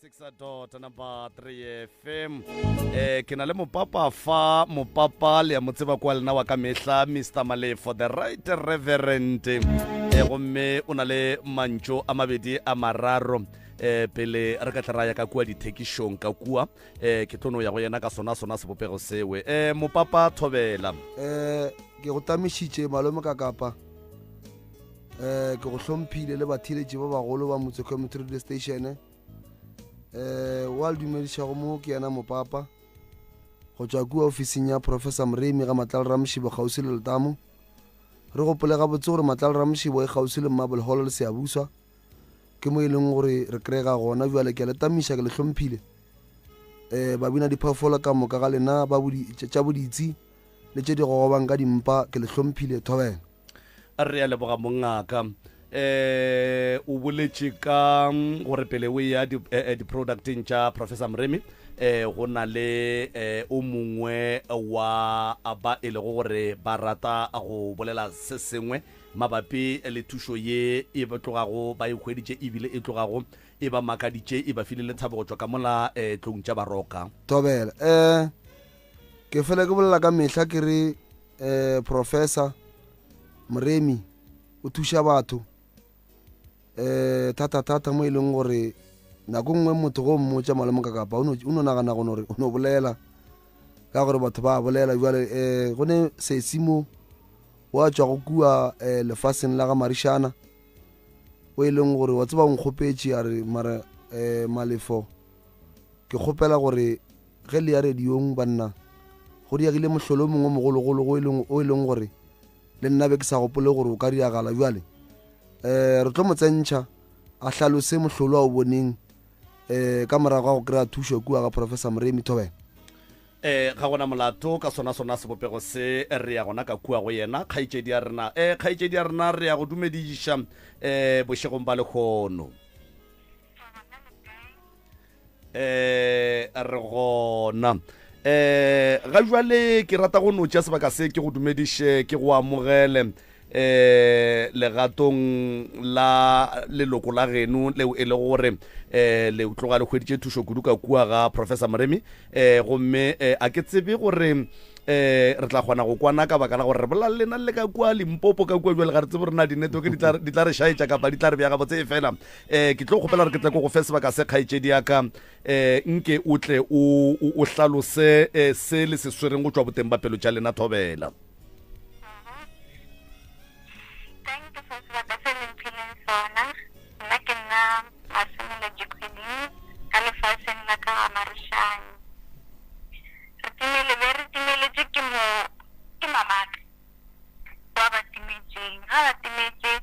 96 dot number 3 fm eh ke na le mopapa fa mopapa le ya mo tseba kwa lena wa ka mehla mr malefo the right reverend eh gomme o na le mantšo a mabedi a mararo eh pele re ka tla ra ya ka kua dithekišong ka kua eh ke tlo no ya go yena ka sona sona sebopego sewe eh mopapa thobela eh ke go tamišitše malome ka kapa eh ke go hlomphile le batheeletši ba bagolo ba motse community radio station eh wa le dumedišago mo ke yena mopapa go tšwa kua ofising ya professor moremi ga matlalo ramoshibo kgauswi le letamo re gopole gabotse gore matlalo ramoshibo e kgauswi le marble hall le seabuswa ke mo e leng gore re kry-ega gona bjale ke a le tamiša ke le hlomphile um babina diphoofolo ka moka ga lena tša boditsi le tše di gogobang ka dimpa ke le hlomphile thobela Re a leboga mongaka. Eh o boletše ka mm, gore pele o ya eh, eh, di-producteng tša Professor Moremi eh go na le eh, o mongwe wa ba e lego gore ba rata go bolela se sengwe mabapi le thušo ye e ba tlogago ba e hweditše ebile e tlogago e ba makaditše e ba file lethabo go tšwa ka mola eh, tlong tša baroka. Thobela eh ke fela ke bolela ka mehla ke re eh professor Moremi o thuša batho eh thata thata mo e leng gore nako nngwe motho go mmotša malome ka kapa o no nagana go gore o no bolela ka gore batho ba bolela jale um go ne sesi mo wa tšwago kua um lefaseng la ga marišana o e leng gore wa tseba o nkgopetše a re mara um malefo Ke kgopela gore ge le ya radiong banna, go diegile mohlolo o mongwe mogologolo go e leng, o e leng gore le nna be ke sa gopole gore o ka diagala. Bjale um re tlo mo tsentšha a hlalose mohlolo a o boneng um ka morago ga go kry-a thušo kua ga Professor Moremi Thobela. E, ga gona molato ka sona sona sebopego se re ya gona ka kua go yena kgaetšedi ya rena. E, kgaetšedi ya rena re ya go dumediša e, bošegong ba lehono. Eh, re gona. Eh, ga jwale ke rata go no tšea sebaka se ke go dumediše ke go amogele eh legatong la leloko la geno leo e le gore eh le tloga le hweditše thušo kudu ka kua ga Professor Moremi eh gomme eh, a ke tsebe gore eh re tla kgona go kwana ka baka la gore re bolela le lena le ka kua Limpopo ka kua jwale ga re tsebe gore na di-network di tla di tla re šaetša kapa di tla re bja gabotse e fela um ke tlo kgopela gore ke tle ko go fe sebaka se kgaetšedi ya ka um nke o tle o o hlalose um se le se swereng go tšwa boteng ba pelo tša lena thobela. Thank you for sebaka se le mphileng sona. Nna ke nna Masemola Jacqueline ka lefaseng la ka ga Marishane. Re timele be re timeletše ke mo ke mamaka. Ba ba timetšeng. Ge ba timetše,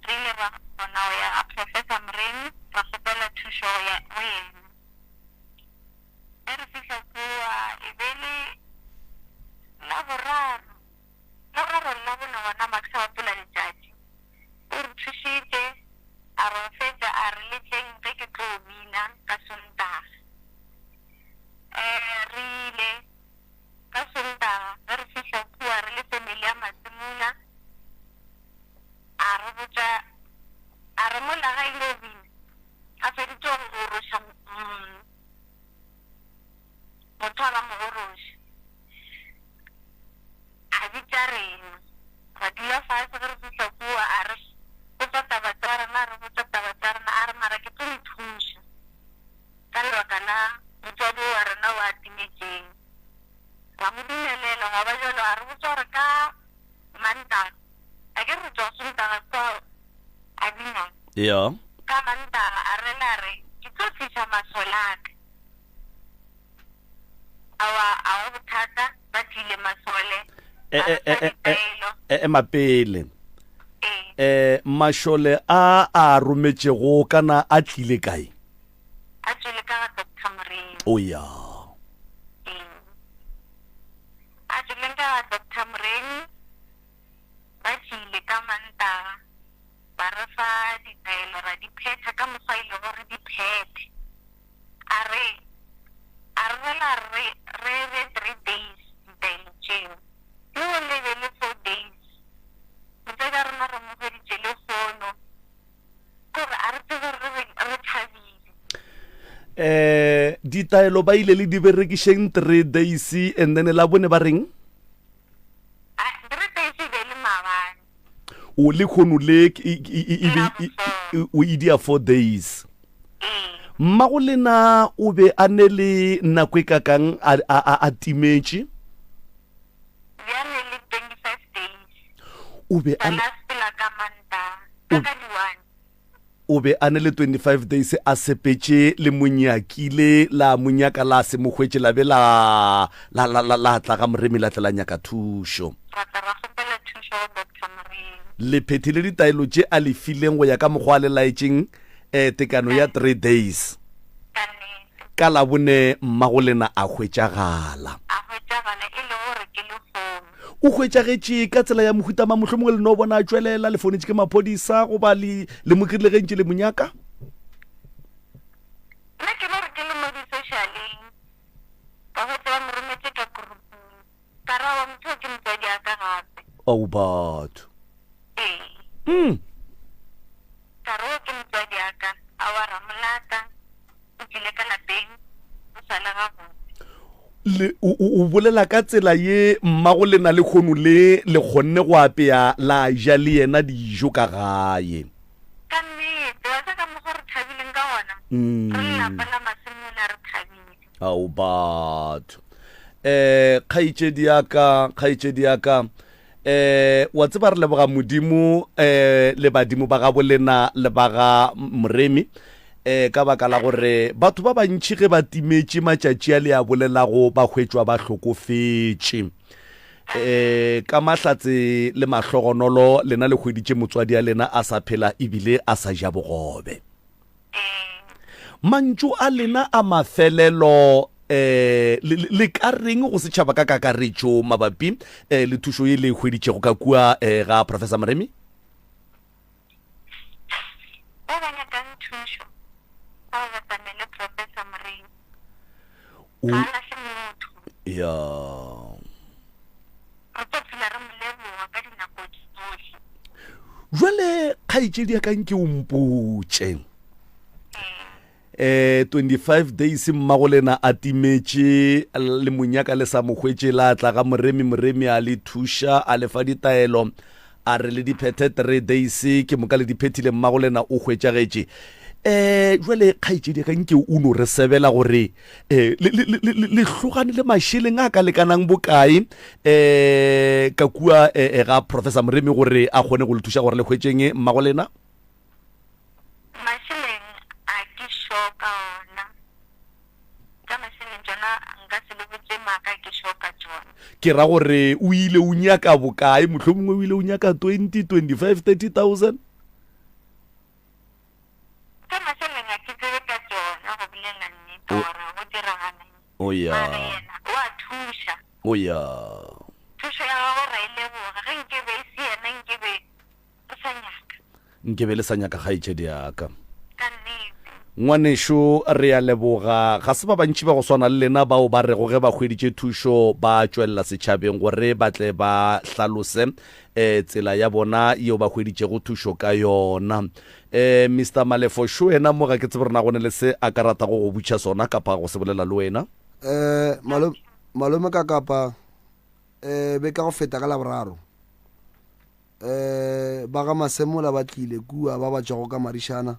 re ile ra kgona go ya ga Professor Moremi ra kgopela thušo go ya go yena. Ge re fihla kua, e be e le Laboraro, Laboraro le Labone gona ma ke sa gopola letšatši. O re thušitše, a re go fetša a re le tleng ge ke tlo bina ka Sontaga. Um re ile. Ka Sontaga ge re fihla kua re le family ya Masemola, a re botša, a re mola ga ile bina, a feditše go goroša motho a ba mo goroša, a bitša rena, ra dula fase ge re fihla kua a re botša taba tša rena, a re botša taba tša rena, a re mara ke tlo le thuša. Ka lebaka la motswadi wa rena o a timetšeng, ra mo dumelela gwa ba bjalo. A re botša gore ka Mantaga, a ke re re tšwa Sontaga kua a bina. Ja. Ka Mantaga a rela a re, Ke tlo tliša masole a ka. Aowa, a go bothata, ba tlile masole. E, A e, re e, fa e, e, ditaelo. e, ema pele. Ee. Eh, mašole a a rometšego kana a tlile kae? A tšwele ka ga Doctor Moremi. O ya. Ee. A tšweleng ka ga Doctor Moremi, ba tšile ka Mantaga, ba re fa ditaelo ra di phetha ka mokgwa e lego re di phethe. A re, a re rela re, re be three days ditaelo tšeo. Leo le be le four days. Motswadi wa rena re mo hweditše lehono. Kore a re tsebe re reng, re thabile. Eh ditaelo ba ile le di berekišeng 3 days and then la bone ba reng? Ah, 3 days e be le maabane. O le khono le e be o e dia 4 days. Mmago lena o be a ne le nako e kakang a a a timetše? Bjale le 25 days. O be a la sepela ka Mantaga, ka ka di 1. O be a ne le 25 days a sepetše le monyakile la monyaka la se mo hwetše la be la la la la la tla ga Moremi la tla la nyaka thušo. Ra tla ra kgopela thušo go Doctor Moremi. Le phethile ditaelo tše a le fileng go ya ka mokgwa a le laetšeng eh, tekano ya 3 days. Ka nnete. Ka Labone mmagolena a hwetšagala. A hwetšagala e le gore ke lehono. O hwetšagetše ka tsela ya mohuta mang? Mohlomongwe le no bona a tšwelela, le founetše ke maphodisa goba le le mo krile ge ntše le mo nyaka? Nna ke no re ke le mo di-socialeng, ka hwetša ba mo rometše ka groupung. Ka ra wa motho ke motswadi a ka gape. Ao batho. Ee. Ka re o ke motswadi a ka, a wa ramolata. O tlile ka lapeng o sa le gabotse. Le, o, o, o bolela ka tsela ye mmago lena lehono le le kgonne go apea la ja le yena dijo ka gae. Ka nnete, wa tseba ka mokgwa re thabileng ka gona? Re le lapa la Masemola re thabile. Ao batho. Eh, kgaetšedi ya ka, kgaetšedi ya ka, eh, wa tseba re leboga Modimo eh, le badimo ba gabo lena le ba ga Moremi eh, ka baka la gore batho ba bantši ge ba timetše matšatši a le a bolelago ba hwetšwa ba hlokofetše. Eh, ka mahlatse le mahlogonolo lena le hweditše motswadi a lena a sa phela ebile a sa ja bogobe. Mantšu a lena a mafelelo eh le, le ka reng go setšhaba ka kakaretšo mabapi eh, le thušo ye le e hweditšego ka kua eh, ga Professor Moremi? Ba ba nyakang thušo ba ba batamele Professor Moremi. Ga a lahle motho. Ya. Re tlo phela re mo leboga ka dinako tsohle. Jwale kgaetšedi ya ka nke o mpotše. Eh 25 days mmago lena a timetše le monyaka le sa mo hwetše la tla ga Moremi, Moremi a le thuša a le fa ditaelo a re le di phethe 3 days ke moka le di phethile mmago lena o hwetšagetše. Eh jwale kgaetšedi ya ka nke o no re sebela gore eh le le le le hlogane le mašeleng a ka lekanang bokae eh ka kua eh, eh, ga Professor Moremi gore a kgone go le thuša gore le hwetšeng mmago lena? Mašeleng a ke sure ka ona. Ka mašeleng tšona nka se le botše maaka ke sure ka tšona. Ke ra gore o ile o nyaka bokae, mohlomongwe o ile o nyaka 20, 25, 30,000? Ka mašeleng a ke tsebe ka tšona go bolela nnete gore go diragala eng. O ya. Mara yena o a thuša. O ya. Thušo ya gagwe ra e leboga. Ge nkebe e se yena nkebe re sa nyaka. Nkebe le sa nyaka kgaetšedi ya ka. Ka nnete. Ngwanešo, re a leboga. Ga se ba bantši ba go swana le lena bao ba rego ge ba hweditše thušo ba tšwelela setšhabeng gore ba tle ba hlalose um tsela ya bona yeo ba hweditšego thušo ka yona. Um Mister Malefo, šo wena mo ga ke tsebe gore na go ne le se a ka ratago go butšha sona kapa go se bolela le wena. Um malome ka kapa um be ka go feta ka Laboraro. Um ba ga Masemola ba tlile kua, ba ba tšwago ka Marišana,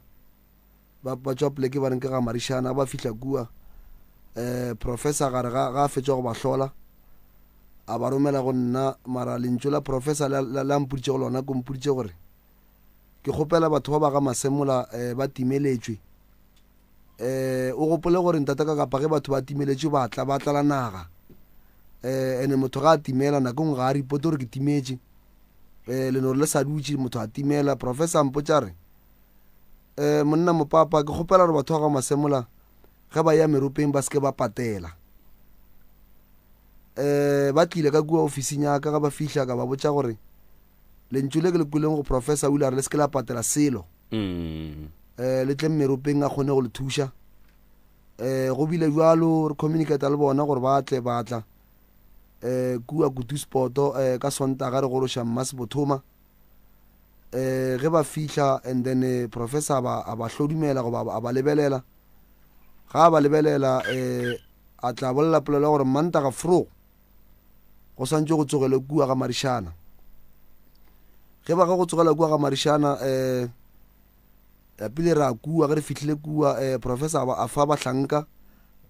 ba ba tšwa poleke ba reng ke ga Marišana, ba fihla kua. Um professor gare ga ga a fetša go ba hlola, a ba romela go nna, mara lentšu la professor la, la, la mpoditšego lona, ko mpoditše gore ke kgopela batho ba ba ga Masemola um ba timeletšwe. Um o gopole gore ntate ka kapa ge batho ba timeletšwe ba tla, ba tlala naga. Um ene motho ga a timela nako nngwe ga a ripote gore ke timetše. Um le no re le sa dutše motho a timela. Professor a mpotša re, um monna mopapa ke kgopela gore batho ba ga Masemola ge ba ya meropeng ba seke ba patela. Um ba tlile ka kua ofising ya ka ga ba fihla ka ba botša gore lentšu le ke le kweleng go professor o ile a re le seke la patela selo. Mm. Eh, le tle mmeropeng a kgone go le thuša. Eh, go bile bjalo re communicate le bona gore ba tle ba tla. Eh, kua Kutusport eh, ka Sontaga re goroša Mmasebothoma. Eh, ge ba fihla and then eh, professor a ba, a ba hlodumela goba a ba lebelela. Ga a ba lebelela um a tla bolela polelo ya gore Mantaga fro go swantše go tsogelwe kua ga Marišana. Ge ba ge go tsogela kua ga Marišana um pele ra kua ge re fihlile kua um professor a fa bahlanka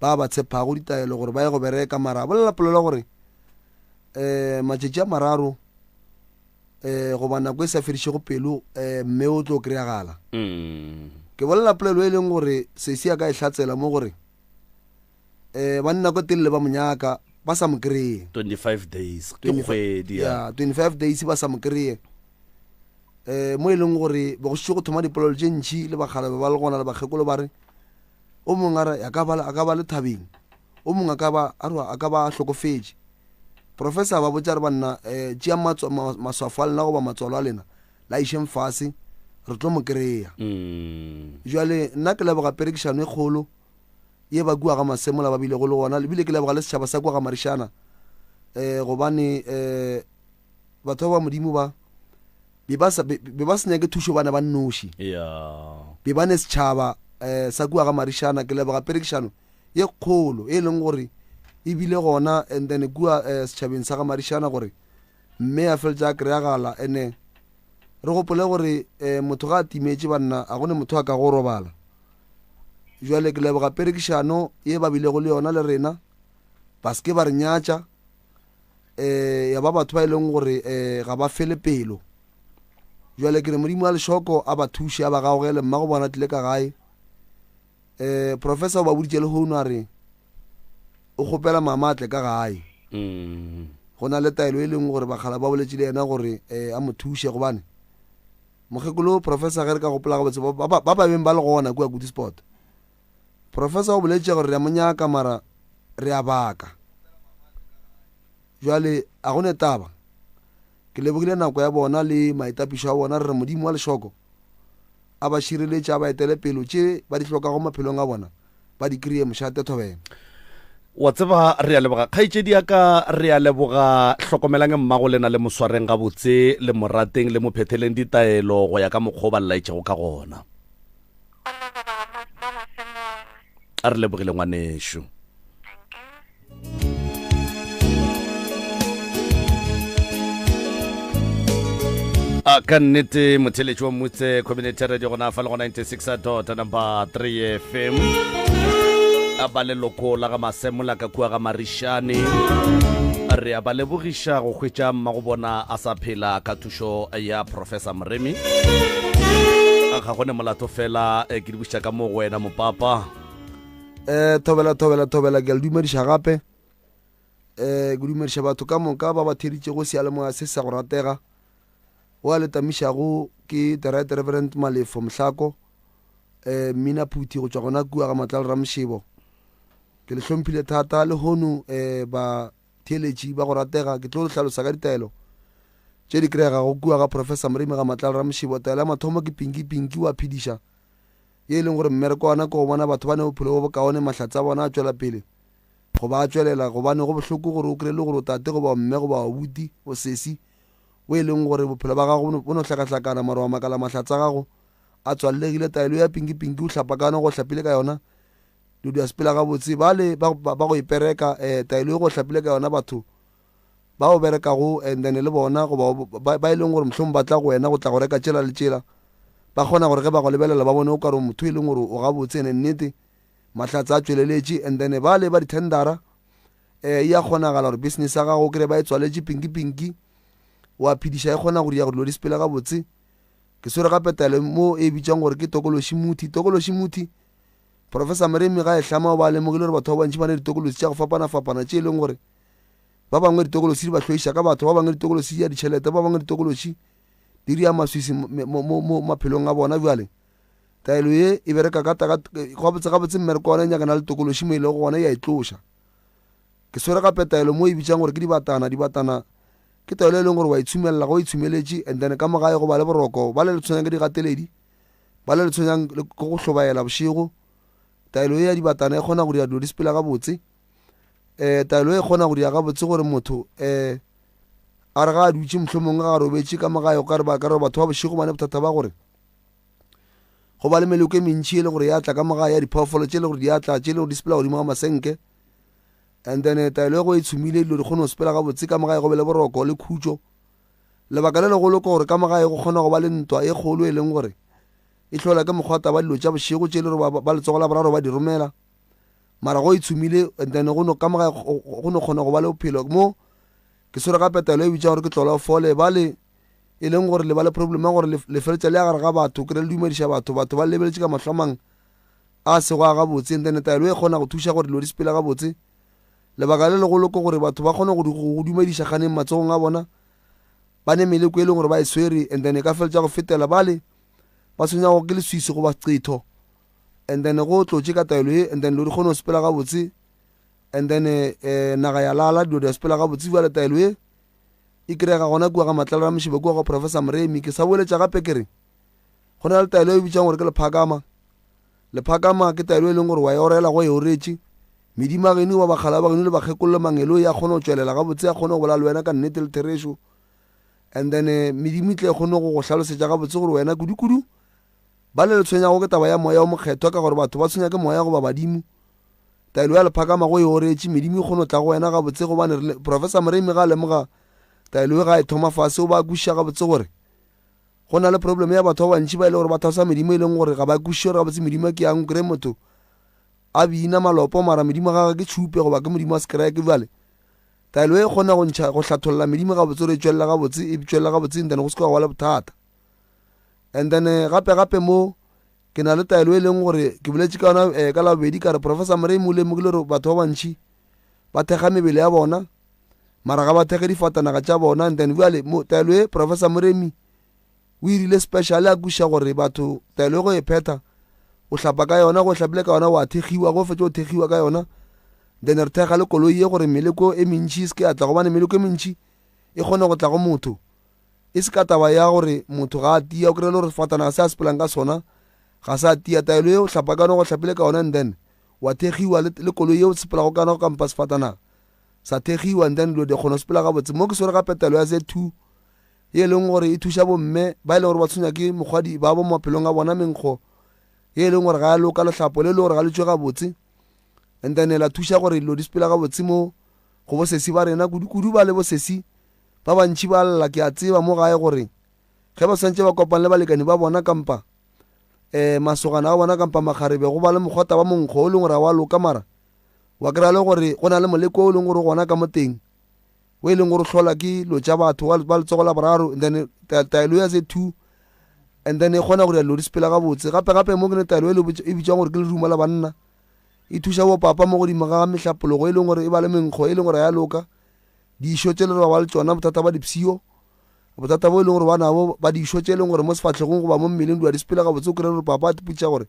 ba ba tshepago ditaelo gore ba ye go bereka mara a bolela polelo gore um matšatši a mararo um goba nako e sa fedišego pelo um mme o tlo kry-agala mm. ke bolela polelo e leng gore sesi a ka e hlatsela mo gore um ba nako telele ba monyaka ba sa mo kry-e 25 days ke kgwedi ya 25 days ba sa mo kry-e um mo e leng gore be go šetše go thoma dipolelo tše ntšhi le bakgalabe ba le gona le bakgekolo ba re o mongwe a re a ka ba le thabeng o mongwe a ka ba a re a ka ba a hlokofetše professor a ba botša re banna um tšeang maswafo a lena goba matswalo a lena la išeng fase re tlo mo kry-a mm. jale nna ke leboga perekišano e kgolo ye ba kua ga masemola ba bilego le gona ebile ke leboga le setšhaba sa kua ga marišana um gobane um batho ba ba modimo ba be ba sa be ba se nyake thušo bana ba nnoši be ba ne setšhaba um sa kua ga marišana ke leboga perekišano ye kgolo e leng gore e bile gona and then kua eh, setšhabeng sa ga marišana gore mme a feletša a kry-agala ene re gopole gore um motho ga a timetše banna a gone motho a ka go robala jale ke leboga perekišano ye ba bilego le yona le rena ba se ke ba re nyatša um ya ba batho ba e leng gore um ga ba fele pelo jale ke re modimo wa lešoko a ba thuše a ba gaogele mma go bona tlile ka gae um professor o ba boditše lehono a re o kgopela mama a tle ka gae mm. go na le taelo e leng gore bakgala ba boletše le yena gore um a mo thuše gobane mokgekolo professor ge re ka gopola gabotse ba ba beng ba le gona kua good sport professor o boletše gore re a mo nyaka mara re a baka jwale a go ne taba ke lebogile nako ya bona le maitapišo a bona re re modimo wa lešoko a ba šireletše, a ba etele pelo, tše ba di hlokago maphelong a bona ba di kry-e. Mošate Thobela. Wa tseba, re a leboga kgaetšedi ya ka, re a leboga. Hlokomelang mmago lena, le mo swareng gabotse, le mo rateng, le mo phetheleng ditaelo go ya ka mokgwa o ba le laetšego ka gona. Go leboga ba Masemola. A re lebogile ngwanešu. A ka nnete motheletši wa Mmutse Community Radio gona fa le go 96 dot number 3 FM a ba leloko la ga Masemola ka kua ga Marišane re a ba lebogiša go hwetša mmago bona a sa phela ka thušo ya Professor Moremi ga gone molato fela eh, ke di buša ka mo go wena mopapa um thobela thobela thobela ke a le dumediša gape um ke dumediša batho ka moka ba ba theeditšego seyalemoya se sa go ratega o a le tamišago ke the right reverend malefo mohlako um mmina phuthi go tšwa gona kua ga matlal ramšebo ke le hlomphile thata le hono um ba theeletši ba go ratega ke tlo le hlalosa ka ditaelo tše di kry-egago kua ga professor moremi ga matlal ramšebo taelo ya mathomo ke pinki pinki wa phediša ye e leng gore mmereko wa ona ke go bona batho ba ne bophelo bo bokaone, mahlatse a bona a tšwela pele goba a tšwelela, gobane go bohloko gore o kry-e le gore o tate goba o mme goba o abuti, o sesi, o e leng gore bophelo ba gago bo no hlakahlakana, mara wa makala mahlatse a gago a tswallegile. Taelo ya pinki pinki o hlapa ka yona, go hlapile ka yona dilo di a sepela gabotse. Bale ba, ba, ba go ipereka, eh, taelo ye go hlapile ka yona batho ba o berekago and then le bona goba ba, ba e leng gore mohlomong ba tla go wena go tla go reka tšela le tšela ba kgona gore ge ba go lebelela ba bone o kare motho e leng gore o gabotse ene nnete mahlatse a tšweleletše and then ba le ba di-tendera um e a kgonagala gore business ya gago o kry ba e tswaletše pinki pinki wa phediša e kgona go dira gore dilo di sepele gabotse ke swere gape taelo mo e bitswang gore ke tokološi muthi tokološi muthi professor moremi ga e hlama o ba lemogile gore batho ba bantši ba ne ditokolosi tša go fapana-fapana tše e leng gore Ba bangwe ditokolosi di ba hloiša ka batho, ba bangwe ditokolosi di ya ditšhelete, ba bangwe ditokolosi di ria maswisi mo maphelong a bona. Bjale taelo ye e bereka ka gabotse gabotse mmereko wa yona e nyakana le tokološi mo e lego gona e a e tloša. Ke swere gape taelo mo e bitšang gore ke dibatana. Dibatana ke taelo e leng gore wa itshumelela ga o itshumeletše and then ka mo gae go ba le boroko, ba le le tshwenyang ke digateledi, ba le le tshwenyang ke go hlobaela bošego. Taelo ye ya dibatana e kgona go dira dilo di sepela gabotse. um taelo e kgona go dira gabotse gore motho um a re ga a dutše mohlomongwe ga a robetše ka mo gae o ka re ba ka re batho ba bošego ba ne bothata ba gore Go ba le meloko e mentši e le gore ya tla ka moga ya diphoofolo tše e le gore di a tla, tše e le gore di sepela godimo ga masenke. And then taelo e go e tshumile dilo di kgone go sepela gabotse ka mogae, go be le boroko le khutšo. Lebaka le legolo ke gore ka mogae go kgona go ba le ntwa e kgolo e leng gore e hlola ke mokgwa taba dilo tša bošego tše e le gore ba letsogo la boraro ba di romela. Mara go e tshumile and then go no ka mogae go no kgona go ba le bophelo. Mo ke swere gape taelo e bitša gore ke tlola o fole bale e leng gore le ba le problem ya gore le feletša le ya gare ga batho kry le dumediša batho, batho ba lebeletše ka mahlo a mang a sego a gabotse. And then taelo e kgona go thuša gore dilo di sepele gabotse. Lebaka le legolo ke gore batho ba kgone go dumediša kganeng matsogong a bona ba ne meleko e leng gore ba e swere, and then e ka feletša go fetela bale ba tshwenyago ke leswiswi goba qetho. And then go tlotše ka taelo ye, and then dilo di kgone go sepela gabotse, and then eh, naga ya lala, dilo di a sepela gabotse. Bjale taelo ye e kry-ega gona kua ga Matlala Ramošiba kua go Professor Moremi. Ke sa boeletša gape ke re go na le taelo e bitšang gore ke lephakama. Lephakama ke taelo e leng gore wa e orela go e oretše medimo ya geno ba bakgala ba geno le bakgekolo le mangeloi a kgone go tšwelela gabotse, a kgone go bolela le wena ka nnete le therešo. And then eh, medimo e tle e kgone go go hlalosetša gabotse gore wena kudu-kudu ba le le tshwenyago ke taba ya moya o mokgethwa, ka gore batho ba tshwenya ke moya goba badimo. Taelo ya lephakama go e oretše medimo e kgone go tla go wena gabotse, gobane Professor Moremi ga a lemoga taelo e ga e thoma fase o ba kwešiša gabotse gore go na le problem ya batho ba bantši ba e le gore ba thwasa medimo e leng gore ga ba kwešiše gore gabotse medimo ke yang. O kry motho a bina malopo mara medimo ga gagwe ke tšhupe goba ke modimo wa sekereke. Bjale taelo e kgona go ntšha go hlatholla medimo gabotse gore e tšwelela gabotse, e tšwelela gabotse, and then go se ke wa ba le bothata. And then eh, gape gape mo ke na le taelo e leng gore ke boletše ka yona eh, ka labobedi ka re Professor Moremi o lemogile gore batho ba bantši ba thekga mebele ya bona mara ga ba thekge difatanaga tša bona. And then bjale mo taelo e Professor Moremi o irile special a kwešiša gore batho taelo e go e phetha o hlapa ka yona, go hlapile ka yona wa thekgiwa, go fetša o thekgiwa ka yona, then re thekga le koloi ye gore meleko e mentši e se ke ya tla, gobane meleko e mentši e kgone go tla go motho e se ka taba ya gore motho ga a tia, o kry-e le gore sefatanaga se a sepelang ka sona ga se a tia. Taelo e o hlapa ka yona, go hlapile ka yona, and then wa thekgiwa le koloi ye o sepelago ka yona kampa sefatanaga sa thekgiwa, and then dilo di kgona go sepela gabotse. Mo ke swere gape taelo ya Z2 ye e leng gore e thuša bomme ba e leng gore ba tshwenya ke mokgwadi ba bo maphelong a bona, menkgo ye e leng gore ga ya loka, lehlapo le e le gore ga le tšwe gabotse, and then la thuša gore dilo di sepela gabotse mo go bosesi ba rena, kudu-kudu ba le bosesi ba bantši ba lla. Ke a tseba mo gae gore ge ba swantše ba kopane le balekani ba bona kampa um masogana a bona kampa makgarebe, go ba le mokgwata wa monkgo o leng gore ga wa loka, mara wa kry-a le gore go na le moleko o leng gore gona ka mo teng o e leng gore o hlola ke dilo tša batho ba letsogo la boraro. And then taelo ya Z2 and then e kgona go dira dilo di sepela gabotse. Gape gape mo ke ne taelo e e bitswang gore ke lerumo la banna, e thuša bopapa mo godimo ga mehlapologo e leng gore e ba le menkgo e leng gore ya loka, dišo tše le gore ba le tšona, bothata ba dipshio, bothata bo e leng gore ba nabo ba dišo tše e leng gore mo sefahlegong goba mo mmeleng dilo di sepela gabotse. O kry-e gore papa a tipotšiša gore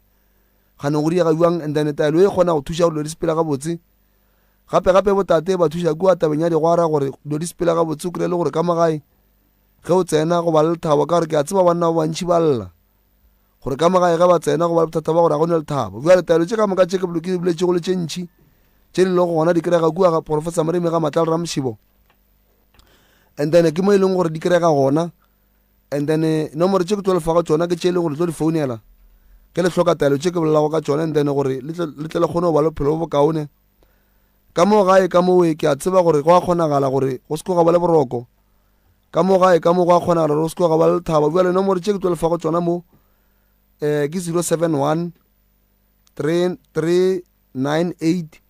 gane go diega bjang, and then taelo e kgona go thuša gore dilo di sepela gabotse. Gape gape botate ba thuša kua tabeng ya digwara gore dilo di sepela gabotse. O kry-e le gore ka mo gae ge o tsena go ba le lethabo, ka gore ke a tseba banna ba bantši ba lla gore ka mo gae ge ba tsena go ba le bothata ba gore ga go ne lethabo. Bjale taelo tše ka moka tše ke boletšego le tše ntši tše di lego gona di kry-ega kua ga Professor Moremi ga Matlala Ramoshibo, and then ke mo e leng gore di kry-ega gona. And then eh, nomoro tše ke tlo lefago tšona ke tše e leng gore tlo di founela ke le hloka taelo tše ke bolelago ka tšona, and then gore le tle le kgone go ba le bophelo bo bokaone ka mo gae. Ka mowe ke a tseba gore go a kgonagala gore go se ga ba le boroko ka mo gae, ka mo go a kgonagala gore go se ga ba le lethabo. Bjale nomoro tše ke tlo lefago tšona mo um ke 071 3 398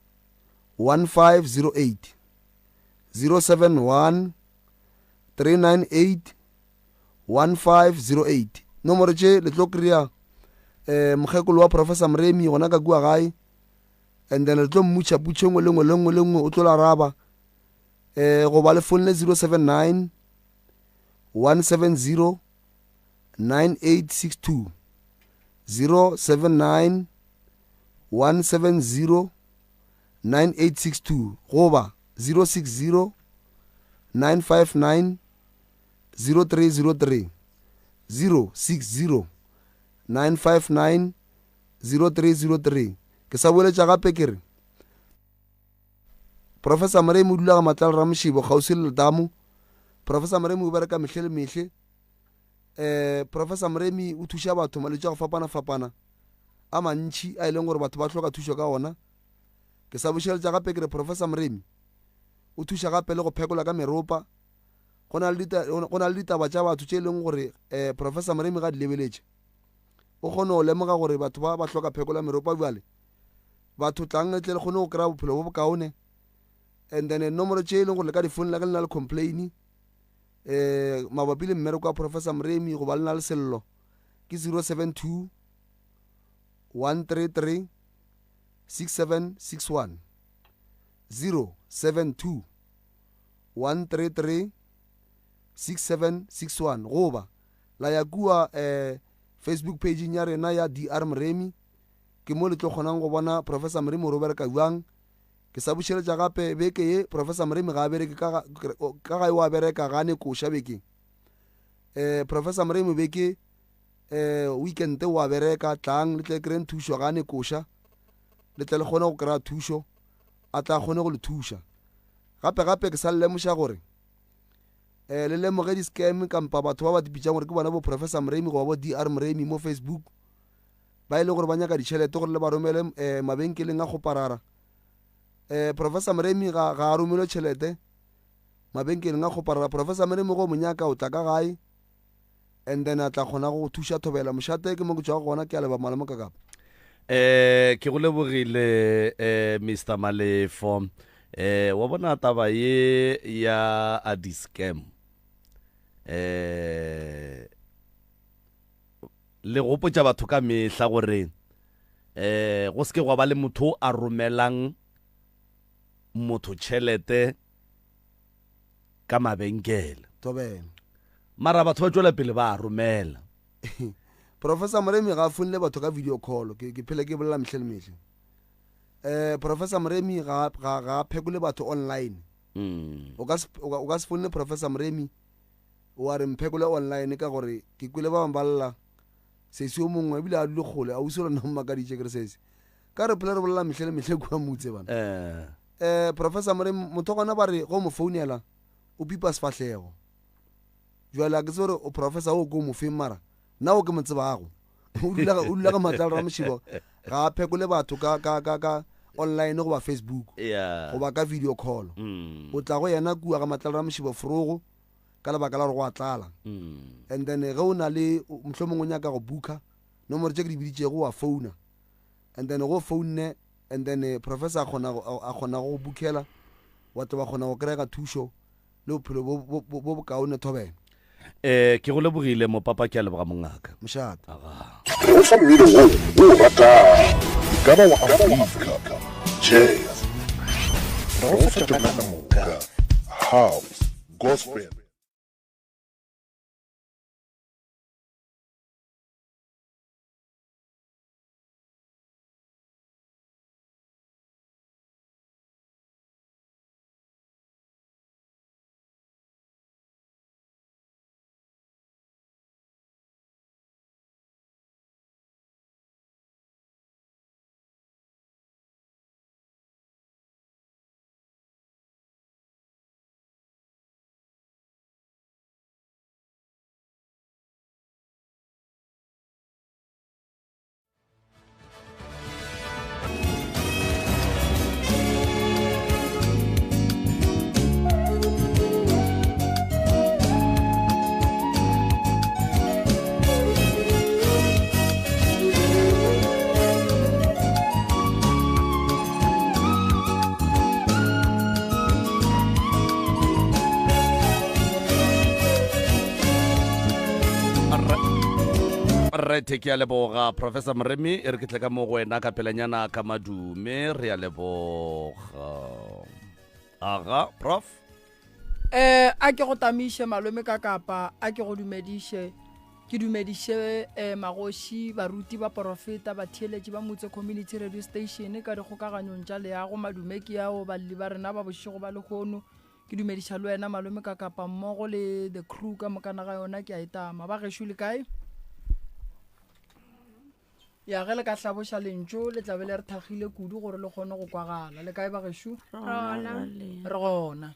1508, 071 398 1508. Nomoro tše le tlo kry-a um eh, mokgekolo wa Professor Moremi gona ka kua gae, and then le tlo mmutšha putšho nngwe le nngwe le nngwe le nngwe o tlo la araba. Um goba le founne 079 170 9862, 079 170 9862 goba 060 959 0303, 060 959 0303. Ke sa boeletša gape ke re Professor Moremi o dula ga Matlala Ramošibo kgauswi le letamo. Professor Moremi o bereka mehle le mehle. Um Professor Moremi o thuša batho malwetši a go fapana-fapana a mantši a e leng gore batho ba hloka thušo ka ona. Ke sa bušeletša gape ke re Professor Moremi o thuša gape le go phekola ka meropa. Go na le go na le ditaba tša batho tše e leng gore um Professor Moremi ga di lebeletše o kgone go lemoga gore batho ba ba hloka phekolo ya meropa. Bjale batho tlang le tle le kgone go kry-a bophelo bo bokaone. And then nomoro tše e leng gore le ka di founela ge le na le complain um mabapi le mmereko wa Professor Moremi goba le na le sello ke 072 133 6761 072 133 6761 goba la ya kua um Facebook pageng ya rena ya DR Moremi ke mo le tlo kgonang go bona Professor Moremi gore o bereka bjang. Ke sa bušeletša gape beke ye Professor Moremi ga a bereke ka ka gae o a bereka ga a ne koša bekeng. Um Professor Moremi beke um weekend o a bereka tlang le tle kry-eng thušo ga a ne koša le tle le kgone go kry-a thušo a tla kgone go le thuša. Gape gape ke sa le lemoša gore um le lemoge di-scam kampa batho ba ba dipitšang gore ke bona bo Professor Moremi goba bo DR Moremi mo Facebook ba e le gore ba nyaka ditšhelete gore le ba romele um mabenkeleng a kgoparara. Um Professor Moremi ga ga a romelwe tšhelete mabenkeleng a kgoparara. Professor Moremi go mo nyaka o tla ka gae and then a tla kgona go thuša thobela mošate ke mo ke tšwago gona ke a leba malome ka kapa. Eh ke go lebogile eh Mr Malefo. Eh wa bona taba ye ya a di scam. Eh le gopotša batho ka mehla gore eh go seke gwa ba le motho a romelang motho tšhelete ka mabenkele. Thobela. Mara batho ba tšwela pele ba a romela. Professor Moremi ga a founele batho ka video call ke ke phele ke bolela mehle le mehle. Eh Professor Moremi ga ga ga phekole batho online. Mm. O ka o ka se founele Professor Moremi wa re mphekole online ka gore ke kwele ba bangwe ba lla sesi o mongwe ebile a dule kgole a use lona mmakaditše ke re sesi ka re phele re bolela mehle le mehle kua mutse bana eh eh Professor Moremi motho gona ba re go mo founela o pipa sefahlego jwale a ke tsebe gore o professor o ko mo feng mara nna o ke mo tsebago o dula o dula ka matlalo ramošibo ga a phekole batho ka ka ka ka online goba Facebook yeah goba ka video call mm. o tla go yena kua ga matlalo ramošibo forogo ka lebaka la gore go a tlala Mm. and then ge o na le mohlomongwe o nyaka go booka nomoro tše ke di biditšego wa founa and then go founne and then eh, professor a kgona a kgona go bookela wa tlo ba kgona go kry-a thušo le bophelo bo bokaone thobela. Eh, ke go lebogile mopapa, ke a leboga mongaka. Mošate. Aga. Re go fa mmino wo o o ratago, e ka ba wa Afrika, jazz, re go fa tšona ka moka, house, gospel. Right, ke a leboga Professor Moremi, e re ke tle ka mo go wena ka pelanyana ka madume, re a leboga. Aga, Prof. Eh, a ke go tamiše malome ka kapa, a ke go dumediše, ke dumediše eh, magoši, baruti, baporofeta, batheeletši ba Motse Community Radio Station ka dikgokaganyong tša leago, madume ke ao balli ba rena ba bošego ba lehono. Ke dumediša le wena malome ka kapa mmogo le the crew ka mokana ga yona, ke a e tama. Ba gešo le kae? Ya ge le ka hlaboša lentšu le tla be le re thakgile kudu gore le kgone go kwagala. Le kae ba gešo? Rona. Re gona.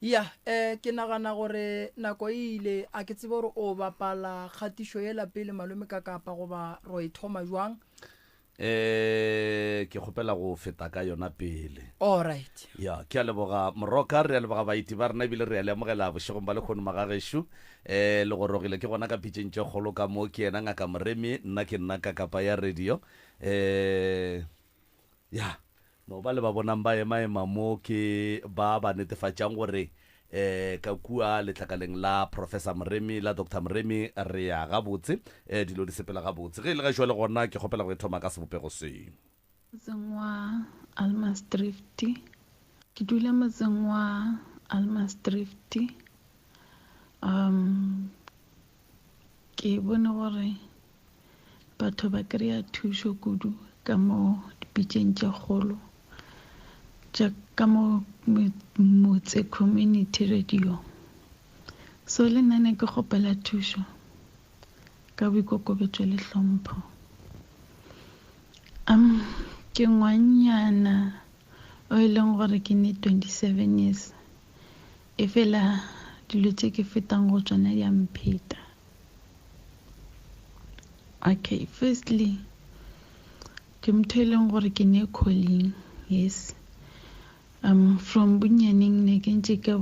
Ya, eh, ke nagana gore nako e ile, a ke tsebe gore o bapala kgatišo yela pele malome ka kapa goba ro e thoma jwang. Eh, ke kgopela go feta ka yona pele. All right. Ya, ke a leboga Moroka, re a leboga baeti ba rena ebile re a le amogela bošegong ba lekgono magagešo. Eh, le gorogile ke gona ka pitšeng tše kgolo ka mo, ke yena Ngaka Moremi, nna ke nna Kakapa ya radio. Eh, Ya, no ba le ba bonang ba ema-ema mo ke ba ba netefatšang gore um ka kua letlakaleng la Professor Moremi, la Doctor Moremi, re ya gabotse, um dilo di sepela gabotse. Ge e le ge jwale gona ke kgopela go e thoma ka sebopego se. Motseng wa Almasdrift. Ke dula motseng wa Almasdrift. Um ke bone gore Batho ba kry-a thušo kudu ka mo dipitšeng tše kgolo tša ka mo motse community radio. So le nna ne ke kgopela thušo ka boikokobetšo le hlompho. Um ke ngwannyana o e leng gore ke ne 27 years e fela dilo tše ke fetang go tšona di a mpheta. Okay, firstly ke motho e leng gore ke ne calling yes um from bonnyaneng ne ke ntse ke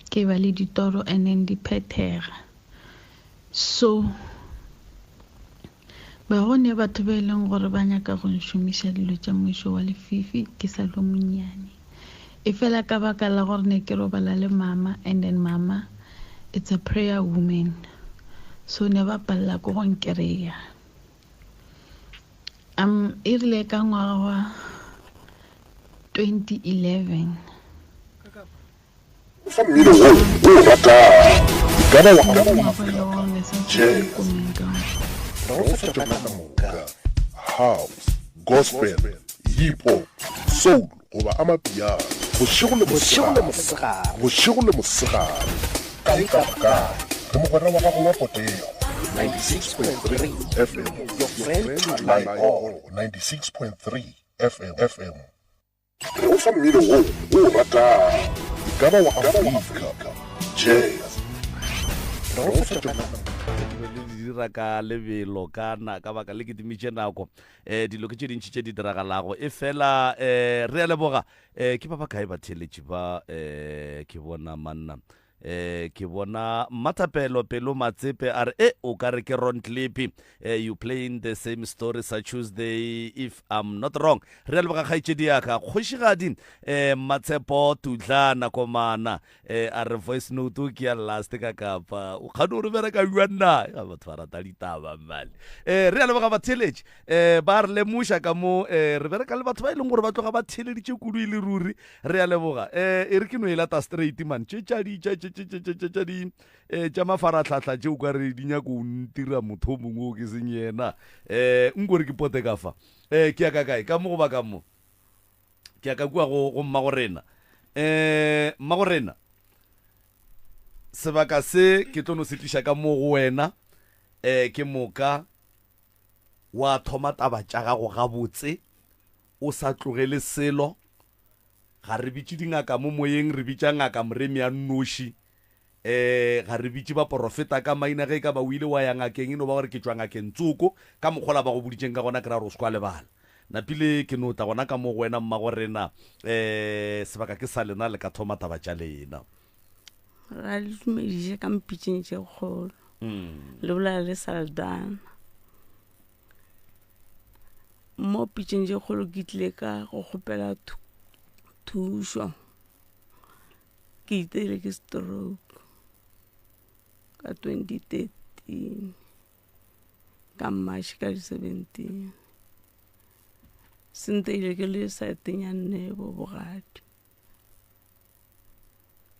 ke ba le ditoro and then di phethega so ba go ne batho ba e leng gore ba nyaka go nšomiša dilo tša mmušo wa lefifi ke sa le monnyane e fela ka baka la gore ne ke robala le mama and then mama it's a prayer woman so ne ba palela ko go nkereya um e rile ka ngwaga wa 2011 Fa mmino wo o o ratago, e ka ba wa Afrika, jazz, re go fa tšona ka moka, house, gospel, hip hop, soul goba amapiano, bošego le mosegare, bošego le mosegare, kae kapa kae, re mogwera wa gago wa potego. 96.3 FM, your friend to rely on. 96.3 FM, FM. Re go fa mmino wo o o ratago, e ka ba wa Afrika, jazz. Re go fa tšona. Dilo le di dira ka lebelo ka na ka baka le kitimitše nako um dilo ke tše dintši tše di diragalago e fela um re a leboga um ke ba ba kae batheeletši ba um ke bona manna Eh, ke bona Mmathapelo Pelo Matsepe a re e o ka re ke Ron Clippy eh, you playing the same story sa Tuesday if I'm not wrong. Re a leboga kgaetšedi ya ka kgošigadi eh, Mmatshepo Tudlana Komana eh, a re voice note ke ya last ka kapa o kgane o re bereka jwang na ya batho ba rata ditaba mmale eh, re a leboga batheeletši eh, ba re lemoša ka mo eh, re bereka le batho ba e leng gore ba tloga ba theeleditše kudu e le ruri Re a leboga. Eh, e re ke no e lata straight man. Tše tša di tša tše tše tše tše tša di eh tša mafarahlahla tše o ka re di nyako o ntira motho o mongwe o ke seng yena. Eh, nko re ke pote ka fa. Eh, ke ya ka kae? Ka mo goba ka mo? Ke ya ka kua go go mmago rena. Eh, mmago rena. Sebaka se ke tlo no se tliša ka mo go wena. Eh, ke moka wa thoma taba tša gago gabotse. O sa tlogele selo. Ga re bitše dingaka mo moyeng, re bitša Ngaka Moremi a nnoši. E, ga re bitše baporofeta ka maina. Ge e ka ba o ile wa ya ngakeng, e no ba gore ke tšwa ngakeng tsoko. Ka mokgwa ola ba go boditšeng ka gona, ke ra gore o se ke wa lebala. Napile ke no tla gona ka mo go wena, mmagorena. E, sebaka ke sa lena, le ka thoma taba tša lena. Ra le dumediše ka mpitšeng tše kgolo. Le bolela le Saldana. Mo pitšeng tše kgolo ke tlile ka go kgopela thušo ke iteile ke stroke ka 2013 ka March ka di 17 se nteile ke le saeteng ya Nnebo bogadi.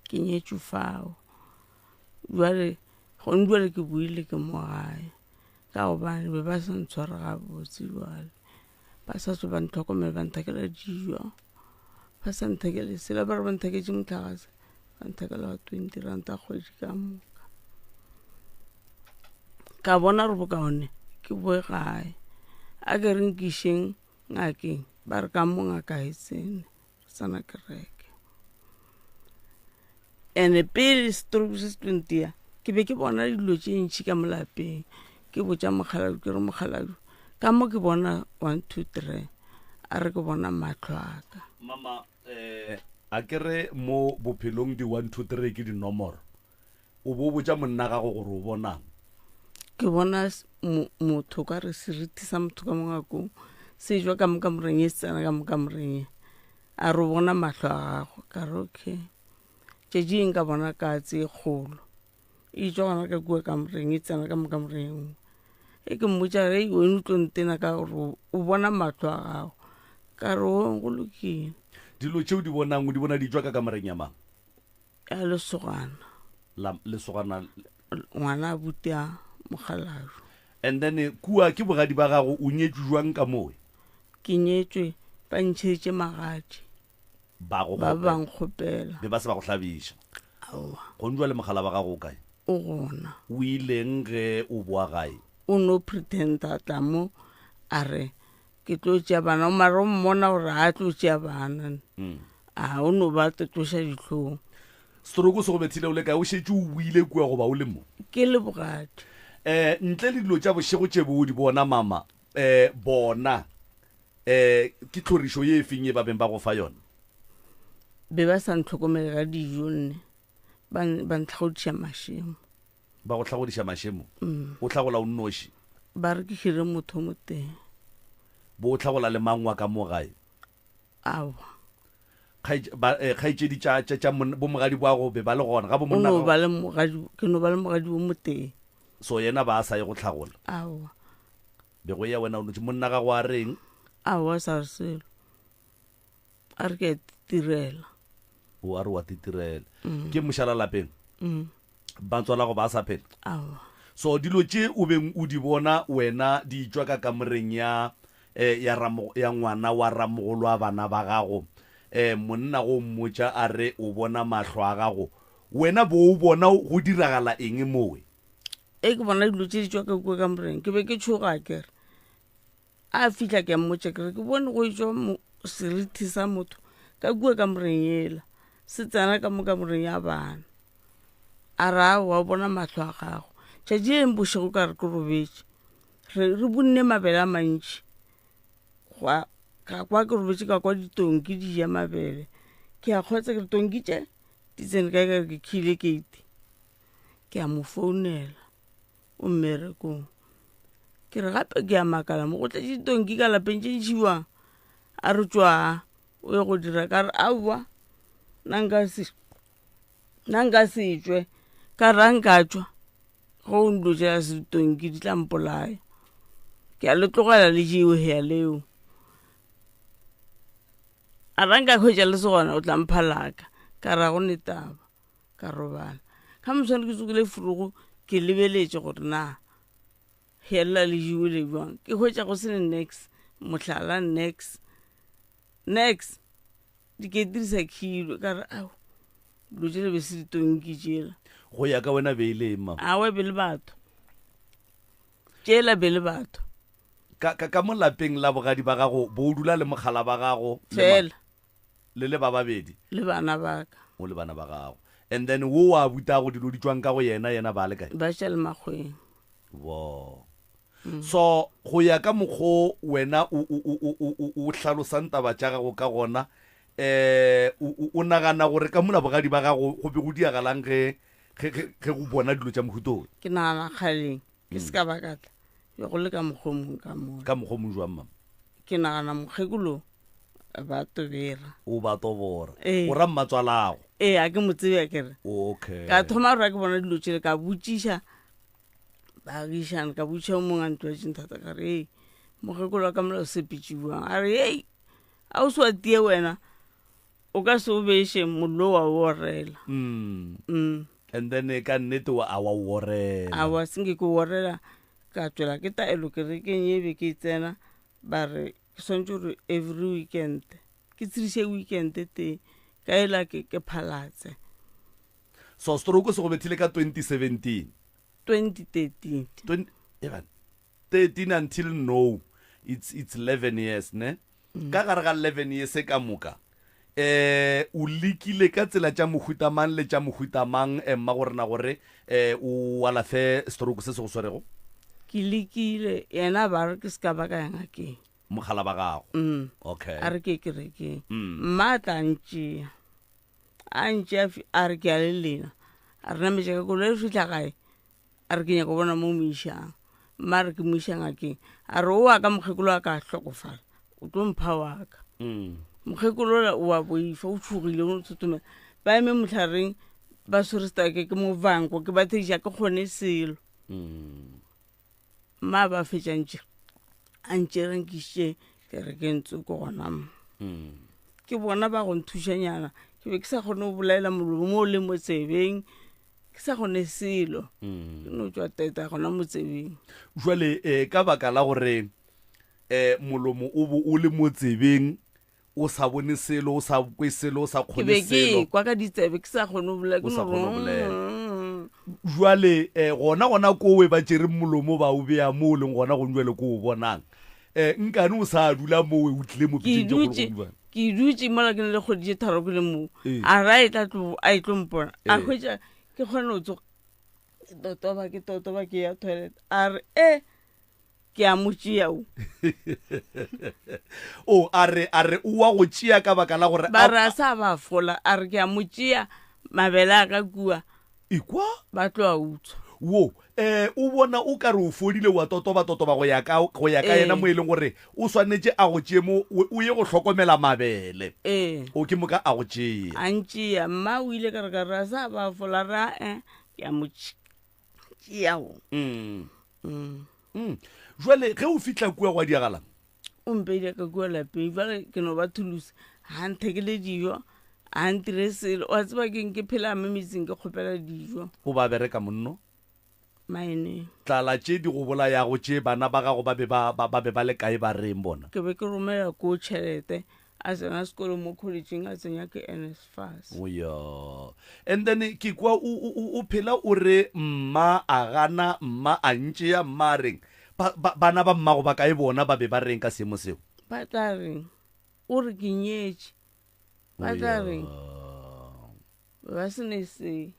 Ke nyetšwe fao jwale gone jwale ke boile ke mo gae ka gobane be ba sa ntshware gabotse jwale ba sa tswe ba ntlhokomela ba nthekela dijo ba sa nthekele sela ba re ba ntheketše motlakase ba nthekela wa 20 ranta kgwedi ka moka ka bona gore bokaone ke boe gae a ke re nkišeng ngakeng ba re ka mo ngaka e tsene re tsena kereke. Ene pele stroke se se tlo ntia, ke be ke bona dilo tše ntši ka mo lapeng. Ke botša mokgalabje ke re mokgalabje ka mo ke bona 1 2 3 a re ke bona mahlo a ka. Mama, eh, a ke re mo bophelong di 1 2 3 ke dinomoro. O bo botša monna gago gore o bonang? Ke bona motho ka re seriti sa motho ka mo ngakong se jwa ka mo kamoreng e se tsena ka mo kamoreng e. A re o bona mahlo a gago ka re okay. Tšatši eng ka bona katse e kgolo e tšwa gona ka kua kamoreng e tsena ka mo kamoreng e nngwe. E ke mmotša re wena o tlo ntena ka gore o bona mahlo a gago ka re o go lokile. Dilo tšeo di bonang o di bona di tšwa ka kamoreng ya mang? Ya lesogana. La lesogana. Ngwana a buti a mokgalabje. And then kua ke bogadi ba gago o nyetšwe jwang ka mowe? Ke nyetšwe ba ntšheditše magadi. Ba go Ba ba nkgopela. Be ba se ba go hlabiša. Aowa. Gong jwale mogala wa gago o kae? O gona. O ileng ge o boa gae? O no pretend-a tla mo a re ke tlo tšea bana mara o mmona gore a tlo tšea bana mm. a o no ba tloša dihlong. Stroke se go bethile o le kae? O šetše o boile kua goba o le mo? Ke le bogadi. Um ntle le dilo tša bošego tše bo di bona mama, um bona um ke tlhorišo ye e feng ye ba beng ba go fa yona? Be ba sa ntlhokomele ka dijo nne, ba ba ntlhagodiša mašemo. Ba go hlagodiša mašemo? Mm. O hlagola o nnoši? Ba re ke hire motho mo teng. Bo o hlagola le mang wa ka mo gae? Aowa. Eh, kgaetšedi tša tša tša bo mogadi bwa go be ba le gona ga bo monna? No ba le mogadi, ke no ba le mogadi wo motee. So yena ba a sa ye go hlagola? Aowa. Be go ya wena o notše, monna gago a reng? Aowa, sa re selo. A re ke a tirela. O a re wa titirela. Mm. Ke mošala lapeng? Mm. Batswala go ba sa phela? Aowa. So dilo tše o beng o di bona wena di tšwa ka kamoreng ya eh, ya ramo, ya ngwana wa ramogolo wa bana ba gago. Eh, monna go mmotša a re o bona mahlo a gago. Wena bo o bona go diragala eng mowe? E ke bona dilo tše di tšwa ka kua kamoreng, ke be ke tšhoga kere. A fihla ke a mmotša ke re ke bone go etšwa serithi sa motho ka kua kamoreng yela se tsena ka mo kamoreng ya bana. A re aowa o bona mahlo a gago. Tšatši le leng bošego ka re ke robetše re re bunne mabele a mantši gwa ka kwa ke robetše ka kwa ditonki di ja mabele ke a kgotsa ke re tonki tše di tsene kae ka re ke khile keiti ke a mo founela o mmerekong. Ke re gape ke a makala mo go tletše ditonki ka lapeng tše ntšhiwang a re tšwaa o ye go dira ka re aowa nna nka se nna nka se tšwe ka re a nka tšwa ge o dilo tša se ditonki di tla mpolaya ke a le tlogela le jewe hea leo a ra nka hwetša le se gona o tla mpha laka ka ra go ne taba Ka robala. Ka moswane ke tsogile furugo ke lebeletše gore na helela le jiwele bjang. Ke hwetša go se ne nex, mohlala nex, nex. Dikete di sa khilwe. Ka re ao, dilo tšela be se ditonki tšela. Go ya ka wena be e le eng mama? Aowa e be le batho. Tšela be le batho. Ka, ka, ka mo lapeng la bogadi ba gago bo o dula le mogala ba gago? Fela. Le le ba babedi? Le bana ba ka. O le bana ba gago. And then wo wa butago dilo di tšwang ka go yena, yena ba le kae? Ba tša le makgweng. Wo. Mm. So go ya ka mokgo wena o o o o o o hlalosang taba tša gago ka gona, eh o o nagana gore ka mola bogadi ba gago go be go diagalang ge ge ge go bona dilo tša mohuta o? Ke nagana kgaleng ke se ka ba ka tla be go le ka mokgwa o mongwe ka mola. Ka mokgwa o mongwe jwang mama? Ke nagana mokgekolo ba tobera. O ba tobora. Ee. O ra mmatswalago? Ee, a ke mo tsebe a kere. Okay. Ka thoma gore ke bona dilo tšele ka botšiša baagišane ka botšiša o mongwe a ntlwaetšeng thata ka re ei mokgekolo wa ka mola o sepetše bjang a re ei a o se wa tie wena o ka se o beše mollo wa o orela. Mm. Mm. And then eh, ka nnete wa a wa o orela. Awa senke ke o orela ka tšwela ke taelo kerekeng ye be ke e tsena ba re ke swanetše gore every weekend ke tsiriše weekend tee ka ela ke ke phalatse. So stroke se go bethile ka 2017. 2013. 20, eban, 13 until now it's, it's 11 years ne mm. ka gare ga 11 years ka moka. Um o lekile ka tsela tša mohuta mang le tša mohuta mang eh, mma go rena gore um o alafe stroke se se go swerego? Ke lekile, yena ba re ke se ka ba ka ya ngakeng. Mogala ba gago? Mm. Okay. A re ke kerekeng. Mm. Mma a tla ntšea. A ntšea a re ke ya le lena. A re nametša ka koloi re fihla gae. A re ke nyaka go bona mo mo išang. Mma a re ke mo iša ngakeng. A re o wa ka mokgekolo a ka hlokofala. O tlo mpha wa ka. Mm. Mokgekolo ola o a boifa, o tšhogile, o no thothomela. Ba eme mohlareng ba swere setake ke movanko, ke ba theša ke kgone selo. Mm. Mma ba fetša ntše a ntšere nkišitše kerekeng tsoko gona mo. Mm. Ke bona ba go nthušanyana. Ke be ke sa kgone go bolaela molomo mo o le mo tsebeng. Ke sa kgone selo. Mm. Ke no tšwa teta gona mo tsebeng. Jwale eh, ka baka la gore eh, molomo o bo o le mo tsebeng, o sa bone selo, o sa kwe selo, o sa Ke kgone be ke selo. kwa ka ditsebe ke sa kgone go bolela, ke O sa no kgone go bolela. Mm. Jwale eh, gona gona kowe ba tšere molomo ba o bea mo o leng gona gong jwale ko o bonang. Eh, nkane o sa dula mowe o tlile mo Ke pitšeng tše kgolo dutše, gong jwale. ke dutše mola ke na le kgwedi tše tharo ke le moo. Ee. A re a e tla tlo, a e tlo mpona. A Ee. hwetša ke kgone go tsoga. Ke totoba, ke totoba ke ya toilet. A re e ke a mo tšea o. O a re, a re o wa go tšea ka baka la gore Ba a re a sa ba fola, a re ke a mo tšea mabele a ka kua. Ekwa? Ba tlo a utswa. Wo, eh, o bona o ka re o fodile wa totoba totoba go ya ka, go ya ka Ee. yena mo e leng gore o swanetše a go tšee mo, o, o ye go hlokomela mabele. Ee. O ke moka a go tšea. A ntšea, mma o ile ka re ka re a sa ba fola, ra eh, ke a mo tšea o. Mm. Mm. Mm. Jwale ge o fihla kua gwa diagalang? O mpeile ka kua lapeng, jwale ke no ba thulusa. Ga nthekele dijo, ga ntire selo. Wa tseba keng, ke phela mo metseng ke kgopela dijo. O ba bereka monno? Maeneng. Tlala tše di go bolayago tše, bana ba gago ba be ba, ba, ba be ba le kae ba reng bona? Ke be ke romela ko tšhelete, a tsena sekolo mo collegeng, a tsenya ke NSFAS. O ya. And then ke kwa o, o, o, o phela o re mma a gana, mma a ntšea, mma a reng. Ba, ba, bana ba mmago ba kae bona ba be ba reng ka seemo seo? Ba tla reng? O re ke nyetše. Ba tla reng? Ba se ne se.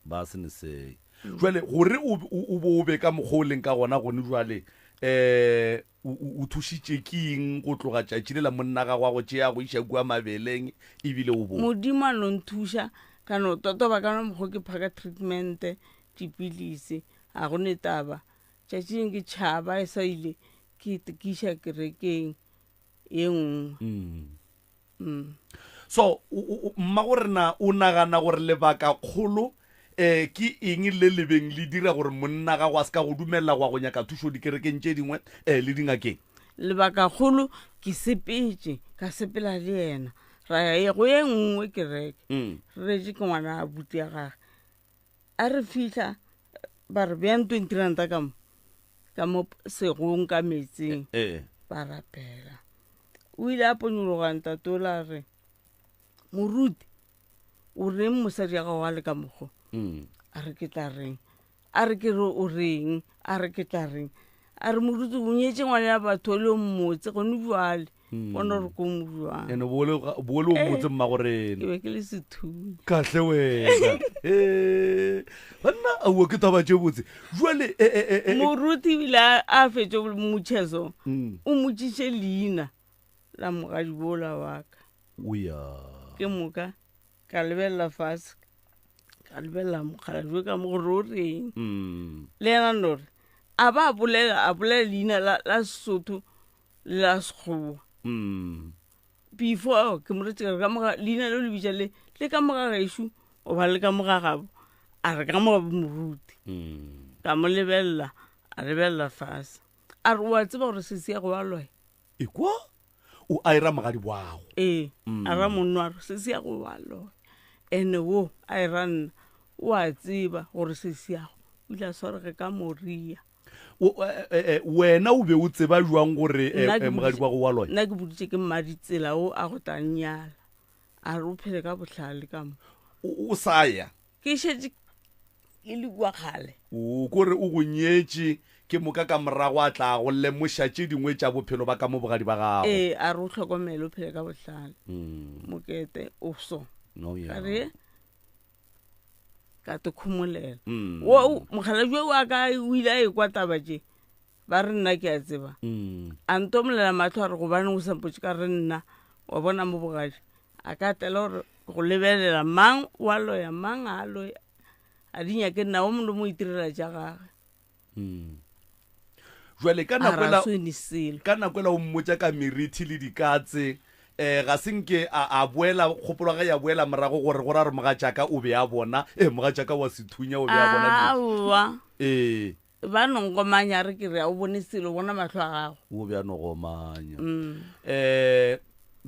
Ba se ne se. Jwale gore o, o, o bo o be ka mokgwa o leng ka gona gone jwale, um o, o, o thušitše ke eng go tloga tšatši le la monna gago a go tšea go iša kua mabeleng ebile o bo? Modimo a no nthuša ka no totoba ka no mokgwa ke phaka treatment, dipilisi, ga go ne taba. Tšatši leng ke tšhaba e sa ile ke itekiša kerekeng ye nngwe. Mm. Mm. So, mma go rena o nagana gore lebaka kgolo eh ke eng le lebeng le dira gore monna gago a se ka go dumelela go ya go nyaka thušo dikerekeng tše dingwe eh le dingakeng? Lebaka kgolo ke sepetše ka sepela le yena ra ya ye go ye nngwe kereke mm. re retše ke ngwana a buti ya gage a re fihla ba re beyang 20 ranta ka mo ka mo segong ka metsing eh. ba rapela O ile a ponyologa ntate ola a re, Moruti, o reng mosadi ya gago a le ka mokgo? Mm. A re ke tla reng? A re ke re o reng? A re ke tla reng? A re moruti o nyetše ngwana ya batho o le o mmotse gone jwale. Mm. Bona gore ko mo jwang. Ene bo le o mmotse mma gorena. Ke be ke le sethunya. Kahle wena. Eh, banna aowa ke taba tše botse. Jwale e e e, e. Moruti o ile a fetše motšheso. Mm. O motšiše leina la mogadi bola wa ka. O ya. Ke moka ka lebelela fase ka lebelela mokgalabje ka mo gore o reng. Mm. Le yena no re a ba bolela a bolela leina la la Sesotho le la Sekgowa. Mm. Before ke mo retse ka re ka moga leina leo le bitša le le ka moga gešo goba le ka moga gabo a re ka moga moruti. Mm. Ka mo lebelela a lebelela fase a re wa tseba gore sesi ya go ba loya. Ekwa o a era mogadi wago. Ee, a ra monno a re sesi ya go ba loya ene wo a era nna o a tseba gore sesi ya go o ile a swarege ka moria. O, eh, eh, wena o be o tseba jwang gore, eh, Nna ke eh, mogadi boditše- wa go wa loya? Nna ke boditše ke mmaditsela o a go tla nnyala a re o phele ka bohlale ka mo. O, o sa ya? Ke šetše ke le kua kgale. O, kore o go nyetše. Ke moka ka morago a tla go lemoša tše dingwe tša bophelo ba ka mo bogadi ba gago. Ee, a re o hlokomele o phele ka bohlale. Mokete o so. No, yeah. Ka re ka te khumolela. Wo mokgalabje wa ka o ile a ekwa taba tše. Ba re nna ke a tseba. A ntomolela mahlo a re gobaneng o sa mpotše ka re nna wa bona mo bogadi. A ka tlela gore go lebelela mang wa loya mang a loya. A di nyake nna o mongwe le mo itirela tša gage. Jwale ka A nako ra ela swene selo. ka nako ela o mmotša ka merithi le dikatse um ga se nke a, a boela kgopolo ga ya boela morago gore go ra re mogatšaka o be a bona e mogatšaka wa sethunya o be a bona dilo. Aowa. Ee. Ba no nkomanya a re ke re a o bone selo bona mahlo a gago. O be a no gomanya. Um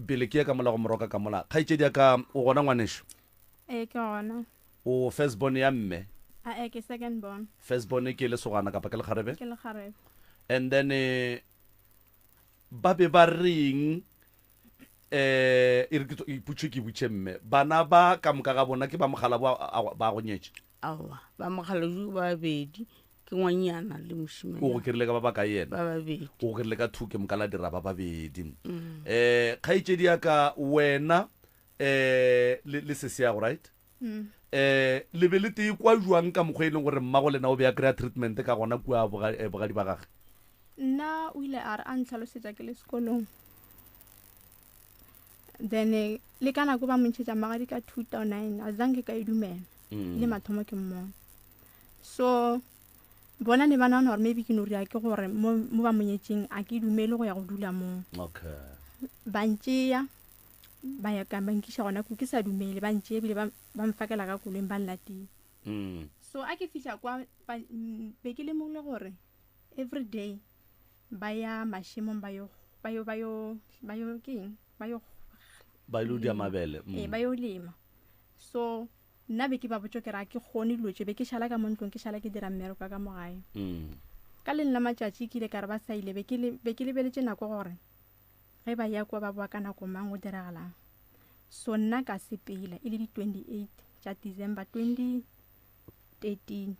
pele ke ye ka mola go moroka ka mola kgaetšedi ya ka o gona ngwanešo? Ee ke gona. O first born ya mme? Ae ke second born. First born ke lesogana kapa ke lekgarebe? Ke lekgarebe. And then eh, ba be ba reng eh e re ke iputše ke butše mme bana ba ka moka ga bona ke ba mogala ba ba go nyetše? Aowa, ba mogala ju ba babedi ke ngwanyana le mošimanyana. O go kerile ka ba bakae yena? Ba babedi. O go kerile ka two ke moka la dira ba babedi. Eh kgaetšedi ya ka wena eh le le sesiago right? Mm. Eh le be le tee kwa jwang ka mokgwa e leng gore mmago lena o be a kry-a treatment ka gona kua bogadi ba gage? Nna o ile a re a ntlhalosetša ke le sekolong then le ka nako ba mo ntšhetša magadi ka 2009 a zanke ka e dumela mm. le mathomo ke mmona so bona ne ba nagana gore maybe ke no ria ke gore mo ba monyetšeng a ke dumele go ya go dula moo okay ba ntšea ba ya ka ba nkiša gona ko ke sa dumele ba ntšea ebile ba mfakela ka koloing ba nlatile mm. so a ke fihla kwa be ke lemogile gore every day ba ya mašemong ba yo ba yo ba yo ba yo keng ba yo ba ilo dia mabele ee ba yo lema so nna be ke ba botša ke re a ke kgone dilo tše be ke šala ka mo ntlong ke šala ke dira mmereko ka mo gae mm. ka leng la matšatši ke ile ka re ba sa ile be ke be ke lebeletše nako gore ge ba ya kwa ba boa ka nako mang go diragalang so nna ka sepela e le di 28 tša December 2013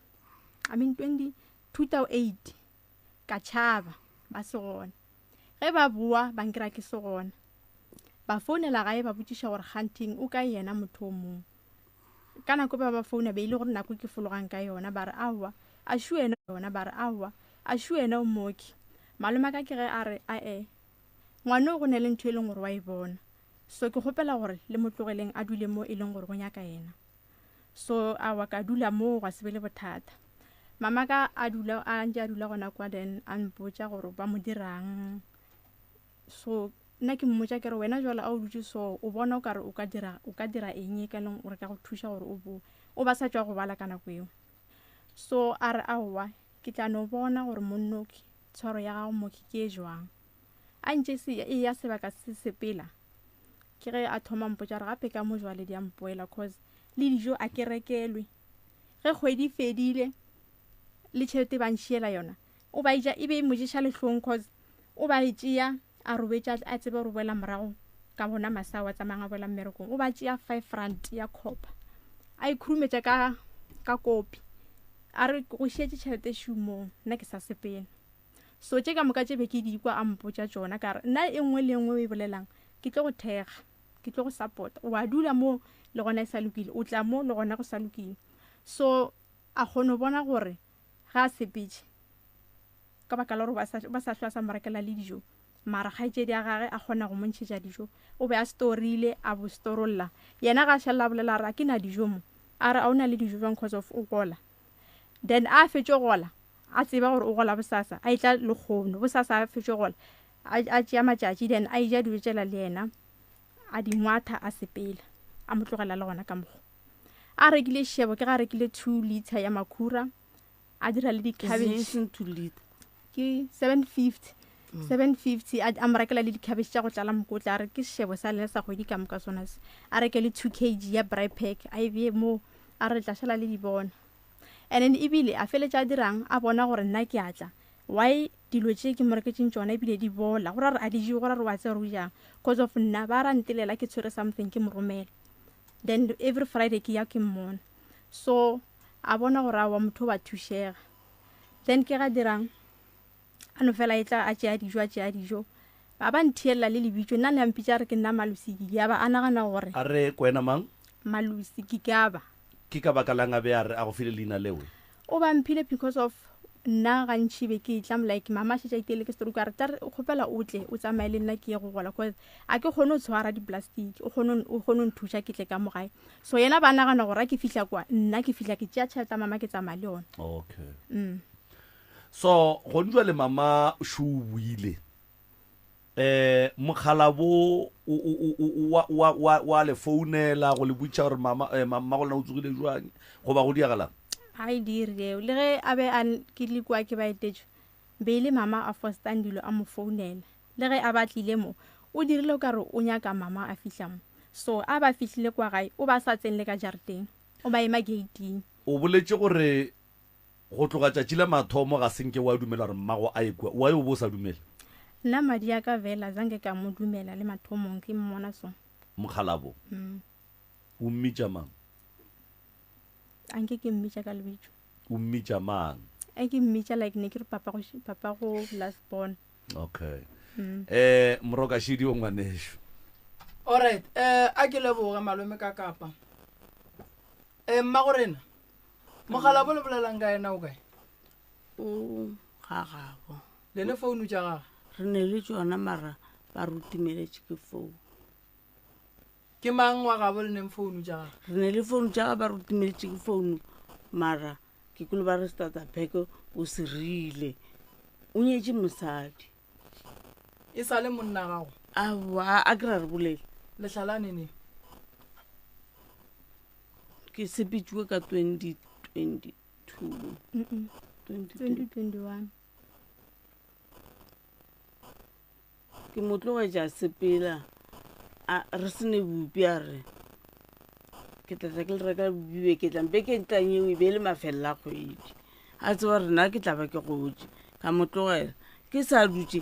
I mean 20 2008 ka tšhaba ba se gona ge ba boa ba nkira ke se gona ba founela gae ba botšiša gore kganting o kae yena motho o mongwe ka nako ba ba founa be e le gore nako ke fologang ka yona ba re aowa a šu wena yona ba re aowa a šu wena o mooki malome ka ke ge a re ae ngwane o go ne le ntho e leng gore wa e bona so ke kgopela gore le mo tlogeleng a dule mo e leng gore go nyaka yena So awa ka dula moo gwa se be le bothata. Mama ka a dula a ntše a dula gona kwa then a mpotša gore ba mo dirang. So nna ke mmotša ke re wena jwale a o dutše so o bona o kare o ka dira o ka dira eng e ka leng gore ka go thuša gore o bo o ba sa tšwa go bala ka nako eo. So a re aowa ke tla no bona gore monnoki tshwaro ya gago moki ke e jwang. A ntše se e ya sebaka se sepela Ke ge a thoma mpotša gore gape ka mo jwale di a mpoela cause le dijo a ke rekelwe. Ge kgwedi e fedile le tšhelete ba nšiela yona o ba eja e be e mo ješa lehlong cause o ba e tšea a robetše a tsebe gore o boela morago ka bona masa wa tsamayang a boela mmerekong o ba tšea 5 rand ya copper a e khurumetša ka ka kopi a re go šietše tšhelete šumong nna ke sa sepela. So tše ka moka tše be ke di kwa a mpotša tšona ka re nna e nngwe le e nngwe o e bolelang ke tlo go thekga ke tlo go support wa dula mo le gona e sa lokile o tla mo le gona go sa lokile so a kgone go bona gore ga a sepetše ka baka la gore ba sa hlwa sa mo rekela le dijo mara kgaetšedi ya gage a kgona go mo ntšhetša dijo o be a storile a bo storolla yena ga a šalela a bolela a re a ke na dijo mo a re a o na le dijo jwang cause of o gola then a fetše gola a tseba gore o gola bosasa a etla lekgono bosasa a fetše gola a tšea matšatši then a eja dijo tšela le yena a di ngwatha a sepela a mo tlogela le gona ka mokgo a rekile šebo ke ga a rekile 2 liter ya makhura a dira le di-cabbage ke 750 750 a mo rekela le di-cabbage tša go tlala mokotla a re ke šebo sa lena sa kgwedi ka moka sona se a reke le 2 kg ya braai pack a e bee moo a re tla šala le di bona And then ebile a feletša a dirang a bona gore nna ke a tla why dilo tše ke mo reketšeng tšona ebile di bola go ra gore a di jewe go ra gore wa tseba gore o jang cause of nna ba ra ntelela ke tshwere something ke mo romela then every Friday ke ya ke mmona so a bona gore aowa motho o ba thušega then ke ga dirang. A no fela e tla a tšea dijo a tšea dijo. Ba ba nthielela le lebitso nna ne a mpitša a re ke nna Malusi Gigaba a nagana gore. A re kwena mang? Malusi Gigaba. Ke ka baka lang a be a re a go file leina leo? O ba mphile because of nna gantši be ke tla like mama a šetše a iteile ke stroke a re tla re kgopela o tle o tsamaye le nna ke ye go gola cause a ke kgone go tshwara di-plastic o kgone o kgone go nthuša ke tle ka mo gae so yena ba nagana gore a ke fihla kwa nna ke fihla ke tšea tšhelete ya mama ke tsamaya le yona. Okay. Mm. So gone jwale mama šo o buile eh mokgalabo wa wa wa wa le founela go le botša gore mama eh, mama go lena o tsogile jwang goba go diagalang? Ga e dire eo le ge a be a ke le kwa ke ba etetšwe be e le mama a fostang dilo a mo founela le ge a ba tlile mo o dirile o ka re o nyaka mama a fihla mo so a ba fihlile kwa gae o ba sa tsene le ka jareteng o ba ema gating. O boletše gore Go tloga tšatši la mathomo ga se nke wa dumela gore mmago a ye kua. Why o be o sa dumele? Nna madi a ka vela zanke ka mo dumela le mathomong ke mmona so. Mokgalabo, O mmitša mang? A nke ke mmitša ka lebitso. O mmitša mang? A ke mmitša like ne ke re papa go papa go last born. Okay. Eh Morokašidi o ngwanešo. Alright, eh a ke leboge malome ka kapa. Eh mmago rena. Mogala bo le bolelang ka yena o kae? O ga gabo. Le ne founu tša gage? Re ne le tšona mara ba re o timeletše ke founu. Ke mang wa gabo le neng founu tša gage? Re ne le founu tša gage ba re o timeletše ke founu mara ke kwele ba re starter pack o se rile. O nyetše mosadi. E sa le monna gago? Aowa, a ke ra re bolele. Le hlalane neng? Ke sepetšwe ka 2022. 2021. Ke mo tlogetša a sepela a re se ne bupi a re ke tla tla ke le reka bupi beke tlang beke tlang eo e be e le mafelelo a kgwedi a tseba gore nna ke tla ba ke gotše ka mo tlogela ke sa dutše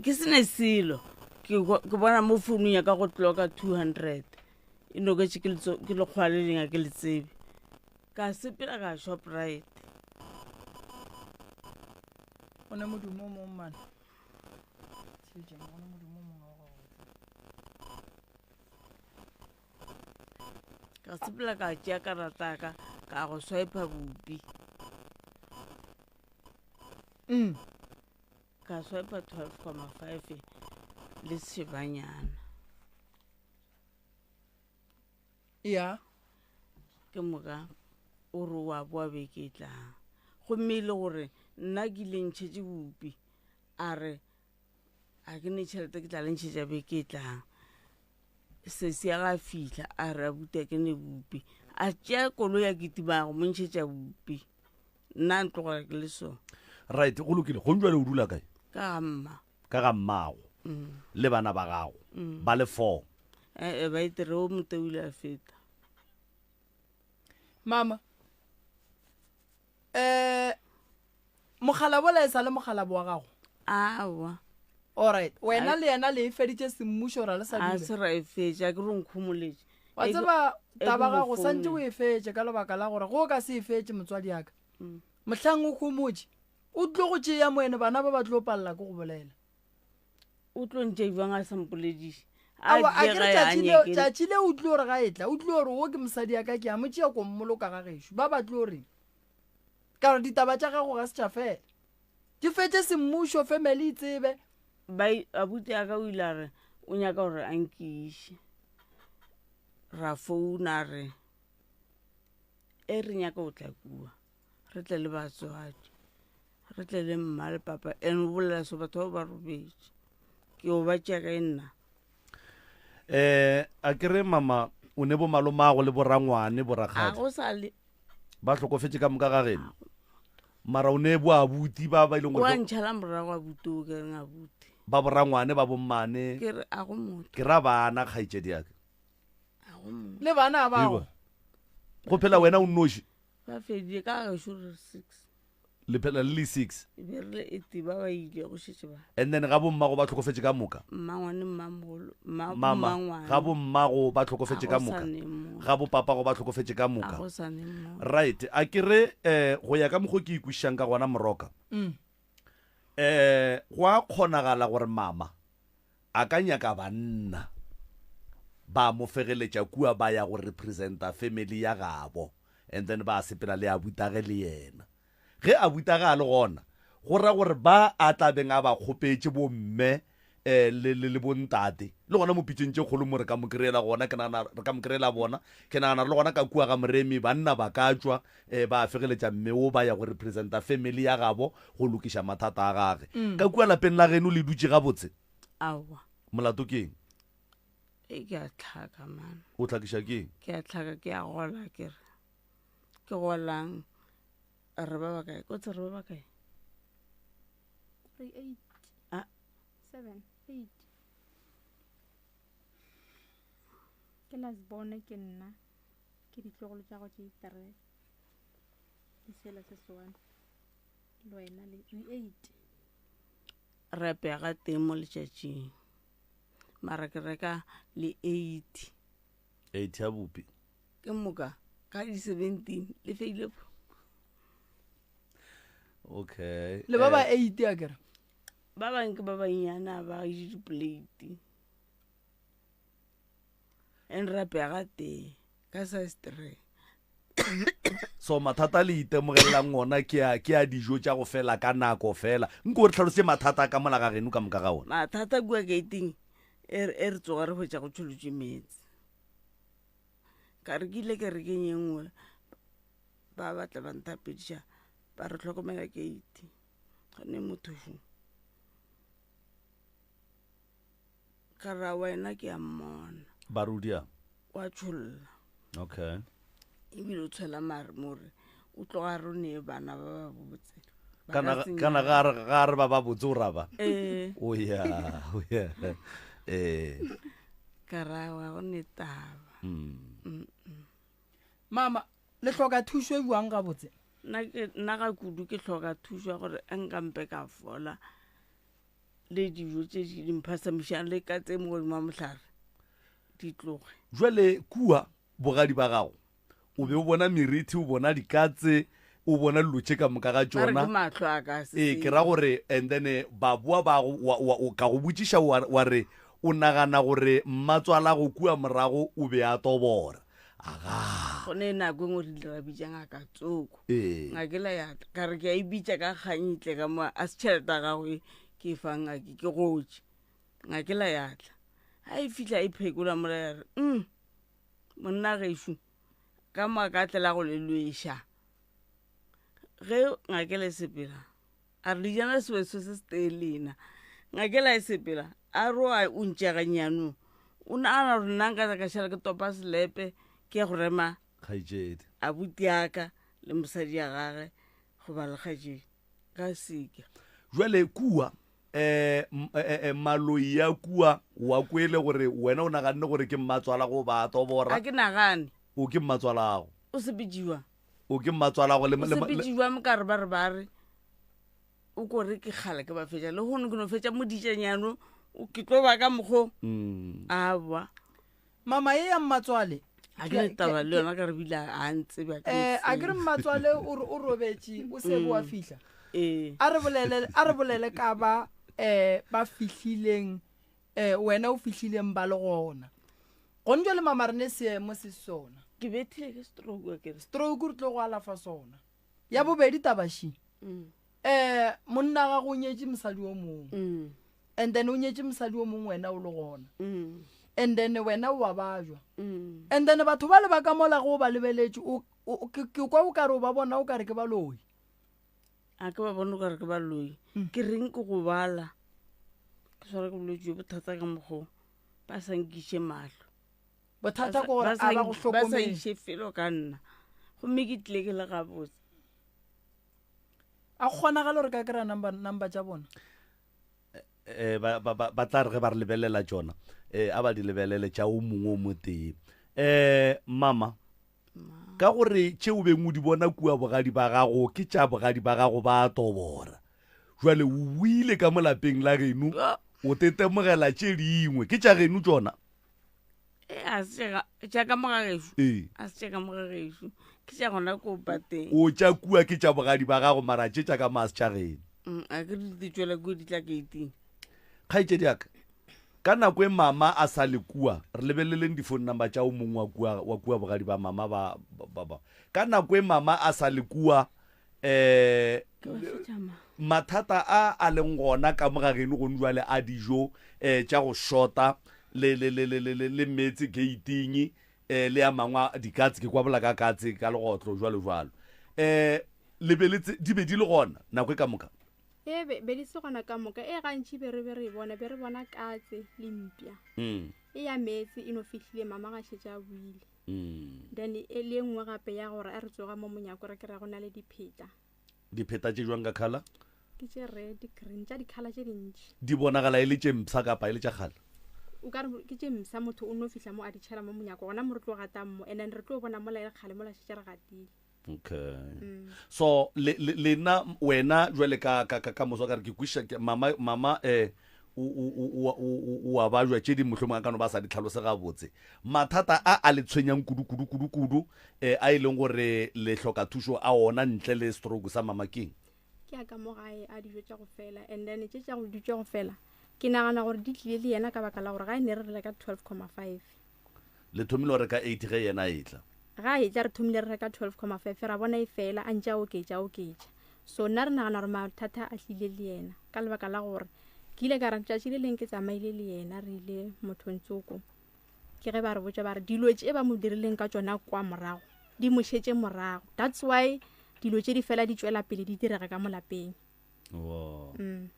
ke se ne selo ke bona mo founung ya ka go tloka 200 e noketše ke ke lekgowa le leng a ke le tsebe ka sepela ka shoprite go ne modumo o mongwe mane ka sepela ka tšea karata ka ka go swipe bopi mm. ka swipe 12,5 le sebanyana Ya. Ke moka o re o a boa beke e tlang. Gomme e le gore nna ke ile ntšhetše bupi, a re a ke ne tšhelete ke tla le ntšhetša beke e tlang. Sesi ya ga a fihla a re abuti a ke ne bupi. A tšea koloi a kitima go mo ntšhetša bupi. Nna a ntlogela ke le so. Right, go lokile. Gong jwale o dula kae? Ka ga mma. Ka ga mmago le bana ba gago ba le four. Ee, ba itere o mote o ile a feta. Mama, eh mokgalabo la e sa le mokgalabo wa gago? Aowa. Alright, wena le yena le e feditše semmušo ra le sa A se ra e fetša, ke re o nkhomoletše. Wa tseba taba gago santše o e fetše ka lebaka la gore go o ka se e fetše motswadi ya ka. Mohlang o homotše, O tlo go tšea moene bana ba ba tlo palela ke go bolela. O tlo ntša jwang a sa mpolediše? Aowa, a ke re tšatši leo, tšatši leo o tlo re ga e tla, o tlo re wo ke mosadi ya ka ke a mo tšea ko mmoloka ga gešo. Ba ba tlo reng? Ka gore ditaba tša gago ga se tša fela. Di fetše semmušo, family e tsebe. Ba, abuti ya ka o ile a re o nyaka gore a nkiše. Ra founa a re e re nyaka o tla kua. Re tle le batswadi, re tle le mma le papa. And o bolela so batho bao ba robetše. Ke o ba tšea kae nna? Eh, a ke re mama o ne bo malomago le borangwane A borakgadi go sa le ba hlokofetše ka moka ga geno mara o ne bo abuti ba ba e leng wa gore ntšhala morago abuti o ke reng abuti ba borangwane ba bommane ke re a go motho ke ra bana kgaetšedi yaka a go motho Le bana bao. Eba. go phela wena o nnoši Ba fedile ka gešo re six. Le phela le le six. E be re le eight ba ba ile go šetše ba. And then ga bommago ba hlokofetše ka moka? Mmangwane, mmamogolo, mma, Mama, mmangwane. ga bommago ba hlokofetše ka A go moka? sa ne motho. Ga bopapago ba hlokofetše ka moka? A go sa ne motho. Right, a ke re eh, go ya ka mokgo ke ikwešišang ka gona Moroka. Um go a kgonagala gore mama a ka nyaka banna ba mo fegeletša kua ba ya go representa family ya gabo and then ba sepela le abutage le yena. Ge abutage a le gona go ra gore ba a tla beng a ba kgopetše bo mme eh, le, le, le bontate le gona mo pitšeng tše kgolo mo re ka mo kry-ela gona ke nagana re ka mo kry-ela bona ke nagana le gona ka kua ga moremi banna ba ka tšwa eh, ba fegeletša mme o ba ya go representa family ya gabo go lokiša mathata a gage mm. ka kua lapeng la geno le dutše gabotse aowa molato ke eng e ke a tlhaka man o tlhakiša ke eng ke a tlhaka ke a gola ke re ke golang re ba bakae kotse re ba bakae re eight ah. seven eight ke last born ke nna ke ditlogolo tša go tše tere le sela se se one le wena le re eight re apega teng mo letšatšing mara ke reka le 80 80 ya bupi ke moka ka di 17 le feile okay le ba ba 80 a kere ba bangwe ke ba bannyane a ba je dipoleiti and re apega tee ka size three so mathata le itemogelelang ona ke a ke a dijo tša go fela ka nako fela nko o re tlhalose mathata a ka mola ga geno ka moka ga ona mathata kua gating e re e re tsoga re hwetša go tšholotšwe meetse ka re ke ile kerekeng ye nngwe ba batla ba nthapediša ba re hlokomela gate gone motho fu ka ra wena ke a mmona ba re o diang wa tšholla okay ebile o tshwela mare more o tloga re o nee bana ba ba botse Ba kana ka se kana nyale. ga re ga re ba ba botse o raba ee o ya o ya eh ka ra wa go ne taba mm. mama Le hloka thušo e bjang gabotse? Nna ke nna ga kudu ke hloka thušo ya gore a nka mpe ka fola le dijo tše di mphasamišang le ka tse mo godimo ga mohlare di tloge. Jwale kua bogadi ba gago o be o bona merithi, o bona dikatse, o bona dilo tše ka moka ga Ba re tšona. ke mahlo a ka se Ee, ke ra gore and then eh, ba boa ba go wa, wa, o ka go botšiša wa, wa re o nagana gore mmatswalago kua morago o be a tobora. Aga. Go ne nako e nngwe re ile ra bitša ngaka tsoko. Ee. Ngaka ela ya tla, ka re ke a e bitša ka kgang e tle ka mo, a se tšhelete ya gago e ke e fang ngake, ke gotše. Ngaka ela ya tla. Ha e fihla e phekola mola ya re, mm, monna gešo, ka mo a ka tlela go le lweša. Ge ngaka ela e sepela, A re dijana seweso se setee lena. Ngakela e sepela, a re o o ntšea gannyane. O nagana gore nna nka tla ka šala ke topa selepe ke ya go rema Kgaetšedi. abuti ya ka le mosadi ya gage goba le kgaetšedi. Ka seke. Jwale kua um maloi ya kua wa kwele gore wena o naganne gore ke mmatswala go ba tobora. A ke nagane. O ke mmatswalago. O sepetšiwa. O ke mmatswalago le O sepetše jwang ka re ba re ba re o ko re ke kgale ke ba fetša le gono ke no fetša moditšanyano o ke tlo ba ka mokgo mm. awa mama ye ya mmatswale a ke ne taba le yona ka re bile a ntsebe eh a ke re mmatswale o re o robetše o se bo wa mm. fihla ee a re bolele a re bolele ka ba eh ba fihlileng eh wena o fihlileng ba le gona Gone jwale mama re ne seemo se sona. Ke bethile ke stroke a kere. Stroke re tlo go alafa sona. Ya bobedi taba shi. Mm. Eh monna ga go nyetše mosadi o mongwe. Mm. And then o nyetše mosadi o mongwe wena o le gona. Mm. And then wena o a bajwa. Mm. And then batho ba le ba ka mola go ba lebeletše o ke kwa o kare o ba bona o kare ke baloi. A ke ba bone o kare ke baloi. Mm. Ke reng ke go bala. Ke swara ke bolwetse jo bothata ka mokgwa. ba sa nkiše mahlo bothata ke gore a ba go ba sa hlokomele iše felo ka nna gomme ke tlile ke le gabotse a kgonagale gore ka kry-a number, number tša bona eh ba ba ba tla re ge ba re lebelela tšona eh a ba di lebelele tša o mongwe o motee eh mama ka gore tše o beng o di bona kua bogadi ba gago ke tša bogadi ba gago ba tobora jwale o buile ka mo lapeng la geno o tetemogela tše dingwe ke tša geno tšona e a se tša ka mo gagešo ee a se tša ka mo gagešo ke tša gona ko pateng o tša kua ke tša bogadi ba gago mara tše tša ka mo a se tša geno Mm, a ke re di tšwela kua di tla gating Kgaetšedi ya ka, ka nako e mama a sa le kua, re lebeleleng di-phone number tša o mongwe wa kua, wa kua bogadi ba mama ba, ba, ba. Ka nako e mama a sa le kua, eh, Ke ba fetša ma. mathata a a leng gona ka mo ga geno gone jwale a dijo eh, tša go shota le, le, le, le, le, le, le meetse gating eh, le a mangwe a dikatse, ke kwa bola ka katse ka legotlo jwalo jwalo. Eh, le be le tse, di be di le gona nako e ka moka? Ee, be, be di se gona ka moka. E gantši be re be re e bona, be re bona katse le mpša. Mm. E ya meetse e no fihlile mama ga šetše a buile. Mm. Then e le e nngwe gape ya gore a re tsoga mo monyako re kry-a go na le dipheta. Dipheta tše jwang ka colour? Ke tše red, green, tša di-colour tše dintši. Di bonagala e le tše mpsha kapa e le tša kgale? O ka re ke tše mpsha, motho o no fihla mo a di tšhela mo monyako, gona mo re tlo gatang mo, and then re tlo bona mola e le kgale mola šetše re gatile. Okay. Mm. So le le lena wena jwale ka ka ka moso ka re ke kwisha mama mama eh o o o o a bajwa tše di mohlomong a ka no ba sa di tlhalose gabotse. Mathata a a le tshwenyang kudu kudu kudu kudu eh a e leng gore le hloka thušo a ona ntle le stroke sa mama keng? Ke a ka mo gae a dijo tša go fela and then tše tša go dijo tša go fela ke nagana gore di tlile le yena ka baka la gore ga e ne re reka 12,5. Le thomile go reka 8 ge yena a etla? Ga a etla re thomile re reka 12,5 ra bona e fela a ntše a oketša a oketša. So nna re nagana gore mathata a tlile le yena ka lebaka la gore ke ile ka re tšatši le leng ke tsamaile le yena re ile mothong tsoko ke ge ba re botša ba re dilo tše ba mo dirileng ka tšona kwa morago di mo šetše morago. That's why dilo tše di fela di tšwela pele di direga ka mo lapeng. Wow. Mm.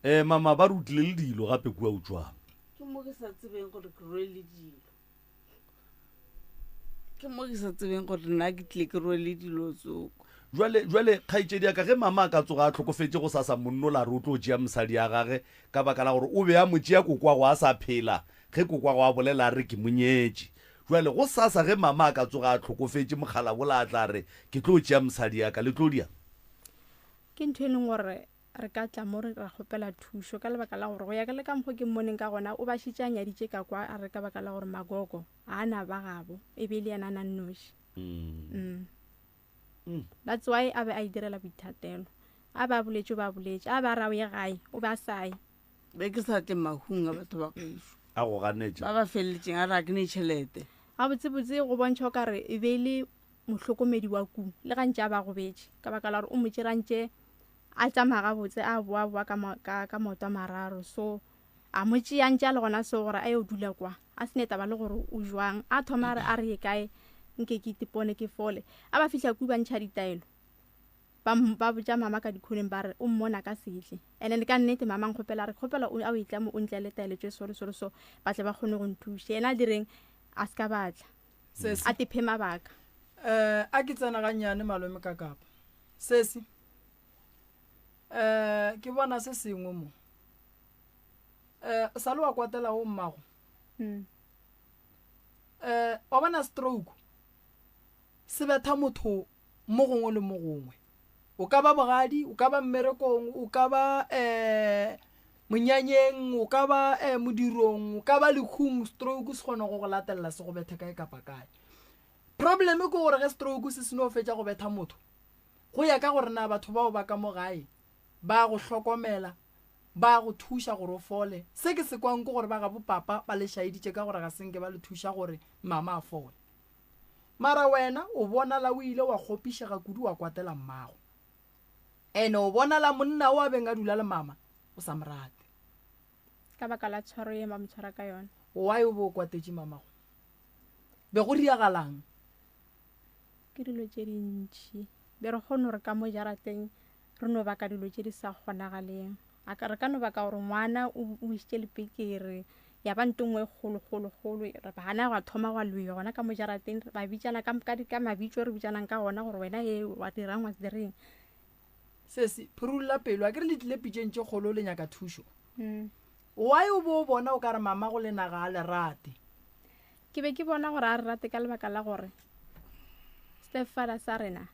Eh mama ba re o tlile le dilo gape kua o tšwang. Ke mo ke sa tsebeng gore ke rwele dilo. Ke mo ke sa tsebeng gore nna ke tlile ke rwele dilo tsoko. Jwale jwale kgaetšedi ya ka ge mama a ka tsoga a hlokofetše go sasa monnola re o tlo tšea mosadi ya gage ka baka la gore o be a mo tšea kokwago a sa phela ge kokwago a bolela a re ke mo nyetše. Jwale go sasa ge mama a ka tsoga a hlokofetše mokgalabola a tla re ke tlo tšea mosadi ya ka le tlo diang? Ke ntho e leng gore re ka tla mo re ra kgopela thušo ka lebaka la gore go ya ka le ka mokgo ke mmoneng ka gona o ba šetše a nyaditše ka kwa a re ka baka la gore magogo ga a na ba gabo e be e le yena a na nnoši. Mm. Mm. That's why a be a itirela boithatelo. A ba boletše o ba boletše, a ba a re a o ye gae o be a sa ye. Be ke sa tle mahung a batho ba gešo. A go ganetša. Ba ba feleletšeng a re a ke ne tšhelete. Gabotsebotse go bontšha o ka re e be e le mohlokomedi wa ku le ga ntše a ba gobetše ka baka la gore o mo tšere a ntše a tsamaya gabotse a boa boa ka, ka, ka maoto a mararo so a mo tšea ntše a le gona so gore a yo dula kwa a se ne taba le gore o jwang a thoma a re a re ye kae nke ke itepone ke fole a ba fihla ku ba ntšha ditaelo ba ba botša mama ka dikhoneng ba re o mmona ka setle and then ka nnete mama nkgopela a re kgopela o a o itla mo o ntle le taelo tše sore sore so ba tle ba kgone go nthuša yena a direng a se ka batla Sesi. A te phe mabaka. Eh, a ke tsena gannyane malome ka kapa. Sesi. Eh, ke bona se sengwe mo. Eh, sa le wa kwatela o mmago. Mm. Eh, wa bona stroke. Se betha motho mo gongwe le mo gongwe. O ka ba bogadi, o ka ba mmerekong, o ka ba um monyanyeng, o ka ba um modirong, o ka ba lekhung, stroke se kgona go go latelela se go bethe kae kapa kae. Problem ke gore ge stroke se se no fetša go betha motho, go ya ka gore na batho bao ba ka mo gae ba go hlokomela, ba go thuša gore o fole. Se ke se kwang ke gore ba gabo papa ba le šaeditše ka gore ga se nke ba le thuša gore mama a fole. Mara wena o bonala o ile wa kgopišega kudu wa kwatela mmago. Ene o bonala monna o a beng a dula le mama o sa mo rate. Ka baka la tshwaro ye ba mo tshwara ka yona. Why o be o kwatetše mamago? Be go riagalang? Ke dilo tše dintši. Be re kgone gore ka mo jarateng re no baka dilo tše di sa kgonagaleng. A ka, re ka no baka gore ngwana o, o išitše lepekere, ya ba nto nngwe e kgolo, kgolo, kgolo. Re bana gwa thoma gwa lwewa gona ka mo jarateng, ba bitšana ka, ka, ka mabitso re bitšanang ka gona gore wena e wa dirang wa se direng. Sesi, phurulla pelo, a ke re le tlile pitšeng tše kgolo le nyaka thušo. Mm. Why o bo o bona o ka re mama go lena ga a le rate? Ke be ke bona gore a re rate ka lebaka la gore stepfather sa rena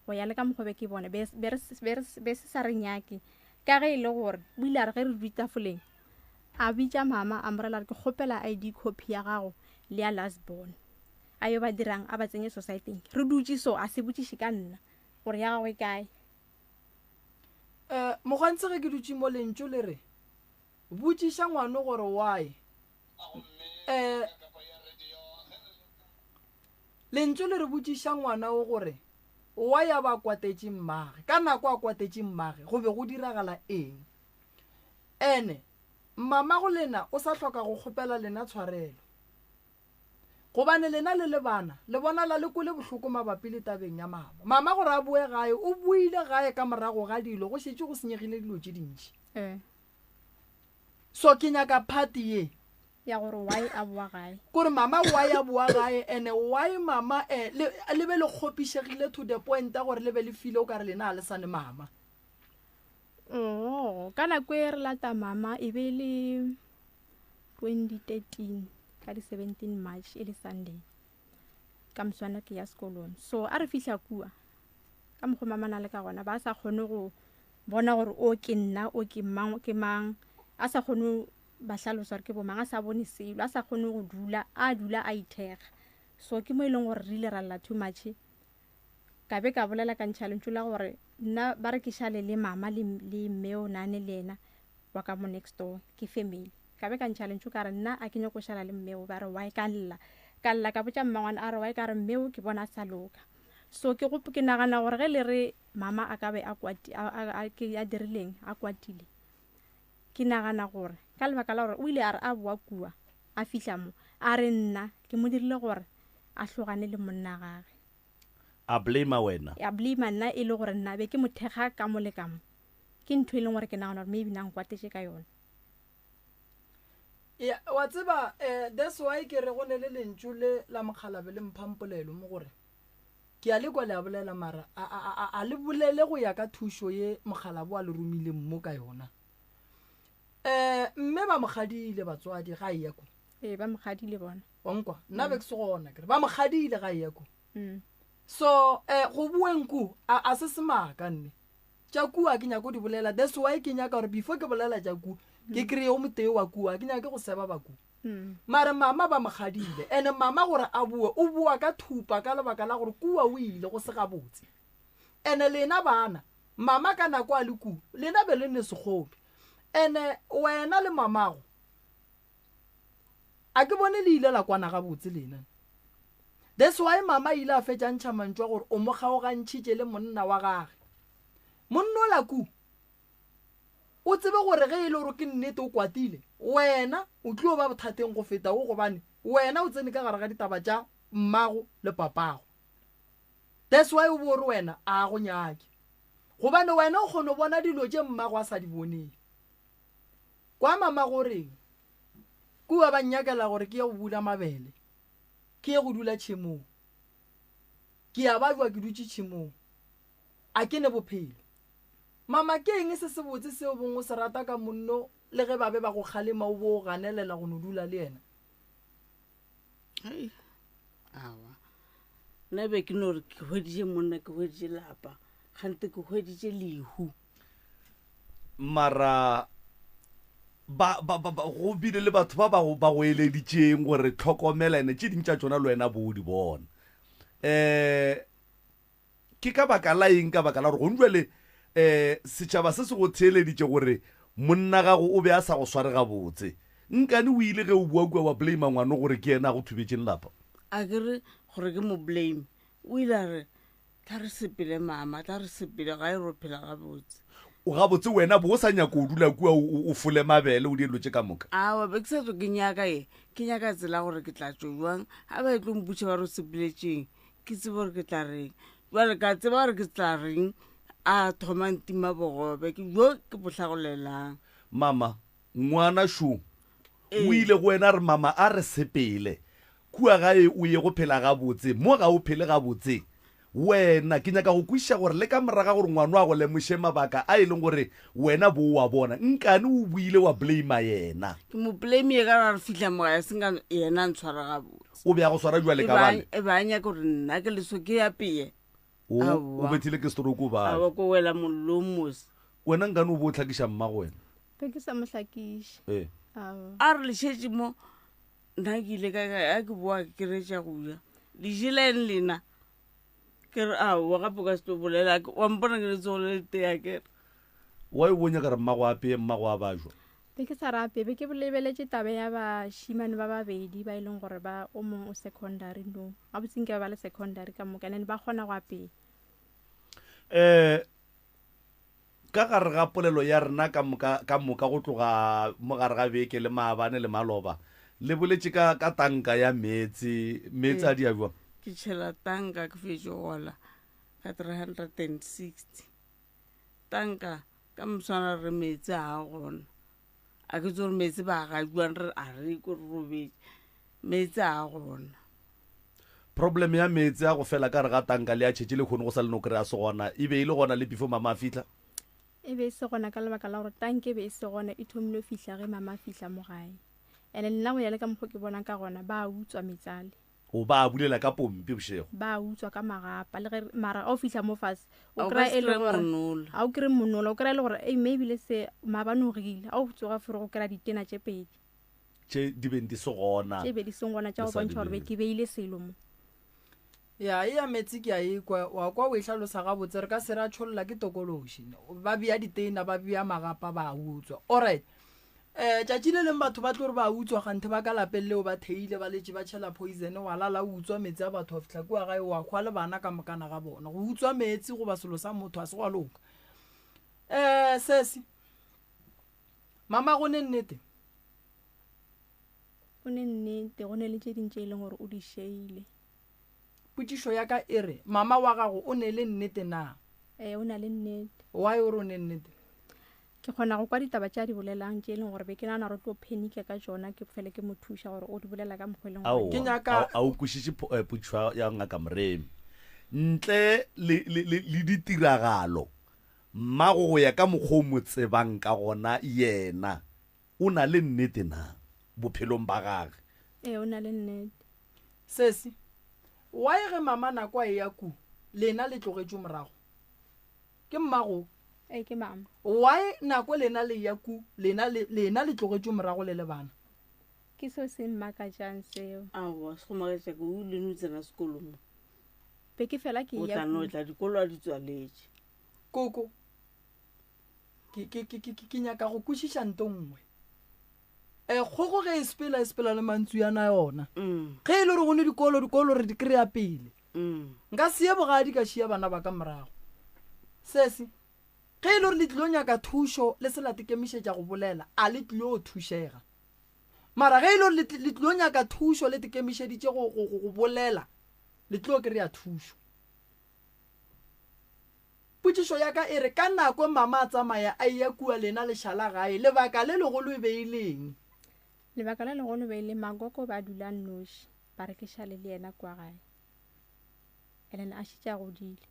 go ya le ka mokgwa be ke bone be be re be re be se sa re nyake ka ge e le gore o ile a re ge re dutse tafoleng a bitša mama a mo rela re ke kgopela ID copy ya gago le ya last born a yo ba dirang a ba tsenye society re dutše so a se botšiše ka nna gore ya gagwe e kae. Um mokgwantshi ge ke dutše mo lentšu le re botšiša ngwano gore why um lentšu le re botšiša ngwana o gore why a ba kwatetše mmage ka nako a kwatetše mmage go be go diragala eng ene mama go lena o sa hloka go kgopela lena tshwarelo Gobane lena le le bana, le bonala le kwele bohloko mabapi le tabeng ya mama. Mama gore a boe gae, o boile gae ka morago ga dilo, go šetše go senyegile dilo tše dintši. Ee. So ke nyaka part ye. Ya gore why a boa gae. Kore mama why a boa gae and why mama eh, le, le be le kgopišegile to the point ya gore le be le file o kare lena ga le sane mama. Oh, ka nako e re lata mama e be e le 2013 ka di 17 March e le Sunday ka moswana ke ya sekolong so a re fihla kua ka mokgwa mamana le ka gona ba sa kgone go bona gore o ke nna o ke mang ke mang a sa kgone ba hlalosa gore ke bomang a sa bone selo a sa kgone go dula a dula a ithekga so ke mo e leng gore re ile ra lla too much ka be ka bolela ka ntšha lentšu la gore nna ba re ke šale le mama le, le mme o nane le yena wa ka mo next door ke family ka be ka ntšha lentšu ka re nna a ke nyako šala le mmeo ba re why ka lla ka lla ka botša mmangwana a re why ka re mmeo ke bona a sa loka so ke go ke nagana gore ge le re mama a ka be a kwati a, a, a, ke a dirileng a kwatile ke nagana gore ka lebaka la gore o ile a re a boa kua a fihla mo a re nna ke mo dirile gore a hlogane le monna gage A blame wena. A blame nna e le gore nna be ke mo thekga ka mo le ka mo. Ke ntho e leng gore ke nagana gore maybe na nkwatetše ka yona. Ya, wa tseba eh, that's why ke re go ne le lentšu le la mokgalabe le mphampolelo mo gore ke a le kwa le a bolela mara a, a, a, a le bolele go ya ka thušo ye mokgalabo a le romileng mo ka yona. Eh, mme ba mokgadile batswadi ga e ya ko. Ee, ba mokgadile bona. Wa nkwa? Nna be ke se gona kere. Ba mokgadile ga e ya ko. Mm. So, eh, go boeng ku, a, a se semaka nne. Tša kua ke nyako di bolela. That's why ke nyaka gore before ke bolela tša ku, ke kry-e o motee wa kua. Ke nyake go seba ba ku. Mm. Mare mama ba mokgadile. Ene mama gore a boe, o boa ka thupa ka lebaka la gore kua o ile go se gabotse. Ene lena bana, mama ka nako a le ku, lena be le ne sekgopi. Ene wena le mamago, A ke bone le ile la kwana gabotse lena. That's why mama ile a fetša ntšha mantšu a gore o mo kgaogantšhitše le monna wa gage. Monna ola ku o tsebe gore ge e le gore ke nnete o kwatile, wena o tlo ba bothateng go feta o gobane wena o tsene ka gare ga ditaba tša mmago le papago. That's why o bo re wena a go nyake. Gobane wena o kgona go bona dilo tše mmago a sa di boneng. Kwa mama go reng? Kua ba nnyakela gore ke ye go bula mabele, ke ye go dula tšhemong. Ke a bajwa ke dutše tšhemong. A ke ne bophelo? Mama, ke eng se sebotse seo bong o se rata ka monno le ge ba be ba go kgalema o bo o ganelela go no dula le yena? Hei, awa. Nna be ke no re ke hweditše monna, ke hweditše lapa, kgante ke hweditše lehu. Mara ba, ba, ba, ba, go bile le batho ba ba go, ba go eleditšeng gore tlhokomela ene tše ding tša tšona le wena bo o di bona. Um ke ka baka la eng? Ka baka la gore gong jwale um setšhaba se se go theeleditše gore monna gago o be a sa go sware gabotse. Nkane o ile ge o bua kua wa blame ngwano gore ke yena a go thubetšeng lapa? A ke re gore ke mo blame. O ile a re Tla re sepele mama, tla re sepele gae ro phela gabotse. O gabotse wena bo o sa nyaka o dula kua o fole mabele o die dilo tše ka moka. Awa be ke sa tlo ke nyaka ye, ke nyaka tsela gore ke tla tšo jwang ga ba e tlo mputša ba re o sepeletšeng ke tsebe gore ke tla reng. Jwale ka tseba gore ke tla reng a thoma ntima bogobe ke jo ke bo hlagolelang. Mama, ngwana šo o ile go wena a re mama a re sepele kua gae o ye go phela gabotse mo ga o phele gabotse wena ke nyaka go kwešiša gore le ka moraga gore ngwano a go lemoše mabaka a e leng gore wena bo wa bona nkane o buile wa blame yena ke mo blame ka ra re fihla mo gae senka yena a ntshwara gabotse o be a go swara jwale ka bale e ba nyaka gore nna ke leso ke ya peye o o bethile ke stroke o bale awa ko wela mollong mose wena nkane o bo o tlhakiša mmago wena Be ke sa mo hlakiše. Ee. Aowa. A re le šetše mo, nna ke ile ka a ke boa ke retša go ja. Le jele eng lena? Ke re aowa gape o ka se tlo bolela, wa mpona ke letsogo le letee a kere. Why o bo nyaka re mmago a apeye, mmago a bajwa? Be ke sa rape, be ke lebeletše taba ya bašimane ba babedi ba e leng gore ba o mongwe o secondary no. Gabotse nke ba le secondary ka moka and then ba kgona go apeya. Eh ka gare ga polelo ya rena ka moka ka moka go tloga mo gare ga beke le maabane le maloba le boletše ka ka tanka ya meetse meetse a di a bjang ke tšhela tanka ke fetše gola ka 360 tanka ka moswana re meetse a gona a ke tse gore meetse ba ga juang re a re ko re robetse meetse a gona problem ya meetse a go fela ka re ga tanka le a tšhetše le kgone go sa le no kry-a se gona e be e le gona le before mama a fitlha e be e se gona ka lebaka la gore tanke e be e se gona e thomile go fihla ge mama a fihla mo gae and-e nna go ya le ka mokgwa ke bonang ka gona ba utswa metsale O ba bulela ka pompi bošego. Ba utswa ka magapa le ge mara ga o fihla mo fase o kry-a e le gore ga o kry monola o kry-a e le gore ei maybe le se maabane o gile ga o tsoga fore go kry-a ditena tše pedi tše di beng di se gona tše be di seng gona tša go bontšha gore be ke beile selo mo. Ya e ya meetse ke a e kwa wa kwa o e hlalosa gabotse re ka se ra tšholla ke tokološi ba bea ditena ba bea magapa ba utswa alright Um tšatši le leng batho ba tlo re ba utswa kganthe ba ka lapeng leo ba theile ba letše ba tšhela poison wa lala o utswa meetse a batho wa fihla kua gae wa hwa le bana ka mokana ga bona. Go utswa meetse goba selo sa motho a se gwa loka. Um sesi, mama go ne nnete? Go ne nnete, go ne le tše ding tše e leng gore o di šeile. Potšišo ya ka e re, mama wa gago o ne le nnete na? Ee, o na le nnete. Why o re o ne nnete? Ke kgona go kwa ditaba tše a di bolelang tše e leng gore be ke nagana gore o tlo phenika ka tšona, ke fele ke mo thuša gore o di bolela ka mokgwa e leng gore. Ke Aowa, nyaka. a, a o kwešiše pho- eh, potšišo ya Ngaka Moremi. Ntle le, le, le, le ditiragalo, mmago go ya ka mokgwa o mo tsebang ka gona yena o na le nnete na bophelong ba gage? Ee, o na le nnete. Sesi, why ge mama nako a eya ku, lena le tlogetšwe morago? Ke mmago. Ee, ke mama. Why nako lena le ya ku, lena le, lena le tlogetšwe morago le le bana? Ke seo se mmakatšang seo. Aowa, se go makatša ke o ile no tsena sekolo mo. Be ke fela ke O ya tla no ku. tla dikolo a di tswaletše. Koko, ke, ke, ke, ke, ke nyaka go kwešiša nto nngwe. E, kgogo ge e sepela, e sepela le mantswiana a yona. Ge e le gore go ne dikolo, dikolo re di kry-a pele. Nka se ye bogadi ka šia bana ba ka morago. Sesi, ge e le gore le tlilo nyaka thušo le se la tekemišetša go bolela, a le tlilo thušega. Mara ge e le gore le tlilo nyaka thušo le tekemišeditše go, go, go, go bolela, le tlilo kry-a thušo. Potšišo ya ka e re, ka nako mama a tsamaya a eya kua lena le šala gae, lebaka le legolo e be e le eng? Lebaka le legolo e be e le Magogo ba dula nnoši, ba re ke šale le yena kua gae. And then a šetše a godile.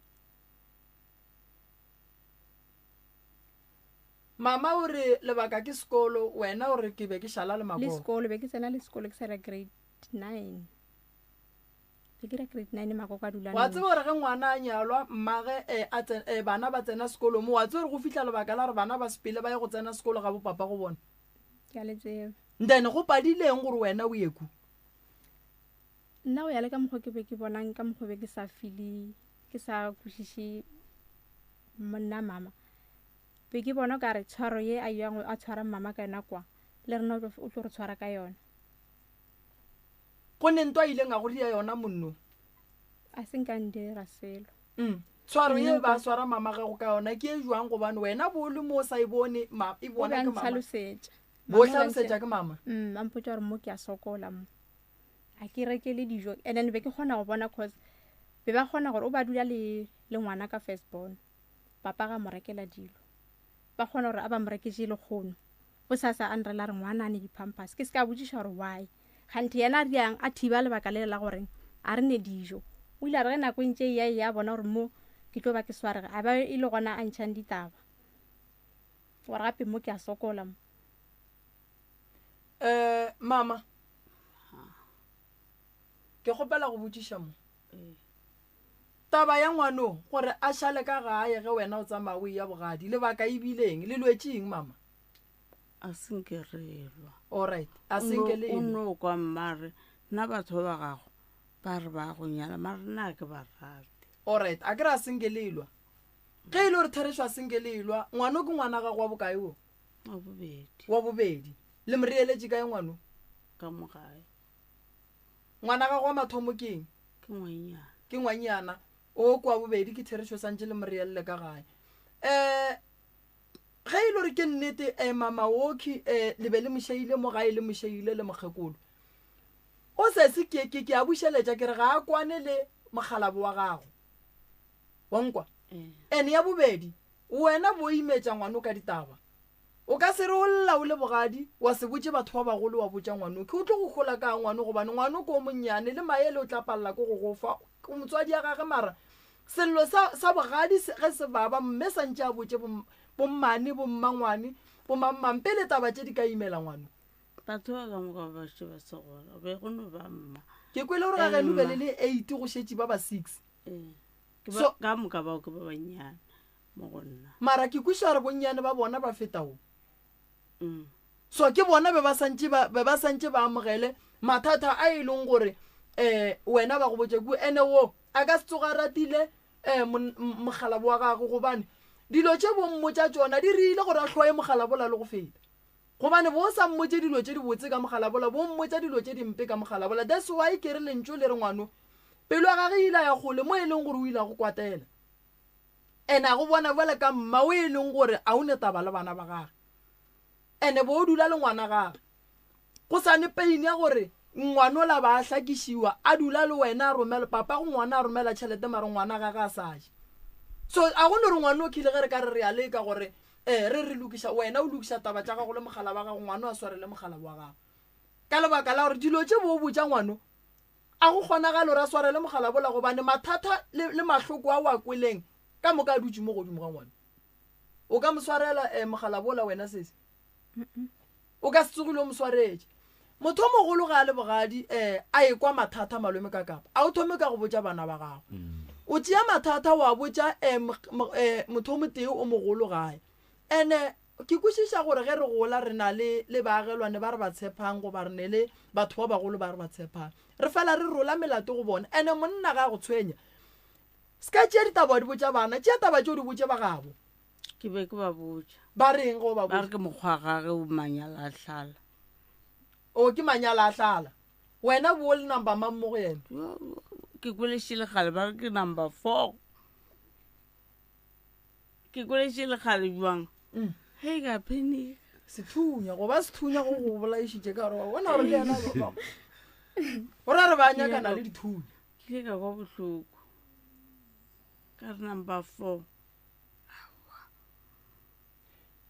Mama o re lebaka ke sekolo, wena o re ke be ke šala le Le Magogo. sekolo, be ke tsena le sekolo ke sa dira grade 9. Ke dira grade 9 Magogo a dula Wa tseba nnoši. gore ge ngwana a nyalwa, mmage eh, a tsen, eh, bana ba tsena sekolo mo, wa tseba gore go fihla lebaka la gore bana ba sepele ba ye go tsena sekolo ga bopapa go bona. Ke a le tseba. Then go padile eng gore wena o ye ku? Nna go ya le ka mokgwa ke be ke bonang ka mokgwa be ke sa feel ke sa kwešiše monna mama be ke bona ka re tshwaro ye a yang a tshwara mama ka yona kwa le rena o tlo re tshwara ka yona. Go ne ntwa ileng a go ria yona monno. A se nka ndira selo. Mm. Tshwaro ye ba swara mama gago ka yona ke e jwang gobane wena bo le mo sa e bone ma e bona ke mama. Tlhalosetša. Bo hlalosetša ke mama. Mm, a mpotša gore mo ke a sokola mo. A ke rekele dijo and then be ke kgona go bona cause be ba kgona gore o ba dula le le ngwana ka first born. Papa ga mo rekela dilo. Ba kgona gore a ba mo reketše lekgono. Bosasa a nrela re ngwana a ne di-pampers. Ke se ka botšiša gore why. Kganthe yena a riang a thiba lebaka lele la goreng a re ne dijo. O ile a re ge nako e ntše e ya e ya bona gore mo ke tlo ba ke swarega a ba e le gona a ntšhang ditaba. Gore gape mo ke a sokola mo. Eh, mama. Ke kgopela go botšiša mo. Taba ya ngwano gore a šale ka gae ge wena o tsamaya o eya bogadi, lebaka e bile eng? Le lwetše eng, mama? A se nke re lwa. Alright, a se nke le O elwa. no kwa mma re, nna batho ba gago ba re ba go nyala, mara nna ga ke ba rate. Alright, a ke re a se nke le elwa. Ge e le gore therešo a senke le elwa, ngwano ke ngwana gago wa bokae wo? Wa bobedi. Wa bobedi. Le mo reeletše kae ngwano? Ka mo gae. Ngwana gago wa mathomo ke eng? Ke ngwanyana. Ke ngwanyana. O kwa bobedi ke therešo santše le mo reelele ka gae. Um ge e le gore ke nnete um mamaoki um le be le mošeile mo gae le mošeile le mokgekolo. O sese ke ke ke a bušeletša ke re ga a kwane le mokgalabo wa gago. Wa nkwa? Ene ya bobedi, wena bo imetša ngwano ka ditaba. O ka se re o lla o le bogadi wa se botše batho ba bagolo wa botša ngwano ke o tlo go hola ka ngwano gobane ngwano ke o monnyane le maele o tla palela ke go go fa o motswadi ya gage mara sello sa, sa bogadi ge se baba mme sa ntše a botše bommane bommangwane bomangmang pele taba tše di ka imela ngwano. Batho ba ka moka ba šetše ba se gona be go no ba mma. Ke kwele gore ga geno be le le 8 go šetše ba ba 6. Ee. Ke ba, ka moka bao ke ba bannyane mo go nna. Mara ke kwešiša gore bonnyane ba bona ba feta wo. Mm. So ke bona be ba santše ba be ba santše ba amogele mathata a e leng gore eh wena ba go botša ku ene wo a ka se tsoga ratile eh mogalabo wa gagwe gobane dilo tše bo mmotša tšona di rile gore a hloye mogalabola le go feta. Gobane bo sa mmotše dilo tše dibotse ka mogalabola, bo mmotša dilo tše dimpe ka mogalabola. That's why ke re lentšu le re ngwano pelo ya gage e ile ya kgole mo e leng gore o ile a go kwatela. And a go bona bjale ka mma o e leng gore a o ne taba le bana ba gage. And bo o dula le ngwana gage. Go sa ne pain ya gore ngwanola ba a hlakišiwa a dula le wena a romela papa go ngwana a romela tšhelete mara ngwana gage a sa je. So a go no re ngwano o khile ge re ka re re a leka gore Ee, re re lokiša, wena o lokiša taba tša gago le mogala wa gago, ngwano a sware le mogala wa gago. Ka lebaka la gore dilo tše bo o botša ngwano, a go kgonagale gore a sware le mogala bola gobane mathata le, le mahloko a o a kweleng ka moka a dutše mo godimo ga ngwano. O ka mo swarela eh, mogala bola wena sesi? O ka se tsogile o mo swaretše. Motho o mogolo ga a le bogadi um a ekwa mathata malome ka kapa a o thome ka go botša bana ba gago. O tšea mathata wa botša um motho o motee o mogolo gae. Ene ke kwešiša gore ge re gola re na le le baagelwane ba re ba tshepang goba re ne le batho ba bagolo ba re ba tshepang. Re fela re rola melato go bona. Ene monna ga a go tshwenya. Se ka tšea ditaba wa di botša bana, tšea taba tšeo di botše ba gabo. Ke be ke ba botša. Ba reng ge o ba Ba re botša? ke mokgwa gage o manyala a hlala. O ke manyala a hlala. Wena bo le number mang mo go yena? Yo, yo, Ke kwelešitše lekgale ba re ke number four. Ke kwelešitše lekgale bjang? Mm. Hei ka panic. Sethunya, go ba sethunya go go bolaišitše ka gore wa bona gore le yena ba- go ra re ba nyakana le dithunya. Ke ile ka kwa bohloko. Ka re number four.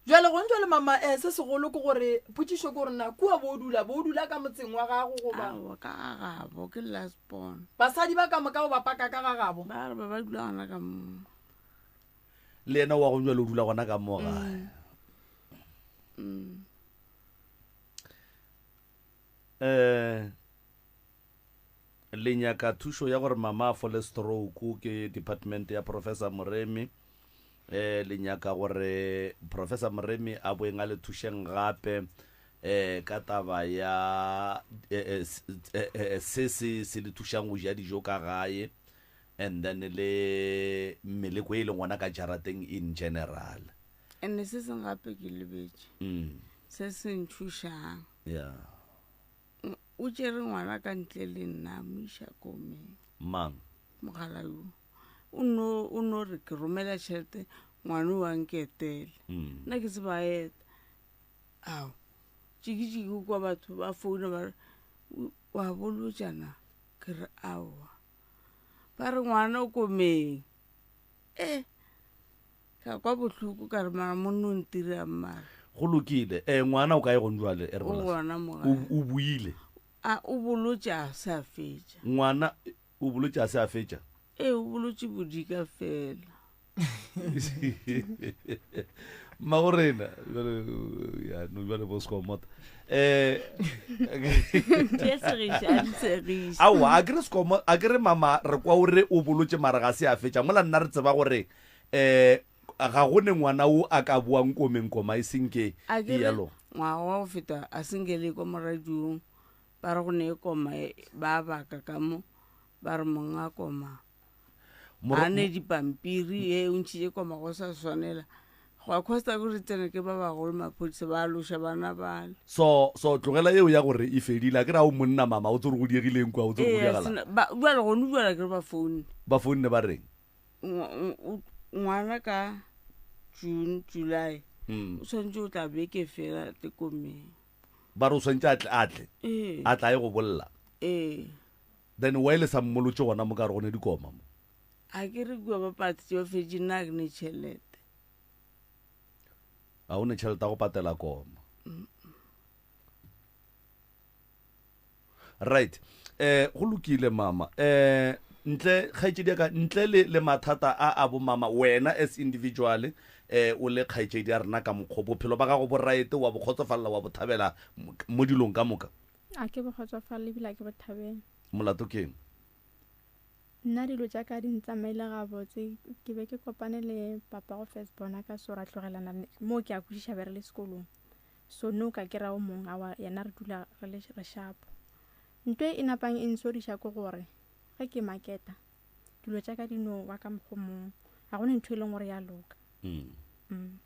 Jwale gone jwale mama eh, se segolo ke gore potšišo ke gore na kua bo dula bo dula ka motseng wa gago goba Aowa, ka ga gabo ke last born. Basadi ba ka moka o ba paka ka ga gabo? Ba re ba ba dula gona ka mo. Le yena wa go jwale o dula gona ka mo gae. Eh le nyaka thušo ya gore mama a fole stroke ke department ya Professor Moremi. Eh le nyaka gore Professor Moremi a boeng a le thušeng gape eh ka taba ya eh, eh, eh, se se se le thušang go ja dijo ka gae and then le meleko e leng gona ka jarateng in general. Ene se seng gape ke lebetše. Se se ntšhošang. Yeah. O tšere ngwana ka ntle le nna a mo iša komeng. Mang? Mogala yo. O no, o no re ke romela tšhelete ngwana o a nketele. Mm. Nna ke se ba eta. Ao. Tšikitšiki o kwa batho ba founa ba re wa bolotša na? Ke re aowa. Ba re ngwana o komeng. E. Ka kwa bohloko ka re mara monna o ntirang mara. Go lokile. Eh, ngwana o kae gone jwale? E re O bolase. gona mo O, gae. o buile. A o bolotše a se a fetša. Ngwana o bolotše a se a fetša. Ee, o bolotše bodika fela. Mmago rena jwale ya no jwale bo skomota. Eh Di a segiša, a di segiše. Aowa, a ke re skomo, a ke re mama re kwa o re o bolotše mara ga se a fetša. Mola nna re tseba gore um ga go ne ngwana o a ka boang komeng koma e seng ke A ke re yalo. ngwaga wa go feta a senke le kwa mo radiong ba re go ne koma e, ba baka ka mo ba re monga koma. A ne dipampiri e o ntšhitše koma go sa swanela. Go a costa ko re tsene ke ba bagolo maphodisa ba loša bana bale. So so tlogela yeo ya gore e fedile a ke re a o monna mama o tse gore go diegileng kwa o tse gore go diegala. Ba jwale gone jwale ke re ba founne. Ba founne ba reng? Ngwana ka June July o tshwanetse o tla beke fela tle komeng. Ba re o tshwanetse a tle a tle. A tla ye go bolla. Ee. Then why le sa mmolotše gona mo ka re go ne dikoma mo? A ke re kua ba patetse ba fetše nna ke ne tšhelete. A o ne tšhelete ya go patela koma. Right. Eh go lokile mama. Eh ntle kgaetšedi ya ka ntle le le mathata a a bo mama wena as individual eh o le kgaetšedi ya rena ka mokgo bophelo ba gago bo right wa bo kgotsofalela wa bo thabela mo dilong ka moka. A ke bo kgotsofalele ebile a ke bo thabele. Molato ke eng? Nna dilo tša ka di ntsamaile gabotse. Ke be ke kopane le papa go first born ka so ra tlogelana moo ke a kwešiša be re le sekolong. So no ka kera o mong awa yena re dula re le re shapo. Nto e napang e nsoriša ke gore ge ke maketa dilo tša ka di no wa ka mokgo mong. Ga go ne ntho e leng gore ya loka. Mm. Mm.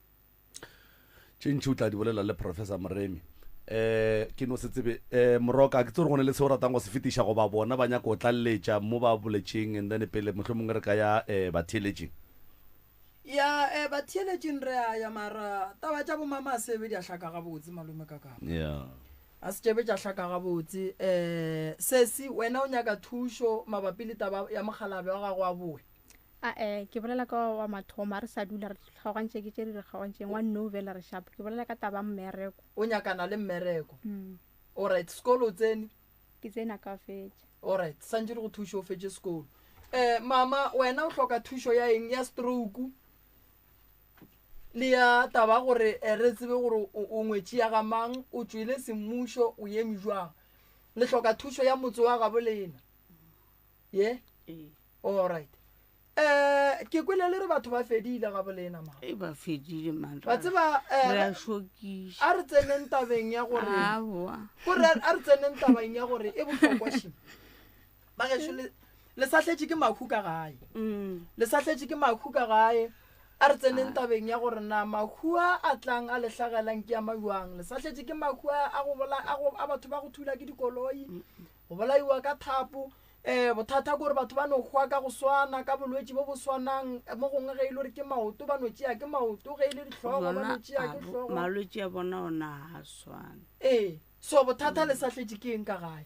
Tše ntši o tla di bolela le Professor Moremi. Eh ke no se tsebe eh Moroka ke tsore go ne le se o ratang go se fetiša goba bona ba nyaka o tlalletša mo ba boletšeng and then pele mohlomongwe re ka ya eh batheeletšing. Ya eh batheeletšing re a ya mara taba tša bomama a sebe di a hlaka gabotse malome ka kapa. Yeah. A se tšebe tša hlaka gabotse eh sesi wena o nyaka thušo mabapi le taba ya mokgalabje wa gago a boe. A-e, ke bolela ka wa mathomo, a re sa dula re kgaogantše ke tše di re kgaogantšeng, wa no bjale re shapo. Ke bolela ka taba ya mmereko. O nyakana le mmereko. Alright, sekolo o tsene? Ke tsene a ka fetša. Alright, santše re go thuše o fetše sekolo. Eh, mama, wena o hloka thušo ya eng? Ya stroke le ya taba gore eh, re tsebe gore o ngwetši ya ga mang, o tšwele semmušo, o eme jwang. Le hloka thušo ya motse wa gabo lena. Ye? Ee. Alright. Eh, ke kwele le re batho ba fedile ga bolena ma. E ba fedile man. Ba tseba eh, re a šokiša. A re tseneng tabeng ya gore. Aowa. Gore a re tseneng tabeng ya gore e bohlokwa shi. Ba gešo le le sa hletše ke mahu ka gae. Mm. Le sa hletše ke mahu ka gae. A re tseneng tabeng ya gore na mahu a a tlang a le hlagelang ke a mawang. Le sa hletše ke mahu a a go bola a go a batho ba go thula ke dikoloi. Go bolaiwa ka thapo. Um bothata ke gore batho ba no hwa ka go swana, ka bolwetši bo bo swanang. Mo gongwe ge e le gore ke maoto ba no tšea ke maoto, ge e le dihlogo ba no tšea ke hlogo. Malwetši a bona ona ga a swane. Ee, so bothata le sa hletše ke eng ka gae?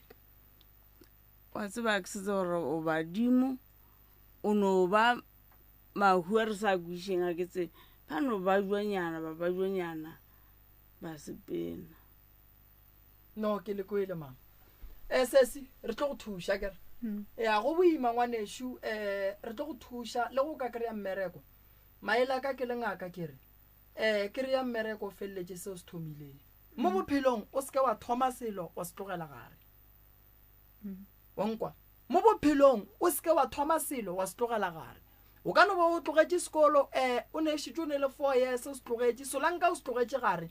Wa tseba ke setse gore o badimo, o no ba mahu a re sa kwišeng a ke tsebe. Ba no ba jwanyana, ba ba jwanyana, ba sepela. No, ke le kwele mama. Eh sesi, re tlo go thuša kere. Mm. Ya go boima ngwanešu eh re tlo go thuša le go ka kry-a mmereko. Maele ka ke le ngaka ke re eh kry-a mmereko o feleletše seo se thomileng. Mo mm. bophelong o seke wa thoma selo wa se tlogela gare. Mm. Wa nkwa? Mo bophelong o seke wa thoma selo wa se tlogela gare. O ka no ba o tlogetše sekolo eh o ne šetše o ne le 4 years o se tlogetše, solanka o se tlogetše gare.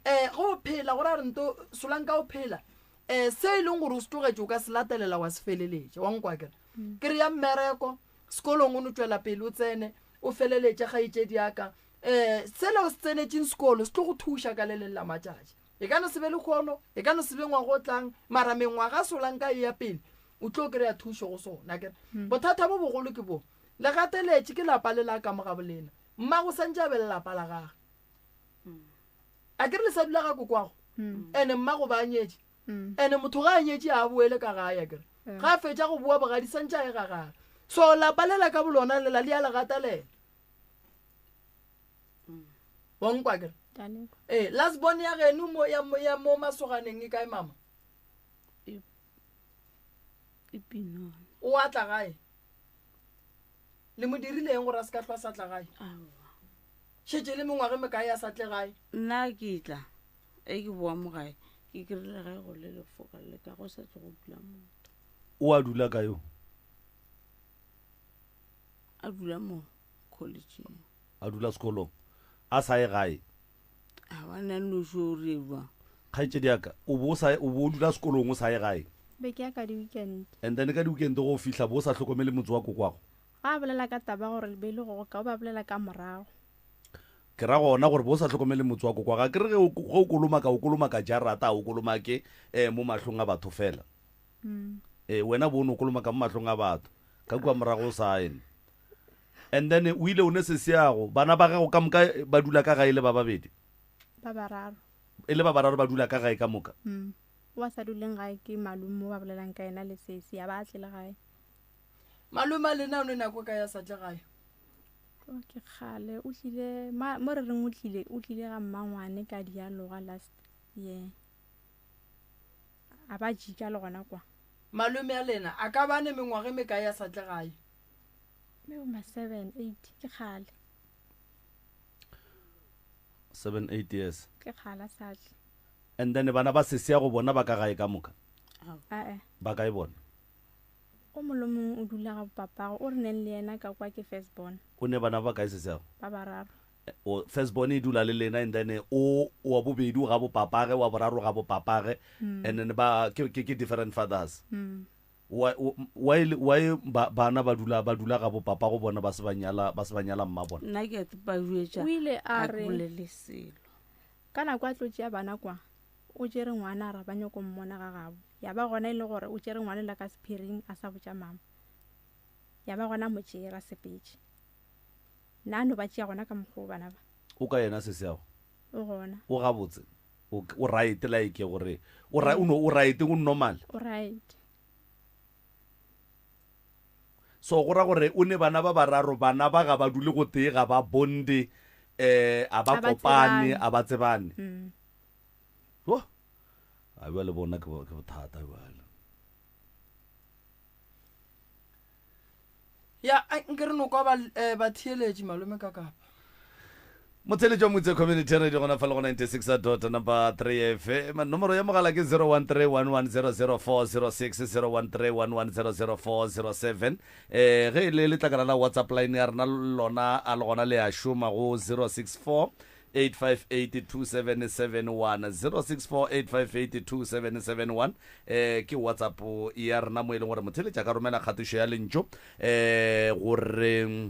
um ge o phela go ra re nto solanka o phela um se e leng gore o se tlogetše o ka se latelela wa se feleletša wa nkwa kere mm. ke re ya mmereko sekolong o no tšwela pele o tsene o feleletše kgaetšedi yaka um sele o se tsenetšeng sekolo se tlo go thuša ka le leng la matšatši e ka no se be le kgono e ka no se be ngwago o tlang mara mengwaga solanka e ya pele o tlo kry-a thušo go sona kere mm. bothata bo bogolo ke bo le gateletše ke lapa le la ka mo gabolena mmago santše a be le lapa la gage a ke re le sa dula ga kokwago mm. ene mmago ba anyetše mm. ene motho ga a nyetše a boele ka gae a kere ga a fetša go boa bogadi santše a ye ga gage so lapa lela ka bolona lela le ya le gatelela mm. wa nkwa kere ee last born ya geno mo ya mo masoganeng e kae mama e, e o atla gae Le mo dirile eng gore a se ka hlwa a sa tla gae? Aowa. Šetše e le mengwaga e mekae a sa tle gae? Nna ke tla e ke boa mo gae ke kry-ile gae go le lefoka le ka go sa tle go dula motho. O a dula kae o? A dula mo collegeng. A dula sekolong a sa ye gae? Aowa nna noši o re jwang? Kgaetšedi ya ka, o bo o sa o bo o dula sekolong o sa ye gae? Be ke ya ka di-weekend. And then ka di-weekend go fihla bo o sa hlokomele motse wa kokwago? Ga a bolela ka taba gore le be le go ka o ba bolela ka morago. Ke ra gona gore bo sa hlokomele motse wa kokwa ga ke re ge o ge o kolomaka o kolomaka jarata a o kolomake eh, mo mahlong a batho fela. Mm. Eh, wena bo o no kolomaka mo mahlong a batho ka kua morago o sa ene. And then o ile o ne sesiago bana ba gago ka moka ba dula ka gae le ba babedi. Ba bararo. E le ba bararo ba dula ka gae ka moka. Mm. O a sa duleng gae ke malome o ba bolelang ka yena le sesi a ba tle le gae. Malome a lena o ne nako ka ya sa tle gae. Oh, ke kgale o tlile mo re reng o tlile o tlile ga mmangwane ka dialoga last year a ba jika le gona kwa malome a lena a ka bane mengwaga e mekae ya sa tle gae mme ma 7 8 ke kgale 7 8 years ke kgale a sa tle and then bana ba sesia go bona ba ka gae ka moka ae ba kae bona O molomong o dula ga bopapago o re neng le yena ka kwa ke first born. O ne bana ba kae sesi ago? Ba bararo. O first born e dula le lena and then o wa bobedi o ga bopapage wa boraro ga bopapage and then ba ke ke ke different fathers. Why why why ba bana ba dula ba dula ga bopapago bona ba se ba nyala ba se ba nyala mma bona? Nna ke a ba jwetša. O ile a a ke re bolele selo. Ka nako a tlo tšea bana kwa o tšere ngwana a re ba nyoko mmona ga gabo. Ya ba gona e le gore o tšere ngwana la ka sephiring a sa botša mama. Ya ba gona a mo tšere a sepetše. Nna a no ba tšea gona ka mokgwa o bana ba. O ka yena sesi ago? O gona. O gabotse? O, o right like gore o ra, o no o right o normal? O right. So go ra gore o ne bana ba bararo, bana ba ga ba dule gotee, ga ba bonde, eh, a ba A ba kopane, tsebane. a ba tsebane. Mm. Yo. A bjale bona ke ke bothata bjale. Ya, ai, nke re no kwa ba, eh, batheeletši malome ka kapa. Motheeletši wa Motse Community Radio gona fa le go 96 dot number 3 FM. Nomoro ya mogala ke 0131100406 0131100407. Eh ge e le letlakala la WhatsApp line ya rena lona a le gona le a šoma go 064 8582771 0648582771 eh ke whatsapp ya rena mo e leng gore motheletša ka romela kgatišo ya lentšu eh gore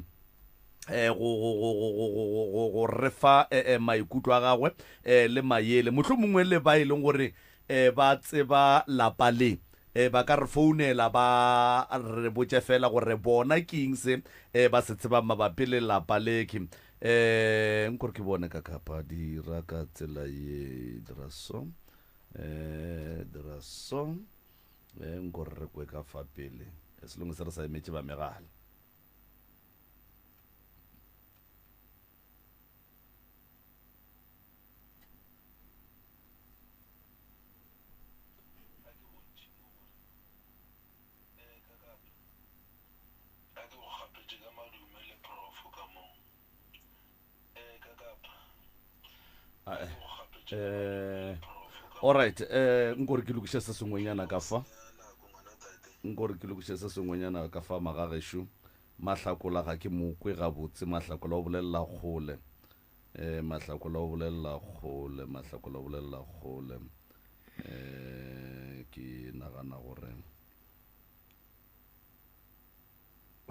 eh go go go go go go go go re fa eh, eh, maikutlo a gagwe eh le mayele mohlomongwe mongwe le ba e leng gore eh ba tseba lapa le eh ba ka re founela ba re botše fela gore bona ke eng se eh ba se tsebang mabapi le lapa le ke Eh, nkore ke bone ka kapa dira ka tsela ye dira so eh dira so eh nkore re kwe ka fa pele as long as re sa emetše ba megala A ke go kgapetše ka madume le profo ka mo. Eh, ka kapa. Ah, eh. Eh, alright eh nkore ke lokiše se sengwenyana ka fa nkore ke lokiše se sengwenyana ka fa magagešo mahlakola ga ke mokwe gabotse mahlakola o bolelela kgole eh mahlakola o bolelela kgole mahlakola o bolelela kgole eh ke nagana gore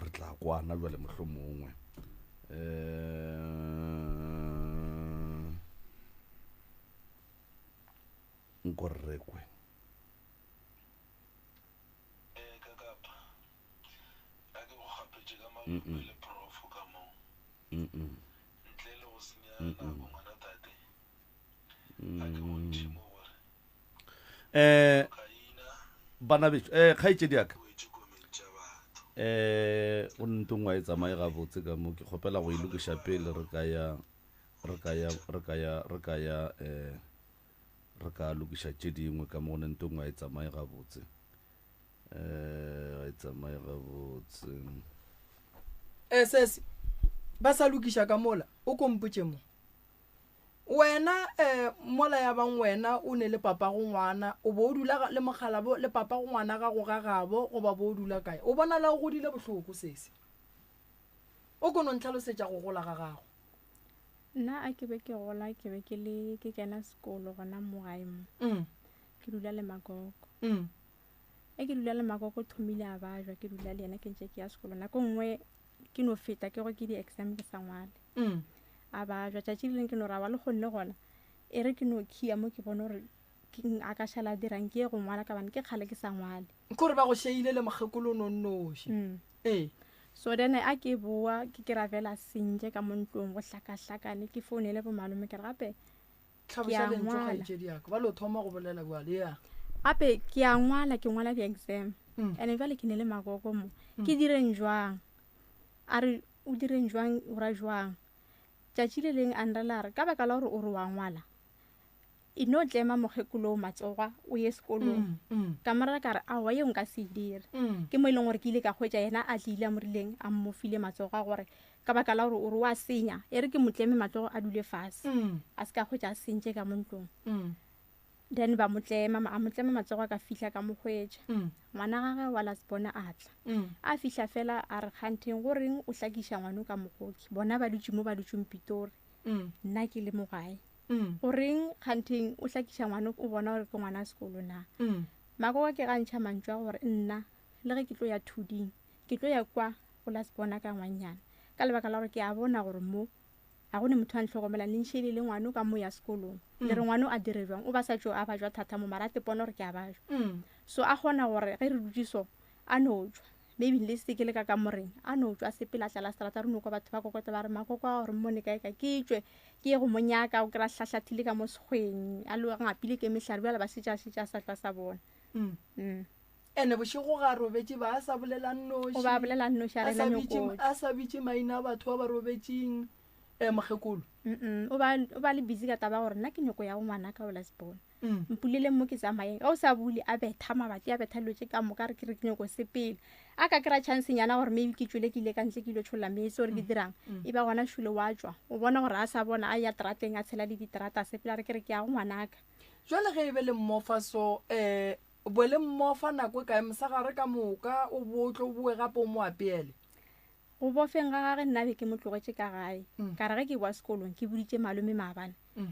re tla kwana jwale mohlomongwe um nko re kwe Mm-mm. Mm-mm. Mm-mm. Mm. Eh, bana bešo eh kgaetšedi yaka eh o ntong wa e tsamaye gabotse ka mo ke kgopela go e lokiša pele re ka ya re ka ya re ka ya re ka ya eh re ka lokiša tše dingwe ka mo go ne ntong wa e tsamaye gabotse eh ga e tsamaye gabotse Eh, sesi ba sa lokiša ka mola o kompotše mo Wena, eh, mola ya bang wena o ne le papago ngwana, o bo o dula le mokgalabo le papago ngwana gago ga gabo goba bo o dula kae? O bonala o godile bohloko, sesi. O ko no ntlhalosetša go gola ga gago. Nna a ke be ke gola ke be ke le ke kena sekolo gona mo gae mo. Mm. Ke dula le makoko. Mm. E ke dula le makoko thomile a bajwa ke dula le yena ke ntše ke ya sekolo. Nako nngwe ke no feta ke go ke di-exam ke sa ngwale Mm. a bajwa tšatši le leng ke no ra wa le kgonne gona e re ke no khia mo ke bone gore ke a ka šala a dirang ke ye go ngwala ka bane ke kgale ke sa ngwale kore ba go šeile le mokgekolo o nonnoši mm. ee so then a ke boa ke kry-a fela sentše ka mo ntlong go hlakahlakane ke founele bomalome ke re gape tlhaboša Ke a lentso ngwala. kgaetšedi yaka ba lo thoma go bolela bjale ya gape ke a ngwala ke ngwala di-exam Mm. and jale ke ne le makoko mo ke direng jwang a re o direng jwang o ra jwang tšatši le leng a nrela a re ka baka la gore o re wa ngwala e no tlema mokgekolo o matsoga o ye sekolong Mm, mm, ka morela ka re aowa yeo nka se e dire mm. ke mo e leng gore ke ile ka hwetša yena a tlile a mo rileng a mmofile matsogo a gore ka baka la gore o re wa senya e re ke mo tleme matsogo a dule fase Mm, a se ka hwetša a sentše ka mo ntlong mm, then ba mo tlema a mo tlema matsogo a ka fihla ka mo hwetša mm, ngwana gage wa lasbona a tla mm. a fihla fela a re kgantheng goreng o hlakiša ngwano ka mogoki bona ba dutše mo ba dutšeng pitori Mm, nna ke le mo gae mm, goreng kgantheng o hlakiša ngwano o bona gore ke ngwana a sekolo na mm. makoka ke ga ntšha mantšu a gore nna le ge ke tlo ya thuding ke tlo ya kwa go lasbona ka ngwannyana ka lebaka la gore ke a bona gore mo ga gone motho a ntlhokomelang le nšhele le ngwano ka mo ya sekolong le re ngwano a dire jwang o ba sa tšo a bajwa thata mo mara a tepona gore ke a bajwa Mm. so a kgona gore ge re dutse so a no tswa maybe le se ke le ka kamoreng a no tswa a sepela a tlala strata re no kwa batho ba kokota ba re makoko a gore mmone kae ka ke tswe ke ye go mo nyaka o kry-a hlahlathile ka mo sekgweng a lo ngapile ke mehlare bjale ba šetše a šetše a sa tlwa sa bona Mm. Mm. ene bošego ga a robetše ba a sa bolela nnoši o ba bolela nnoši a A rena sa bitše- nyokotso a sa bitše maina a batho ba ba robetšeng um mokgekolo Mm-mm. o ba o ba le busy ka taba ya gore nna ke nyoko ya go ngwana ka o lasbona Mm. mpuleleng mo ke tsamayeng ga o sa bule a betha mabati a betha dilo tše ka moka re ke re ke nyoko sepele a ka kry-a chance nyana gore maybe ke tswele ke ile ka ntle ke ile tsholla metse gore ke dirang e ba gona šule wa tswa o bona gore a sa bona a ya terateng a tshela le diterata a sepela re ke re ke ya go ngwanaka jwale ge e be le mmofa so um bo le mmofa nako e kae mosegare ka moka o botlo o boe gape o mo apeele go bofeng ga gage nna be ke mo tlogetše ka gae Mm. ka re ge ke boa sekolong ke boditše malome maabane Mm.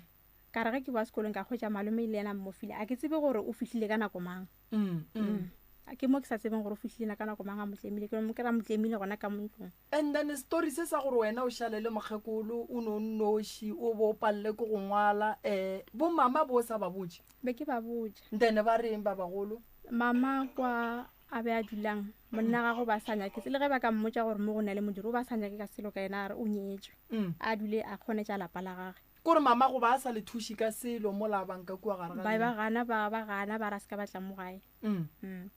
ka re ge ke boa sekolong ka kgwetša malome le yena mmofile a ke tsebe gore o fihlile ka nako mang Mm, mm. A ke mo ke sa tsebeng gore o fihlile na ka nako mang a mo tlemile ke mo ke ra mo tlemile gona ka mo ntlong and then story se sa gore wena o šale le mokgekolo o no nnoši o bo o palele ke go ngwala um bo mama bo o sa ba botse be ke ba botša then ba reng ba bagolo mama kwa a be a dulang monna gago ba sa nyake le ge ba ka mmotša gore mo go na le modiro o ba sa nyake ka selo ka ena a re o nyetswe Mm. a dule a kgonetša lapa la gage kore mama go ba a sa le thuše ka selo mo la banka kua gare ga ba ba lena. gana ba ba gana ba ra se ka batla mo gae Mm. Mm.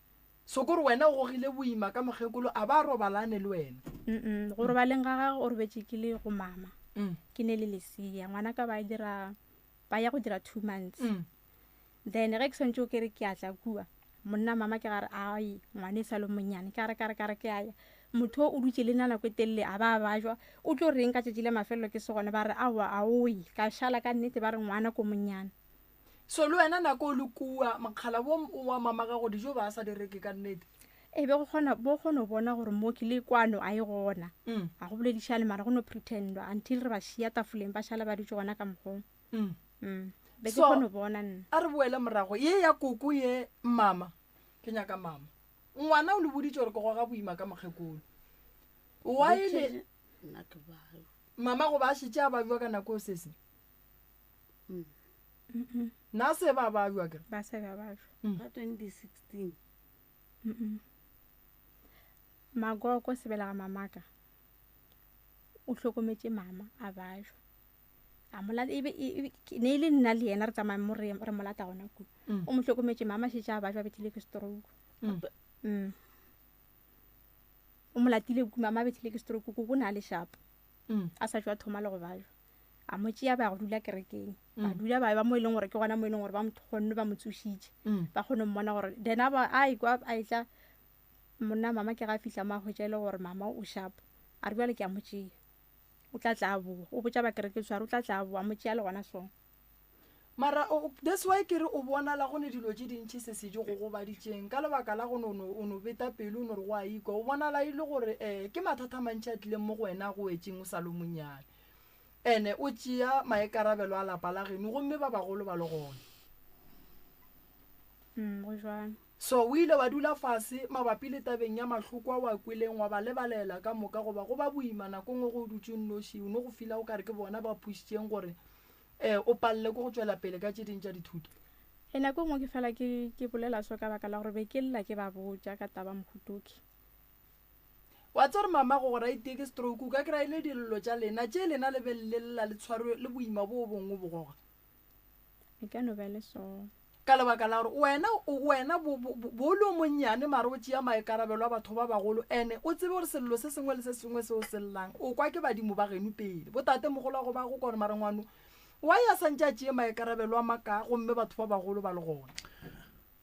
so kore wena o gogile boima ka mokgekolo a ba robalane le wena Mm-mm. go robaleng ga gage o robetše ke le go mama Mm. ke ne le lesia ngwana ka ba dira ba ya go dira two months Mm. then ge ke swantse o kere ke a tla kua monna mama ke gare ai ngwane e sa le monnyane ka re ka re ka re ke aya motho o o dutse le nna nako e telele a ba a bajwa o tlo reng ka tšatši la mafelelo ke se gone ba re aowa a oye ka šala ka nnete ba re ngwana ko monnyane so le wena nako o le kua mokgala bo wa mama gago dijo ba a sa di reke ka nnete e be go kgona bo kgona go bona gore mo ke le kwano a e gona Mm. a go boledišane mara go no pretendwa until re ba šia tafoleng ba šala ba dutse gona ka mokgong Mm. mm. be ke So- kgone go bona nna a re boele morago ye ya koko ye mama ke nyaka mama ngwana o le boditse gore ke goga boima ka mokgekolo why le nna ke bayo mama go ba a šetše a bajwa ka nako o sese Mm. nna se ba bajwa kere ba se ba bajwa ka 2016 Mm-mm. makoko sebelega mamaka o hlokometše mama a bajwa a mola ebe e- e- ke- ne e le nna le yena re tsamaya mo re re mo lata gona kua Mm. o mo hlokometše mama šetše a bajwa a bethile ke stroke Mm. Mm. o mo latile ku mama a bethile ke stroke koko o ne a le shapo Mm. a sa tšwa thoma le go bajwa a mo tšea ba ya go dula kerekeng ba Mm. dula ba ba mo e leng gore ke gona mo e leng gore ba mo kgonne ba mo tsošitše Mm. ba kgone mmona gore then a ba a ikwa a etla monna mama ke ga a fihla mo a hwetša e le gore mama o shapo a re bjale ke a mo tšea o tla tla a boa o botša bakereke tshware o tla tla a boa a mo tšea le gona sona mara that's why ke re o bonala go ne dilo tše dintšhi se se di go gobaditšeng ka lebaka la go no o no beta pelo o no re go a ikwa o bonala e le gore um ke mathata a mantšhi a tlileng mo go wena a go wetseng o sa le monnyane ene o tšea maikarabelo a lapa la geno gomme ba bagolo ba le gona Mm, go jwang. So o ile wa dula fase mabapi le tabeng ya mahloko a o a kweleng wa ba lebalela ka moka goba go ba boima nako nngwe ge o dutše o nnoši o no go fila o ka re ke bona ba phušitšeng gore um o palele ke go tšwela pele ka tše ding tša dithuto? E nako nngwe ke fela ke ke bolela so ka baka la gore be ke lla ke ba botša ka taba mohutoki. Wa tseba gore mama go go raitie ke stroke o ka kry-a e le dillo tša lena tše lena le be le lla le tshwarwe le boima bo bongwe bo goga. E ka no ba e le so. Ka lebaka la gore wena wena bo bo bo le o monnyane mara o tšea maikarabelo a batho ba bagolo ene o tsebe gore sello se sengwe le se sengwe se o se llang o kwa ke badimo ba geno pele. Bo tatemogolo ba go kwa gore mara ngwano why a santše a tšee maikarabelo a makaa gomme batho ba bagolo ba le gona.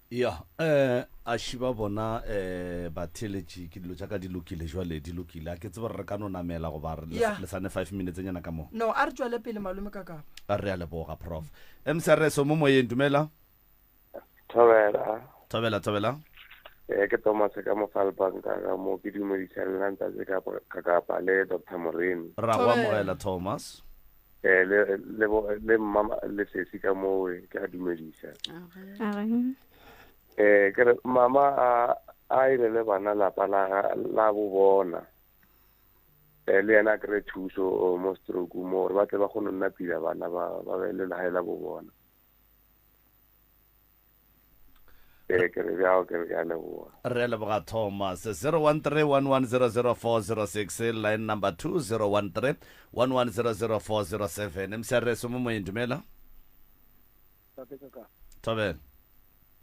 Ya, eh, a šiba bona eh, batheeletši ke dilo tša ka di lokile jwale di lokile. A ke tsebe gore re ka no namela goba re Ya. le sane 5 minutes nyana ka mo. No, a re tšwele pele malome ka kapa. A re a leboga prof. MCRS o mo moyeng dumela. Thobela. Thobela thobela. Eh ke Thomas ka mo Falbanka ka mo ke dumedisa lena ntate ka ka kapa le Dr. Moremi. Ra go amogela Thomas. Eh, le le bo le mma le sesi ka moo ke a dumedisa. Eh ke re mama a a irele bana lapa la la bo bona. Eh le yena a kry thuso mo stroke mo gore ba tle ba kgone nna pila bana ba ba be le legae la bo bona. Ee, ke re bjao, ke re ke a leboga. Re a leboga Thomas. 0131100406 line number 2 0131100407 MCRS mo moyeng dumela. Tate kaka. Thobela.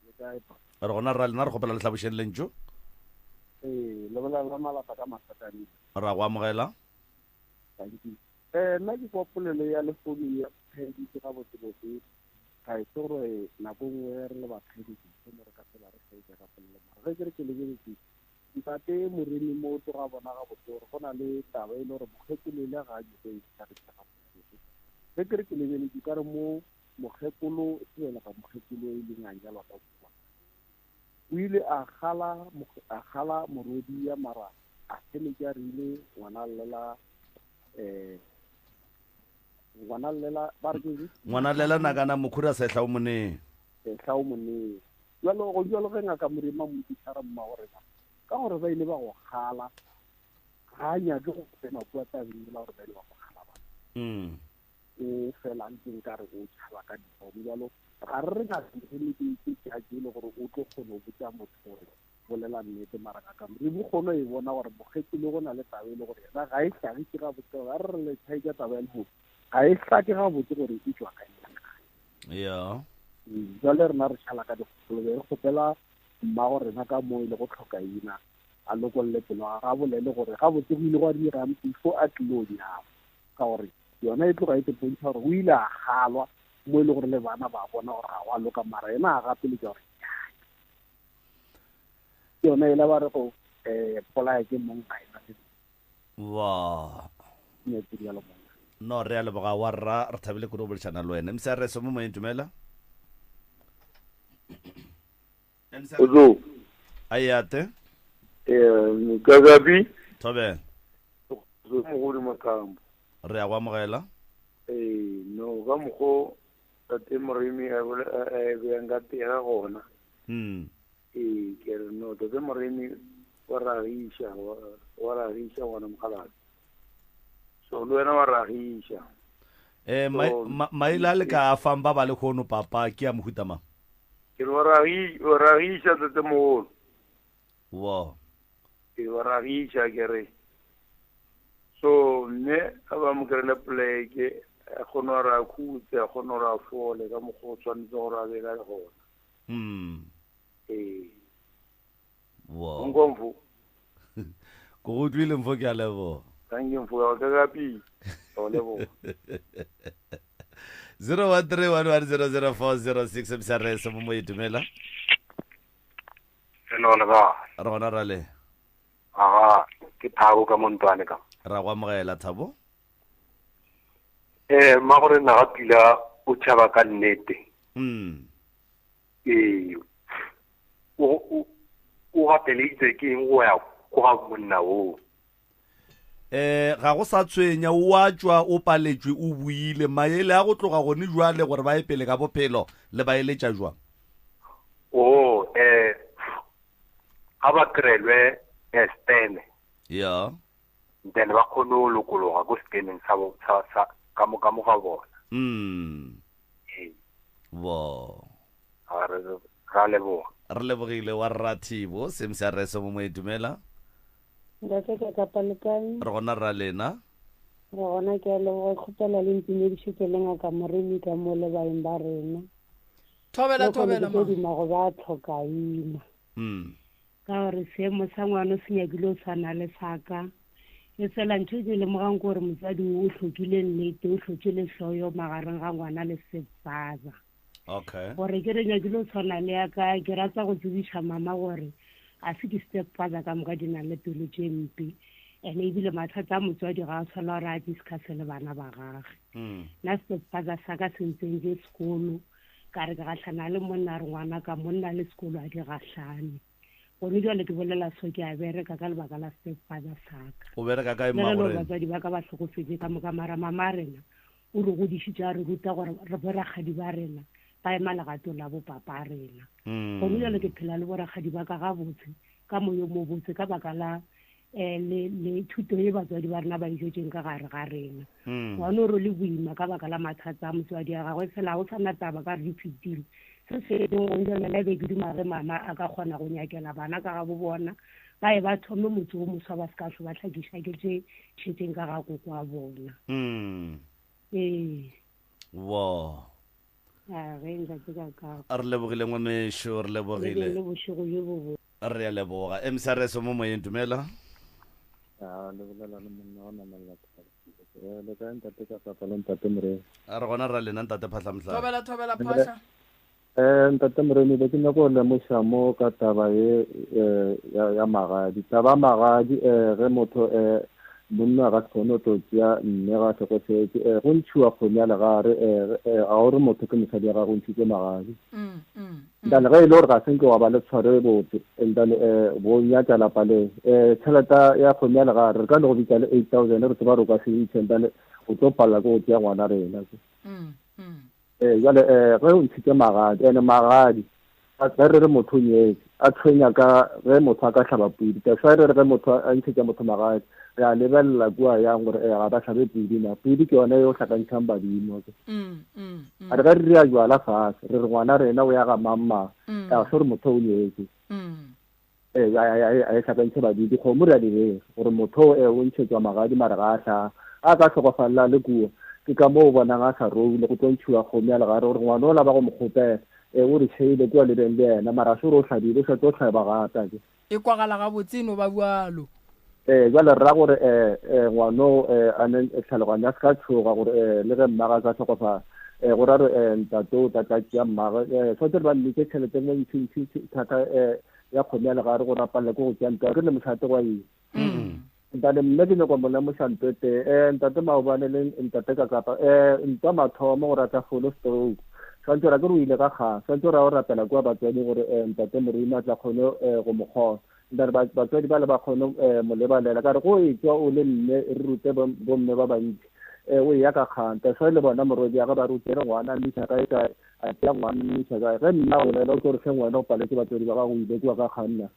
Le kae pa? Re gona ra lena re kgopela le hlabošeng lentšu. Ee, le bolela la malapa ka masakane. Ra go amogela. Thank you. Eh, nna ke kwa polelo ya lehono ya pheditse gabotsebotse ga e se gore nako nngwe re le bapheditse mo re ka fela re hlaetša ka polelo mara ge ke re ke lebeletse ntate moremi mo o tloga bona gabotse gore go na le taba e le gore mokgekolo ile ga a nyako e tlhagisa gabotse ge ke re ke lebeletse ka re mo mokgekolo sebelega mokgekolo e leng a nyalwa ka kua o ile a gala a gala morwedi ya mara a feletša rile ngwana llela um ngwana llela ba re ke ngwana llela nakana mokhura sehla o moneng sehla o moneng jalo go jalo ge ngaka morema mmodisa mma go rena ka gore ba ile ba go gala ga a nyake go tsena kua tabeng la gore ba ile ba go gala ba mm. o fela ntseng ka re o tšhaba ka difomo jalo ga re re ngaka moremi ke judge e le gore o tlo kgone go botsa motho gore bolela nnete mara ngaka Modimo kgono e bona gore mokgekolo go na le taba e le gore yena ga e hlagise gabotse ga re re le tšhaetša taba ya lehono ga e hlake gabotse gore e tšwa kae ya kae ya mm, jale rena re šala ka dikgopolo be re kgopela mmago rena ka mo e le go tlhokaina a lokolle pelo ga ga bolele gore gabotse go ile gwa dirang before a tlilo nyala ka gore yona e tloga e te pontšha gore o ile a galwa mo e le gore le bana ba bona gore ga go a loka mara yena a gapeletša gore ke yona e la ba re go um polaya ke mong ga ena wa no re a leboga wa rra re thabile kudu go boledišana le wena mcrs mo moyeng dumela Ozo. Ayate. Eh, Kakabi. Thobela. Mogodi Makambo. Re a go amogela. Eh, no ka mokgo tate Moremi a beyang ka tega gona. Mm. Ee, ke re no tate Moremi wa ragiša wa ragiša ngwana mokgalabje. So le wena wa ragiša. Eh, maile a le ka fang ba ba le kgono papa ke a mohuta mang? Ke re wa ragiša tate mogolo. Wa. Ke wa ragiša ke re. So mme a ba mo kry-ele poleke a kgone gore a khutse a kgone gore a fole ka mokgwa o tshwanetse gore a be ka le gona. Mm. Ee. Wow. Nkomfo. Ko go utlwile mfo ke a leboga. Thank you mfo ka ka pi. O leboga. 0131100406 msrs mo mo itumela. Hello le ba. Re gona ra le. Aga ke Thabo ka montwane ka. Ra go amogela Thabo. Eh ma gore na ga pila o tšhaba ka nnete. Mm. Ee. O o o gapeleditse ke eng go ya ko ga monna oo? Eh ga go sa tshwenya o a tšwa o paletšwe o buile maele a go tloga gone jwale gore ba ye pele ka bophelo le ba eletša jwang? Oh eh. Ga ba kry-elwe eh, stene. Ya. Then ba kgone go lokologa ko steneng sa bo- sa sa ka mo ka mo ga bona. Ee. Bo. A re ra leboga. Re lebogile wa rrathibo semcrs mo moe dumela. Ntate ka kapa le kae? Re gona rra lena. Re gona ke a leboga kgopela le ntumedišetše le ngaka Moremi ka mo le baeng ba rena. Thobela Lehono thobela ke tlo ma. duma go ba tlhokaina. Ka gore seemo sa ngwana se nyakile o tshwana le sa ka. E fela ntho e ke lemogang ke gore motswadi o hlokile nnete, o hlotše lehloyo magareng ga ngwana le stepfather. Okay. Gore ke re nyakile o tshwana le ya ka, ke rata go tsebiša mama gore ga se di-stepfather ka moka di nang le pelo tše mpe. Ene ebile mathata a motswadi ga a tshwanela gore a discuss le bana ba gage. Nna stepfather sa ka se ntsentše sekolo, ka re ke gahlana le monna a re ngwana ka monna le sekolo a di gahlane. Gone jwale ke bolela so ke a bereka ka lebaka la stepfather sa ka. O bereka kae Le ge le gore mmagorena? batswadi ba ka ba hlokofetše ka moka mara mama a rena o re godišitše a re ruta gore re borakgadi ba rena ba ema legato la bopapa a rena. Gone jwale ke phela le borakgadi ba ka gabotse ka moyo mo botse ka baka la um le le thuto ye batswadi ba rena ba e jetseng ka gare ga rena. Ngwana o rwele boima ka baka la mathata a motswadi a gagwe fela ga o sana taba ka re di fetile. Se se leng gone jale nna be ke duma ge mama a ka kgona go nyakela bana ka ga bo bona ba ye ba thome motse o moswa ba se ka hlwe ba hlakiša ke tše šetšeng ka ga koko wa bona. Ee. Wo. A ge ntate ka ka. Re lebogile ngwanešu, re lebogile. Le bošego jo bo bo. Re a leboga. MCRS mo moyeng, dumela. A le bolela le monna wa namelela thaba. Eh, le kae ntate ka sapa le ntate Moremi? A re gona ra lena ntate Phahlamhlala. Thobela thobela Phahla. Eh, ntate Moremi be ke nyako go lemoša mo ka taba ye eh, ya, ya magadi. Taba ya magadi eh, ge motho eh, monna ga se kgone go tlo tšea mme ga hlokofetše eh, go ntšhiwa kgomo ya legare eh, eh, ga o re motho ke mosadi wa gagwe o ntšhitše magadi. And then ge e le gore ga se nke wa ba le tshwaro e botse and then um bo nyatša lapa le um tšhelete ya kgomo ya legare re ka no go bitša le 8000 re tseba gore o ka se ntšhe and then o tlo palela ke go tšea ngwana rena. Ee, jale um ge o ntšhitše magadi ene magadi ge re re motho o nyetse a tshwenya ka ge motho a ka hlaba pudi that's why re re ge motho a ntšhetša motho magadi re a lebelela kua yang gore eh, ga ba hlabe pudi na pudi ke yone yo hlakantšhang badimo a re ge re rea jwala fase re re ngwana rena o ya ga mang mang a se gore motho o nyetse ee a e hlakantšhe badimo dikgomo re a di bega gore motho e o ntšhetšwa magadi mara ga a hlaga a ka hlokofalela le kua ke ka moo o bonang a sa roule go tlo ntšhiwa kgomo ya legare gore ngwana ola ba go mo kgopela e o re tšheile kua lebeng le yena mara a se gore o hlabile o sa tlo hlaba gape ake E kwagala gabotse e no ba bjalo. Ee, bjale re ra gore um ngwano um a ne tlhaloganyo a se ka tshoga gore um le ge mmagwe a ka hlokofala um go ra re um ntate o tla tla tšea mmagwe um swanetse re ba mmitše tšhelete nngwe ntši ntši thata um ya kgomo ya legare gore a palele ke go tšea ntwa ke le mošate gwa eng ntate mme ke nyako mo lemoša nto e tee um ntate maobane le ntate kakapa um ntwa mathomo gore a tla folo stroke swantse ra ke re o ile ka kgang swantse ra o rapela kua batswadi gore um ntate morimo a tla kgone um go mo kgona ntate batswadi ba le ba kgone um mo lebalela ka re go e tswa o le mme re rute bomme ba bantsi um o ya ka kgang that's why le bona morwedi ya ga ba rute re ngwana mmiša kae kae a tšea ngwana mmiša kae ge nna o bolela o tlo re hle ngwana o paletse batswadi ba gago o ile kua ka kgang na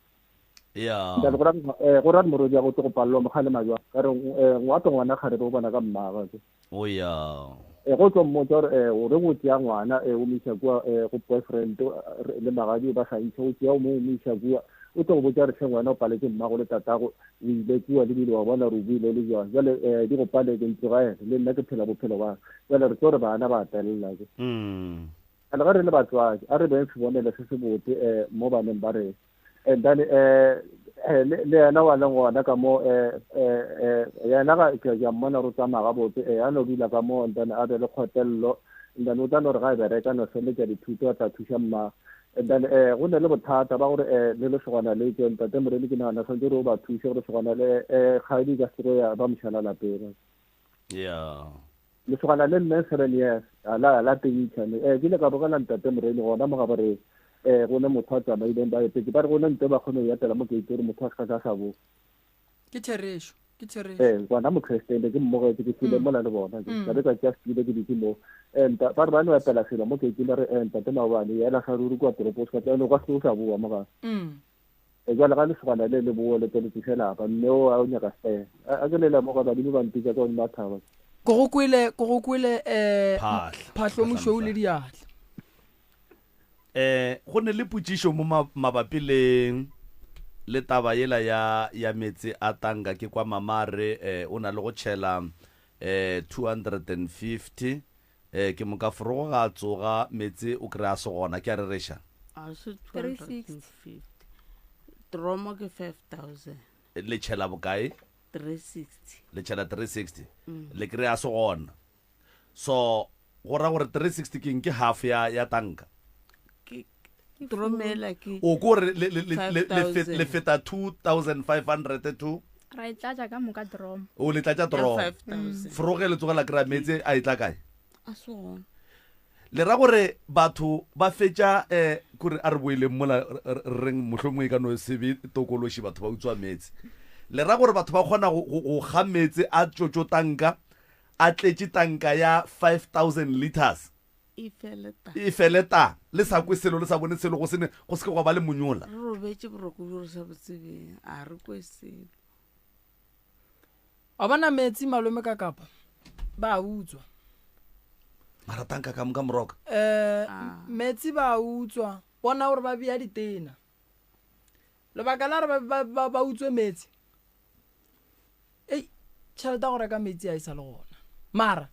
ya Ntate, go ra eh, go ra morwedi ya go tlo go palelwa mogale majwa ka re eh, ngwato ngwana kgarebe o bona ka mmagwe ke o ya eh, go tlo mmotsa gore eh, o re go tšea ngwana eh, o mo isa kua eh, go boyfriend eh, le magadi ba sa ntšhe o tšea o mo o mo isa kua o tlo go botsa gore hle ngwana o paletse mmago le tatago o ile kua le bile wa bona gore o buile le jwang jale um di go paletse ntlogele le nna ke phela bophelo ba jale re tlo re bana ba telela ke and ge re le batswadi a re beng sebonelo se se botse um mo baneng ba rena and then eh, eh le yena wa leng gona ka mo eh eh, eh yena ga ke ya mmona re tsamaya gabotse eh a no dula ka mo and then a be le kgotello and then o tla no re ga e bereka no feletša dithuto a tla thuša mma and then eh go ne le bothata ba gore eh le lesogana le tšo ntate moremi ke nagana santse re o ba thuse gore lesogana le eh kgaedi ka sego ya ba mošala lapeng yeah Lesogana le nne 7 years a la la teitšha ne eh ke ile ka bogela ntate Moremi gona mo ga bare eh go ne motho a tsamaileng ba epetse ba re go ne nte ba kgone go etela mo gate gore motho a se ka ka sa bo ke therešo ke therešo eh gona mokreste ne ke mmogetse ke file mola le bona ke ka be ka tšea setile ke dutse mo eh nta ba re ba no etela selo mo gate ba re eh ntate maobane yela sa ruri kwa toropo se ka tsena kwa se o sa boa mo ga. E jwale ga lesogana le le boe le tle le tliše lapa, mme o a o nyaka fela. A ke le lemoga badimo ba mpitša ka godimo ga thaba. Ke go kwele, ke go kwele eh Phahla. Phahlo mošweu le diatla. Eh go ne le potšišo mo mabapi le le taba yela ya ya meetse a tanka ke kwa mama a re eh o na le go tšhela eh 250 eh ke moka forogo ga a tsoga meetse o kry a se gona ke a rereša? A se 360. 250. Tromo ke 5000. Le tšhela bokae? 360. Le tšhela 360. Mm. Le kry a se gona. So go ra gore 360 ke eng? Ke half ya ya tanka. Ke tromela ke O ko re le le le le le fe- 5,000. le feta 2500 to Ra e tlatša ka moka dromo. o le tlatša Ya dromo. 5,000. Foroge le tsogela kry-a meetse a e tla kae? A se gona. Le ra gore batho ba fetša um kore a re boeleng mola re re reng mohlomongwe e ka no se be tokološi batho ba utswa meetse. Le ra gore batho ba kgona go go go kga meetse a tšotšo tanka a tletše tanka ya 5000 litres. E fele ta. E fele ta. Le sa kwe selo, le sa bone selo, go se ne, go se ke gwa ba le monyola. Re robetše boroko bjo re sa bo tsebeng, a re kwe selo. Wa bona meetse malome ka kapa ba a utswa. Mara tanka ka moka moroka. Eh, meetse ba a utswa, bona gore ba bea ditena. Lebaka la gore ba, ba, ba, ba utswe meetse, ei, tšhelete ya go reka meetse a e sa le gona. Mara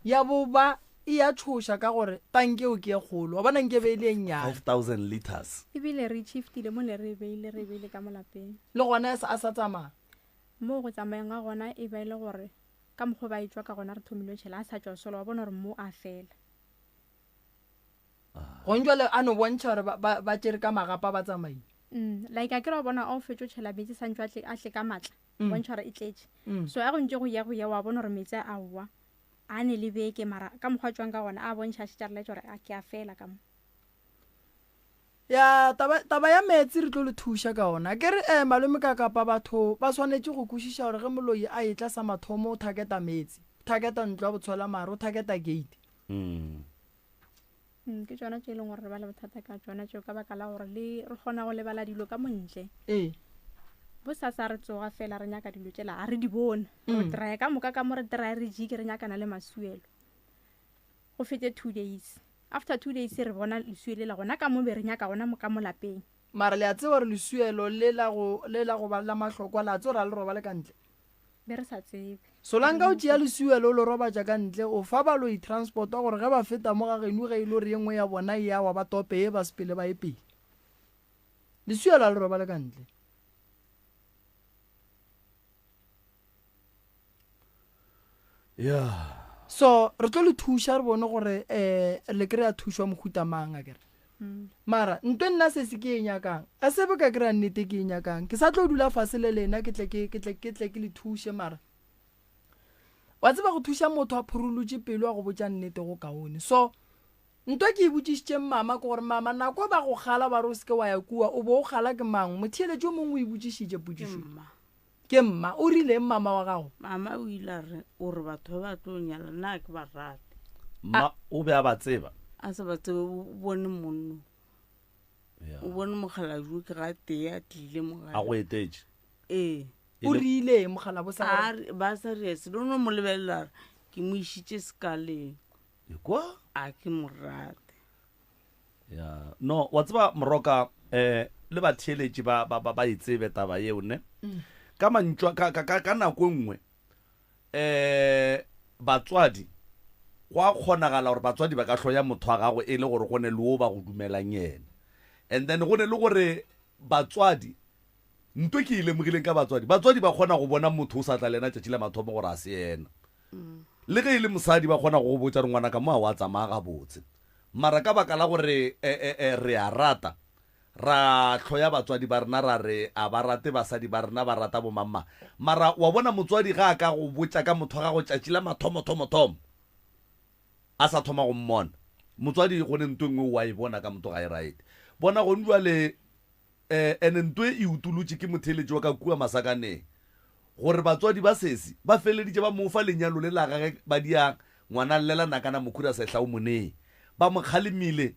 ya bo ba e ya tšhoša ka gore tanke eo ke e kgolo, wa bona nke be e le e nnyane. 5000 litres. Ebile re shiftile mo ne re e beile, re e beile ka mo lapeng. Le gona a sa, a sa tsamaya. Mo go tsamayeng ga gona e ba e le gore ka mokgwa ba e tšwa ka gona re thomile go tšhela, a sa tšwa solo wa bona gore mo a fela. Gong jwale a no bontšha gore ba, ba, ba tšere ka magapa ba tsamaile. Mm, like a ke re wa bona a o fetšo tšhela meetse santšwe a tle, a tle ka matla, Mm. bontšha gore e tletše. Mm. So a go ntše go ya go ya wa bona gore meetse a wa, a ne le beke mara ka mokgwa a tšwang ka gona a bontšha a šetše a re laetša gore a ke a fela ka mo. Ya, taba, taba ya meetse re tlo le thuša ka ona. Ke re, eh, malome ka kapa batho ba swanetše go kwešiša gore ge moloi a etla sa mathomo o thaketa meetse, o thaketa ntlo ya botshwela mare, o thaketa gate. Mm. Mm, ke tšona tše e leng gore re ba le bothata ka tšona tšeo ka baka la gore le re kgona go lebala dilo ka montle. Ee. Bo sasa re tsoga fela re nyaka dilo tšela a re di bone. Re Mm. traya ka moka ka mo re traya re jike re nyakana le masuelo. Go fete 2 days. After 2 days re bona lesuelo lela gona ka mo be re nyaka gona mo ka mo lapeng. Mara le a tseba gore lesuelo le la go, le la go ba la mahlokwa la tseba gore a le robale ka ntle. Be re sa tsebe. Solanka o tšea lesuelo o le robatša ka ntle, o fa baloi transport gore ge ba feta mo ga geno ge e le gore ye nngwe ya bona e a wa ba tope ye ba sepele ba ye pele. Lesuelo a le robale ka ntle. Yeah. So re tlo le thuša re bone gore um le kry-a thušo ya mohuta mang akere. Mm. Mara ntwe nna se se ke e nyakang, a se be ka kry-a nnete ke e nyakang. Ke sa tlo dula fase le lena ke tle ke, ke tle, ke tle ke le thuše mara wa tseba go thuša motho a phurulotše pelo a go botša nnete go kaone. So ntwa ke e botšišitšeng mama ke gore mama nako ba go kgala ba re o seke wa ya kua o bo o kgala ke mang? Motheeletši o mongwe o e botšišitše potšišo. Ke mma. Ke mma. O rileng mama wa gago? Mama o ile a re o re batho ba ba tlo nyala nna ke ba rate. Mma o be a ba tseba? A sa ba tsebe, o bone monno. O bone mokgalabje ke ga tee a tlile mo gae. A go etetše? Ee. O rile mokgalabo sa A re, ba sa re se no mo lebelela ke mo išitše sekaleng. Kwa? A ke mo rate. Ya, no, wa tseba Moroka eh le batheeletši ba ba ba e tsebe taba yeo ne. Mm. Ka mantšu ka ka ka nako e nngwe eh batswadi go a kgonagala gore batswadi ba ka hloya motho wa gago e le gore go ne le wo ba go dumelang yena. And then go ne le gore batswadi nto ke e lemogileng ka batswadi, batswadi ba kgona go bona motho o sa tla le yena tšatši la mathomo gore a se yena. Le ge e le mosadi ba kgona go go botša gore ngwanaka mo a wa tsamaya gabotse. Mara ka baka la gore re a rata, ra hloya batswadi ba rena ra re a ba rate basadi ba rena ba rata bomamma. Mara wa bona motswadi ga a ka go botša ka motho wa gago tšatši la mathomo-thomo-thomo a sa thoma go mmona, motswadi go ne nto e nngwe o a e bona ka motho ga e right. Bona gone bjale Ene nto e utolotše ke motheeletši wa ka kua Masakaneng gore batswadi ba sesi ba feleleditše ba mo fa lenyalo le la gage ba dia ngwana llela nakana mokhura sehla o monee. Ba mo kgalemile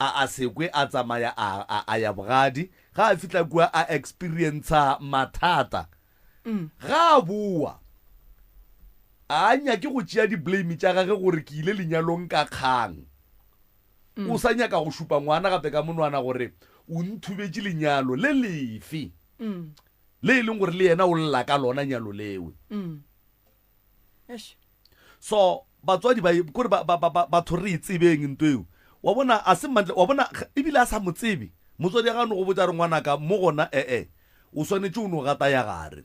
A a se kwe a tsamaya a, a, a ya bogadi. Ga a fihla kua a experiencer mathata. Ga a boa, a a nyake go tšea di-blame tša gage gore ke ile lenyalong ka kgang. O sa nyaka go šupa ngwana gape ka monwana gore o nthubetše lenyalo le lefe le e leng gore le yena o lla ka lona nyalo lewe. So batswadi ba kore ba, ba, ba, ba, batho re e tsebeng nto eo. Wa bona a se mantle, wa bona ebile a sa mo tsebe. Motswadi ya gano go botša re ngwanaka mo gona ee o swanetše o no gata ya gare.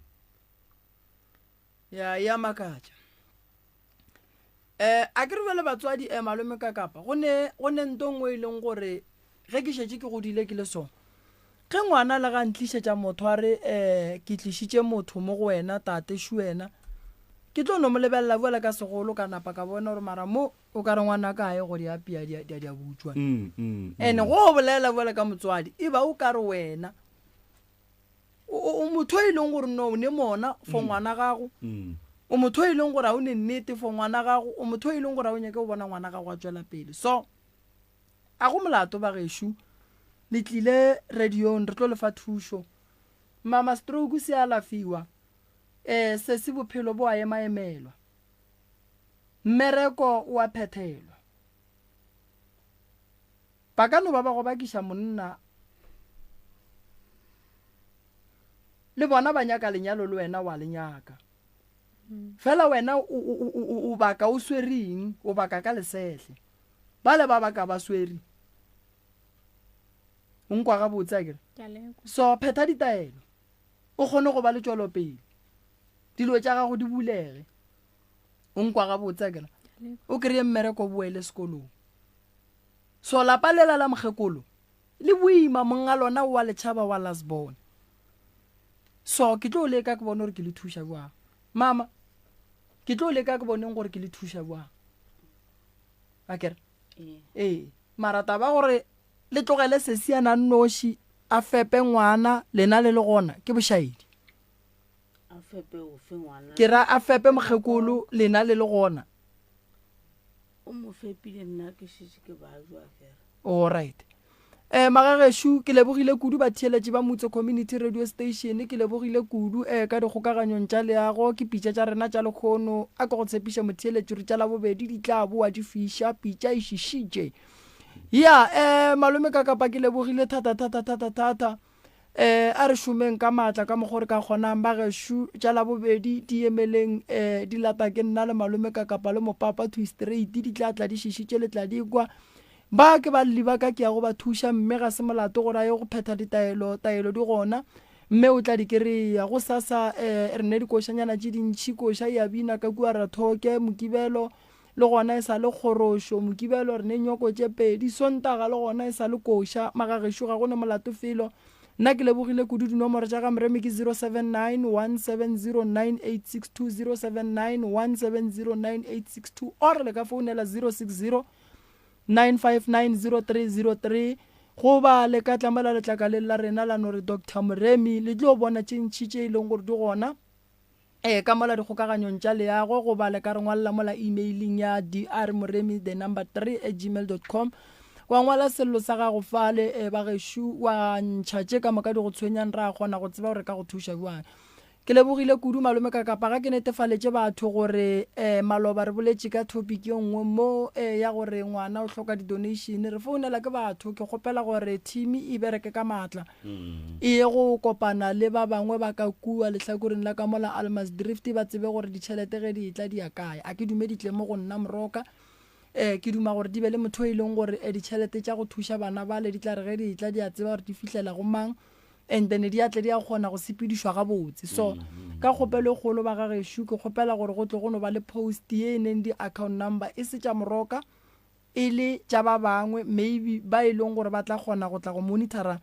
Ya ya makatša. Eh a ke re bjale batswadi eh malome ka kapa go ne go ne nto nngwe e leng gore ge ke šetše ke godile ke le so. Ge ngwana le ga ntlišetša motho a re eh ke tlišitše motho mo go wena tate šu wena ke tlo no mo lebelela bjale ka segolo ka napa ka bona gore mara mo o ka re ngwana ka ye go di apea di a di a butšwa. Ene go bolela bjale ka motswadi e ba o ka re wena o motho e leng gore no o ne mona for ngwana gago o motho e leng gore a o ne nnete for ngwana gago o motho e leng gore a o nyake go bona ngwana gago a tswela pele. So a go molato ba gešo le tlile radiong re tlo le fa thušo. Mama stroke se alafiwa eh sesi bophelo bo a emaemelwa mmereko o a phethelwa. Ba ka no ba ba go bakiša monna le bona ba nyaka lenyalo le wena wa le nyaka. Fela wena o, o, o, o, o baka o swereng? O baka ka lesehle. Bale ba baka ba swere. O nkwa gabotse akere? So phetha ditaelo. O kgone go ba le tšwelopele. Dilo tša gago di bulege. O nkwa gabotse akere? O kry-e mmereko o boele sekolong. So lapa lela la mokgekolo le boima monga lona wa le tšhaba wa last born. So ke tlo leka ke bone gore ke le thuša jwang. Mama, ke tlo leka ke boneng gore ke le thuša jwang. Akere? Ee. Mara taba gore le tlogele sesiana nnoši a fepe ngwana lena le le gona ke bošaedi. A fepe ofe ngwana? Ke ra a fepe mokgekolo lena le le gona. O mo fepile nna ke šetše ke bajwa kere. Alright. Eh magagešo ke lebogile kudu batheeletši ba Mutso Community Radio Station ke lebogile kudu eh ka dikgokaganyong tša leago ke pitša tša rena tša lekhono a ke go tshepiša motheeletši gore tša labobedi di tla boa di fiša pitša e šišitše ya eh malome ka kapa ke lebogile thata thata thata thata Eh, a re šomeng ka maatla ka mokgo re ka kgonang. Bagešo, tša Labobedi di emeleng, eh, di lata ke nna le malome ka kapa le mopapa thwi straight, di tla tla di šišitše le tla di kwa. Ba ke balli ba ka ke ya go ba thuša, mme ga se molato gore a ye go phetha ditaelo, taelo di gona, mme o tla di kereya. Gosasa, eh, re ne dikošanyana tše dintši, koša e a bina ka kua Rathoke, Mokibelo, Le gona e sa le kgorošo, Mokibelo re ne nyoko tše pedi, Sontaga le gona e sa le koša, Magagešo ga go ne molato felo. Nna ke lebogile kudu, dinomoro tša ga Moremi ke 0791709862, 0791709862 or le ka founela 0609590303 goba le ka tla mola letlakaleng la rena la no re Doctor Moremi, le tlo bona tše ntši tše e leng gore di gona. Ee, ka mola dikgokaganyong tša leago goba le ka re ngwalela mola emailing ya drmoremi the number 3 at gmail dot com. Wa ngwala sello sa gago fale, e, bagešo, wa ntšha tše ka moka di go tshwenyang, ra kgona go tseba gore re ka go thuša bjang. Ke lebogile kudu malome ka kapa ga ke netefaletše batho gore e, maloba re boletše ka topic ye nngwe mo e, ya gore ngwana o hloka di-donation. Re founela ke batho, ke kgopela gore team e bereke ka maatla. E ye go kopana le ba bangwe ba ka kua lehlakoreng la ka mola Almasdrift ba tsebe gore ditšhelete ge di etla di ya kae. A ke dume di tle mo go nna Moroka. E, ke duma gore di be le motho e leng gore e, ditšhelete tša go thuša bana bale di tla re ge di etla di a tseba gore di fihlela go mang and then di a tle di a kgona go sepedišwa gabotse. So ka kgopelo e kgolo ba ga gešo ke kgopela gore go tle go no ba le post ye e neng di account number e se tša Moroka e le tša ba bangwe maybe ba e leng gore ba tla kgona go tla go monitora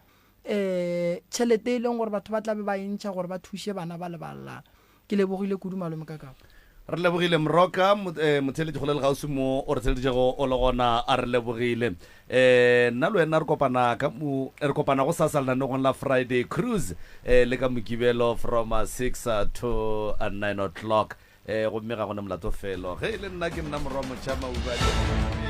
um tšhelete e leng gore batho ba tla be ba e ntšha gore ba thuše bana ba le ba llang. Ke lebogile kudu malome Kakapa. Re lebogile Moroka, eh, motheeletši kgole le kgauswi mo o re theeleditšego o le gona, a re lebogile. Eh, nna le wena re kopana ka mo, re kopana go sasa lenanegong la Friday Cruise eh, le ka Mokibelo from 6 to 9 o'clock. Ee, gomme ga go na molato felo. Ge e le nna, ke nna morwa motšha Maubane.